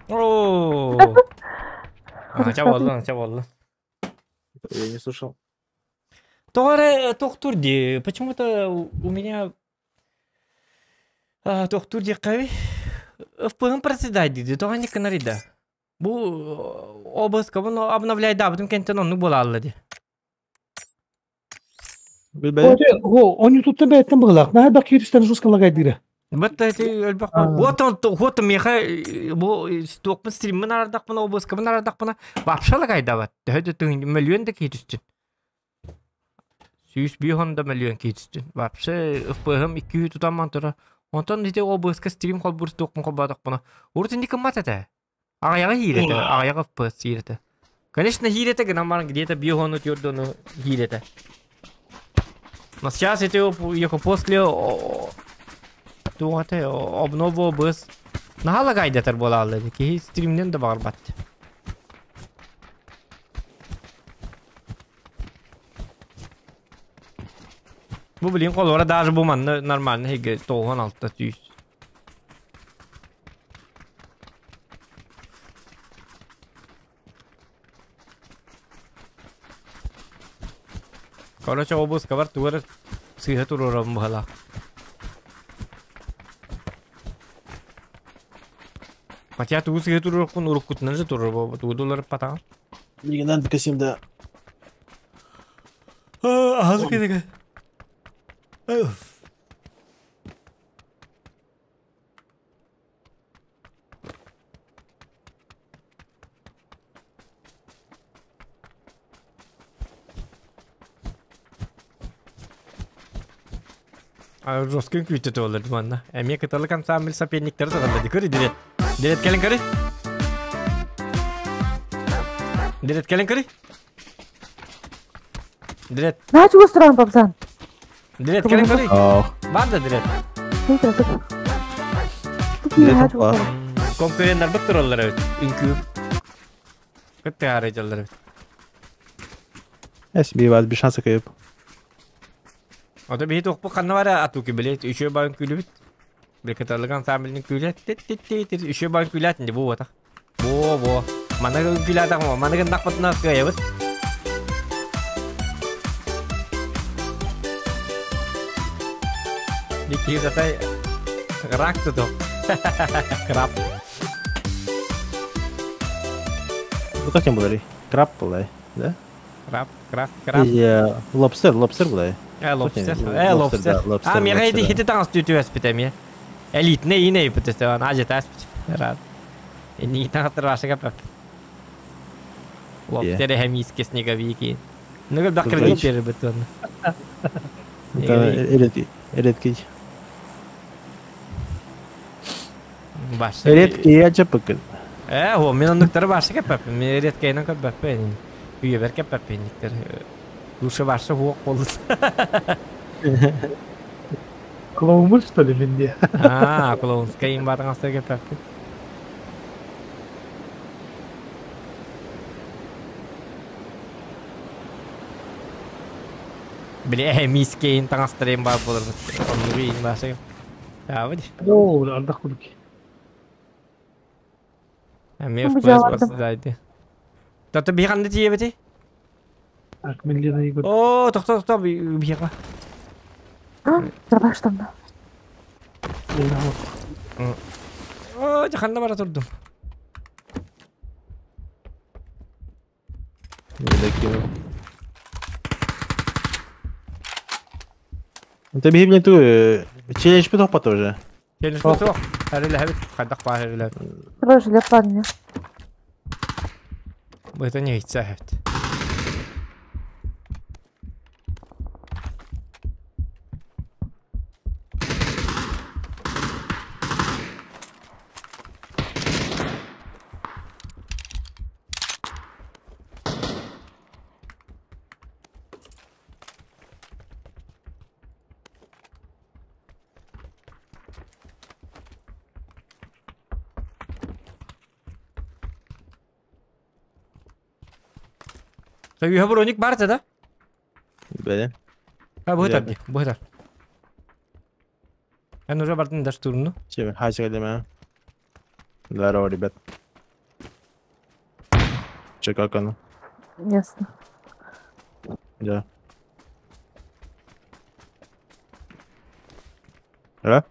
О. А, ча болла, ча болла. Я не слышал. Тоҕо эрэ тохтуур дии. Почему-то у меня тохтуур диэххэ ФПМ проседает дии. Тоҕо инник гынар да. Бу ОБС-кабын обновляйдаабытым кэнтэн оннук буолаалла дии. Они тут бэйэттэн быһылаах. Наһаа элбэх кииристэн жестко лагайдыыра. Бытта ити элбэх Вот он вот миэхэ бу туохпун стриммин араардахпына ОБС-кабын араардахпына вообще лагайдаабат. Төһө да мөлүйүөн да киһи түстүн. 101 да мөлүйүөн киһи түстүн. Вообще ФПХ 200 тутамман тура. Онтон ити обыска стрим холбуур туохпун холбоотохпуна урут инник гыммат этэ. Аҕыйаҕы иһиир этэ, аҕыйаҕы FPS иһиир этэ. Конечно, иһиир этэ гынан баран где-то биоһону твердону иһиир этэ. Но сейчас эти после туох этэ обнову быс наһаа лагайдатар буолааллар киһи стримнен да баҕарбат. Бу билин холуора даже бу манна нормально хиге 96 сүүс. Короче, обыскабар тугар сыыһа туруорабын быһалаах. Хотя тугу сыыһа туруоруккун уруккутунан же туруорбу тугу дуларыппатаҕым. Билигин кесим да. Аһаз кедеге. Жесткий күүтэ туолар манна. Эмиэ кыталык ансамбль соперниктары саталлар. Көрү дирет. Дирет кэлин көрү. Дирет кэлин көрү. Дирет. На чугас туран папсан. Дирет кэлин көрү. Бар да дирет. Дирет Конкуренттар тураллар эбит. Үҥкүү. Кыттыһаары дьаллар эбит. Эс би вас без шанса кайып. Ото биһи туохпут ханна бара атуки билет үчүө баан күлүбүт. Бекаталык ансамбльын күлэт тит тит тит үчүө баан күлэт инде бу батах. Бо бо. Мана күлэт ама мана гыннахпытына кыайабыт. Дикки сатай рак туту. Краб. Ну как им было? Краб был, да? Краб, краб, краб. Или лобстер, лобстер был. Лобстер. Лобстер. А, мега иди хити таңас түтү әспит эми. Элитне ине ипотесе, ажет әспит. Рад. Ни таңастыр башы капап. Лобстер хемиске снеговики. Ну, когда кредит бербит он. Редкий, редкий. Редкий я чапыкын. О, мен оннуктары башы капап. Мен редкийнен капап. Үйебер капап никтер. Лучше башы хуок болду. Клоун что ли, менде? А, клоунская им батыңастыр капап. Бile мискейин таңастырайын бар болор. Оннугу иин башы. Табы. О, ардах курдук. Эми FPS басты. Тата биханды тиебети? Так, мен Лена Игорь. О, тохто, тохто, бихага. А, зарбаштан. О, жаханда бара турдум. Не انت بيهبني تو تشالنج بتهبط уже. Челлендж бутох. Әрілі хәбит, қайдақ бар әрілі. Тоже для парня. Это не яйца хәбит. Үйе броник бар да? Бәле. Ha, bu yeter, bu yeter. Ben уже бардым даже турну. Че, хача келеме. Здорово, ребят. Че, как оно? Ясно. Да. Да?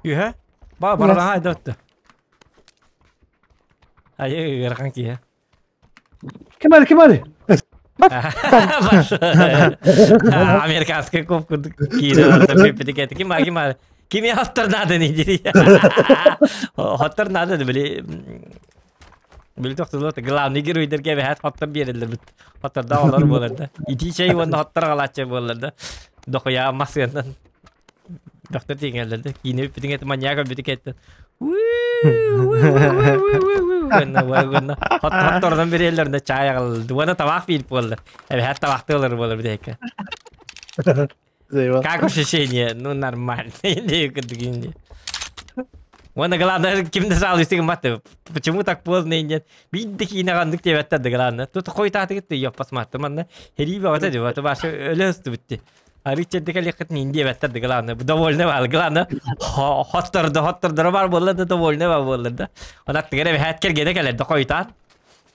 Үйе? Ба, барадан айдатты. Айы, ярхан ки. Кем кем али? Американский ковку кире, ким ким Кими хоттор надо не дири. Хоттор надо били. Били тохтулуот главный геройдарга эбэһээт хоттор биэрэллэр бит. Хоттордоох олор буолар да. Итии чэй уонна хоттор аҕалааччы буоллар да. Дохуйа массыаннан бөхтөр тиҥэллэр да. Киинэ бүппүтүн эт маньяк өлбүтү кэттэн. Уонна хоттордон бириэллэр да чай аҕаллар. Уонна табаах биир буоллар. Эбэһээт табахтыылар буолар бүтэһиккэ. Как ощущение? Ну, нормально. Уонна главное, ким да саалыйсы гыммат. Почему так поздно и нет? Биирдэ киинэ ханнык диэбэттэр да главное. Тут хойутаатыгыт да посмотрим манна. Херии бөҕөтө дии, это ваше өлө ыстыбытти. Арый чэрдик элиэххит мин диэбэттэр да главное. Довольны баар, главное. Хоттордо, хоттордоро бар буолла да довольны бар буолла да. Онаттыгар эбэһээт кэргэнэ кэлэр да хойутаан.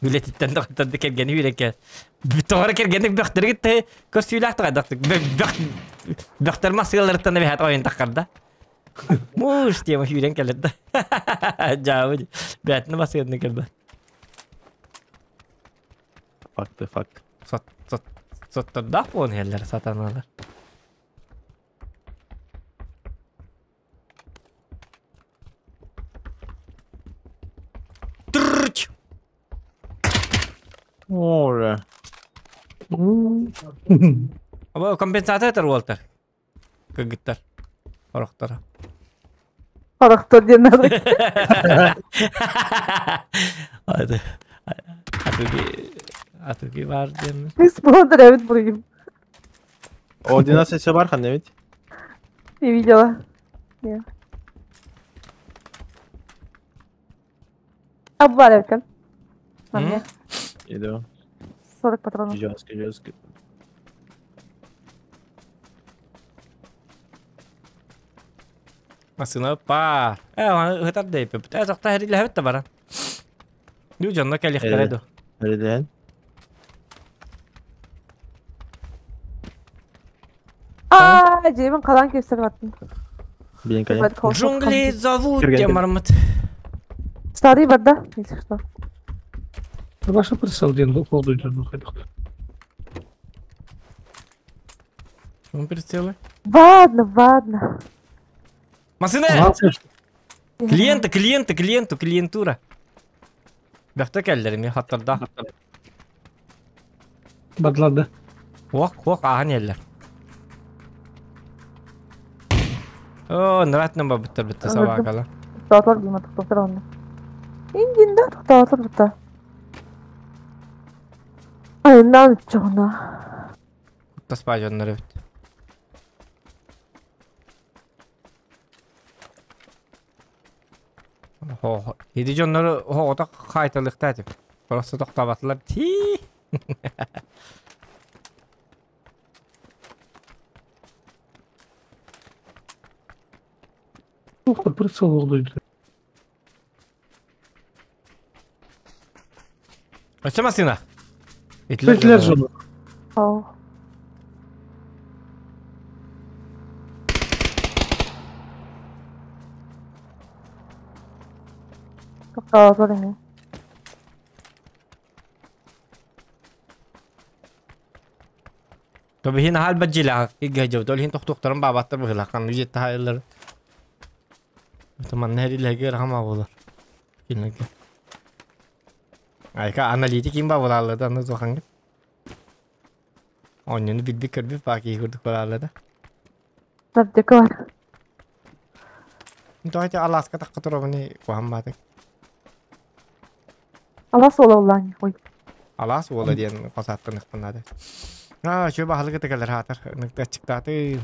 Үлэтиттэн да кэргэни үүрэн Тоҕо кэргэнник бөхтөргүт тэ көрсүүлээх таҕайдахтык бөхтөр массыыларыттан эбэһээт ойун таххарда. Муж тема сүүрэн кэлэр да. Дьаабы бээтинэ массыынаны кэлбэт. Факты, факт. Сот сот соттордаах буолан иһэллэр сатаналар. Трррч! Ора. Аба компенсация этэр уолтар. Кыргыттар. Орохторо. Орохтор диэн надо. Атыги атыги бар диэн. Исполнитель эбит буруйум. Ординация все бар ханна ведь? Не видела. Нет. А бар эбит. Манна. Иду. 40 патронов. Жестко, жестко. Массыына паар. Э, ыһытар дейпиппит. Э, тохта хэрилэһэбит да баран. Дүү дьонно кэлиэхтэрэ ду. Эрдэн. Аа, дьиэбин халаан киирсэр баттым. Блин, конечно. Джунгли зовут диэн бараммыт. Старый барда, если что. Ваша прицел диэн холдуйдун хайдах. Он прицелы. Ладно, ладно. Масына! Клиенты, клиенты, клиенту, клиентура. Бөхтө кэллэр хаттарда. Бадлады. Хуох, хуох ааһан иһэллэр. Оо, нратно бабыттар битте собакалар. Тоқтатылар деймін, тоқтатылар онда. Ингинде тоқтатылар бітті. Айынан чоғына. Таспа дьоннор эбит. Хо, иди дьоннору хоҕото хаайталыахтаа этим. Просто тохтообатылар. Тии. Туох прицел холдуйду. Өссө массыына. Итилер дьоно. Ау. Тоқтатылар эми. Тобиһин хаал баджилаа иггэжэв долхин тохтуохтарын баабаттар быһылаах ханнык дьиэтэ хаайыллар. Манна хэрилэһигэр хама буолар. Кинилэргэ. Айка аналитик ким ба буолааллар да аны туохаҥҥыт. Оонньууну билбит көрбүт баа киһи курдук буолааллар да. Аптека бар. Тоҕо алааска тахха туруобуни куһаан баатык. Алаас уола улаан. Ой. Алаас уола диэн хос ааттаныахпын наада. Аа, үчүгэй баһылык ытык кэлэр хаатар. Ыныкта аччыктааты.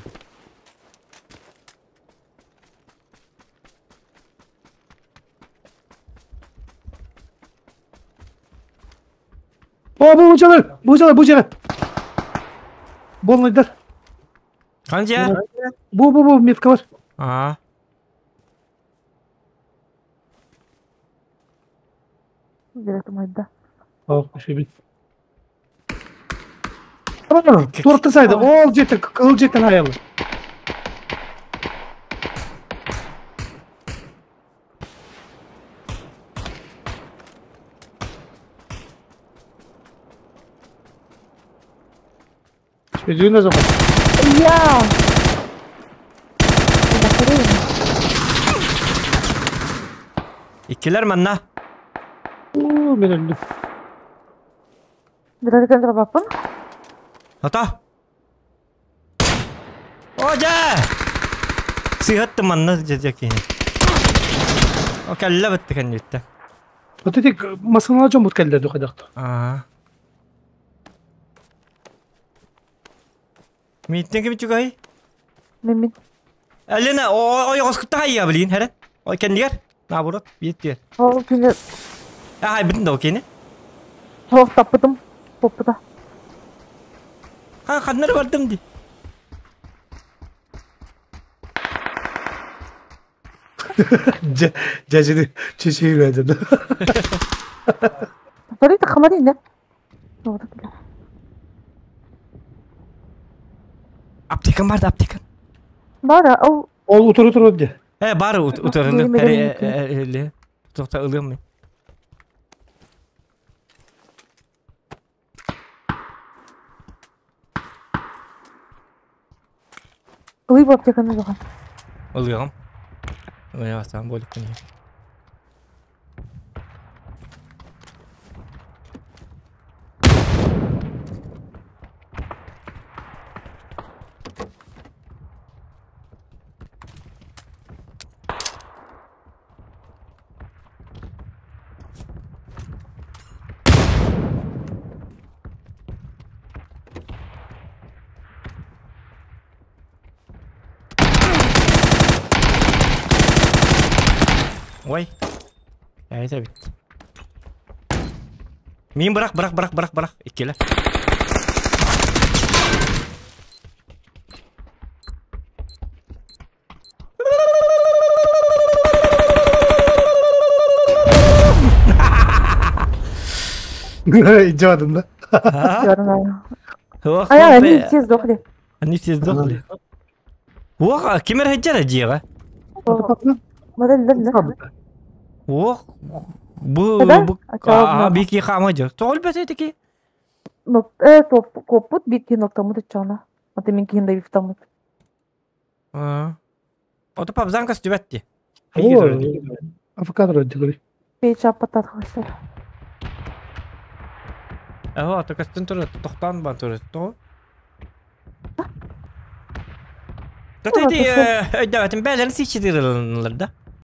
О, бу дьалар, бу дьалар, бу дьалар. Болнайдар. Ханжа? Бу, бу, бу, метка бар. Аа. Директор майда. О, шебит. Туорта сайды. Ол жеттен, кыл жеттен аялы. Шпедюна заман. Я! Иккилэр манна. Уу, мен өлдүм. Дырарыган турбаппын. Ата! О, дьэ! Сыһаттым манна дьэ киһи. О, кэллэ бытты кэнниттэн. Вот эти масыналар дьон бут кэллэр духадахта. Аа. Мииттен ким чугай? Мен мин. Алена, ойоҕоскутта хайя блин, хәрен. Ой, кэннигэр. Наоборот, биэттиэр. Ол күнү Ай, бүтүн да окейни. Суох таппытым. Поппута. Ха, ханнары бардым ди. Дьэдьини чичиирээдин. Sorry, тахамар инне. Аптекам барды, аптекам. Бара, ол Ол утуру туру де. Э, бар утарыны. Эре, Тоқта ылыам мен. Ылый бу аптеканы жохан. Ылыам. Ылыам астан болик күн. Ой. Это бит. Мин бырах, бырах, бырах, бырах, бырах. Иккилэ. Идеодын да. Ая, они все сдохли. Они все сдохли. Ох, кимер хеджер дьиэҕэ. Ох, бу бу а бики хама жер. Тоғыл бәсе теки. Коппут бики ноктамут иччана. Аты мен кийин да бифтамут. Ото пабзан костюбетти. Авокадо дигри. Печа патат хасар. Ага, ото костюм туры, тохтан бан туры. То. Тата ди өйдәбәтин бәлән сичидирилар да.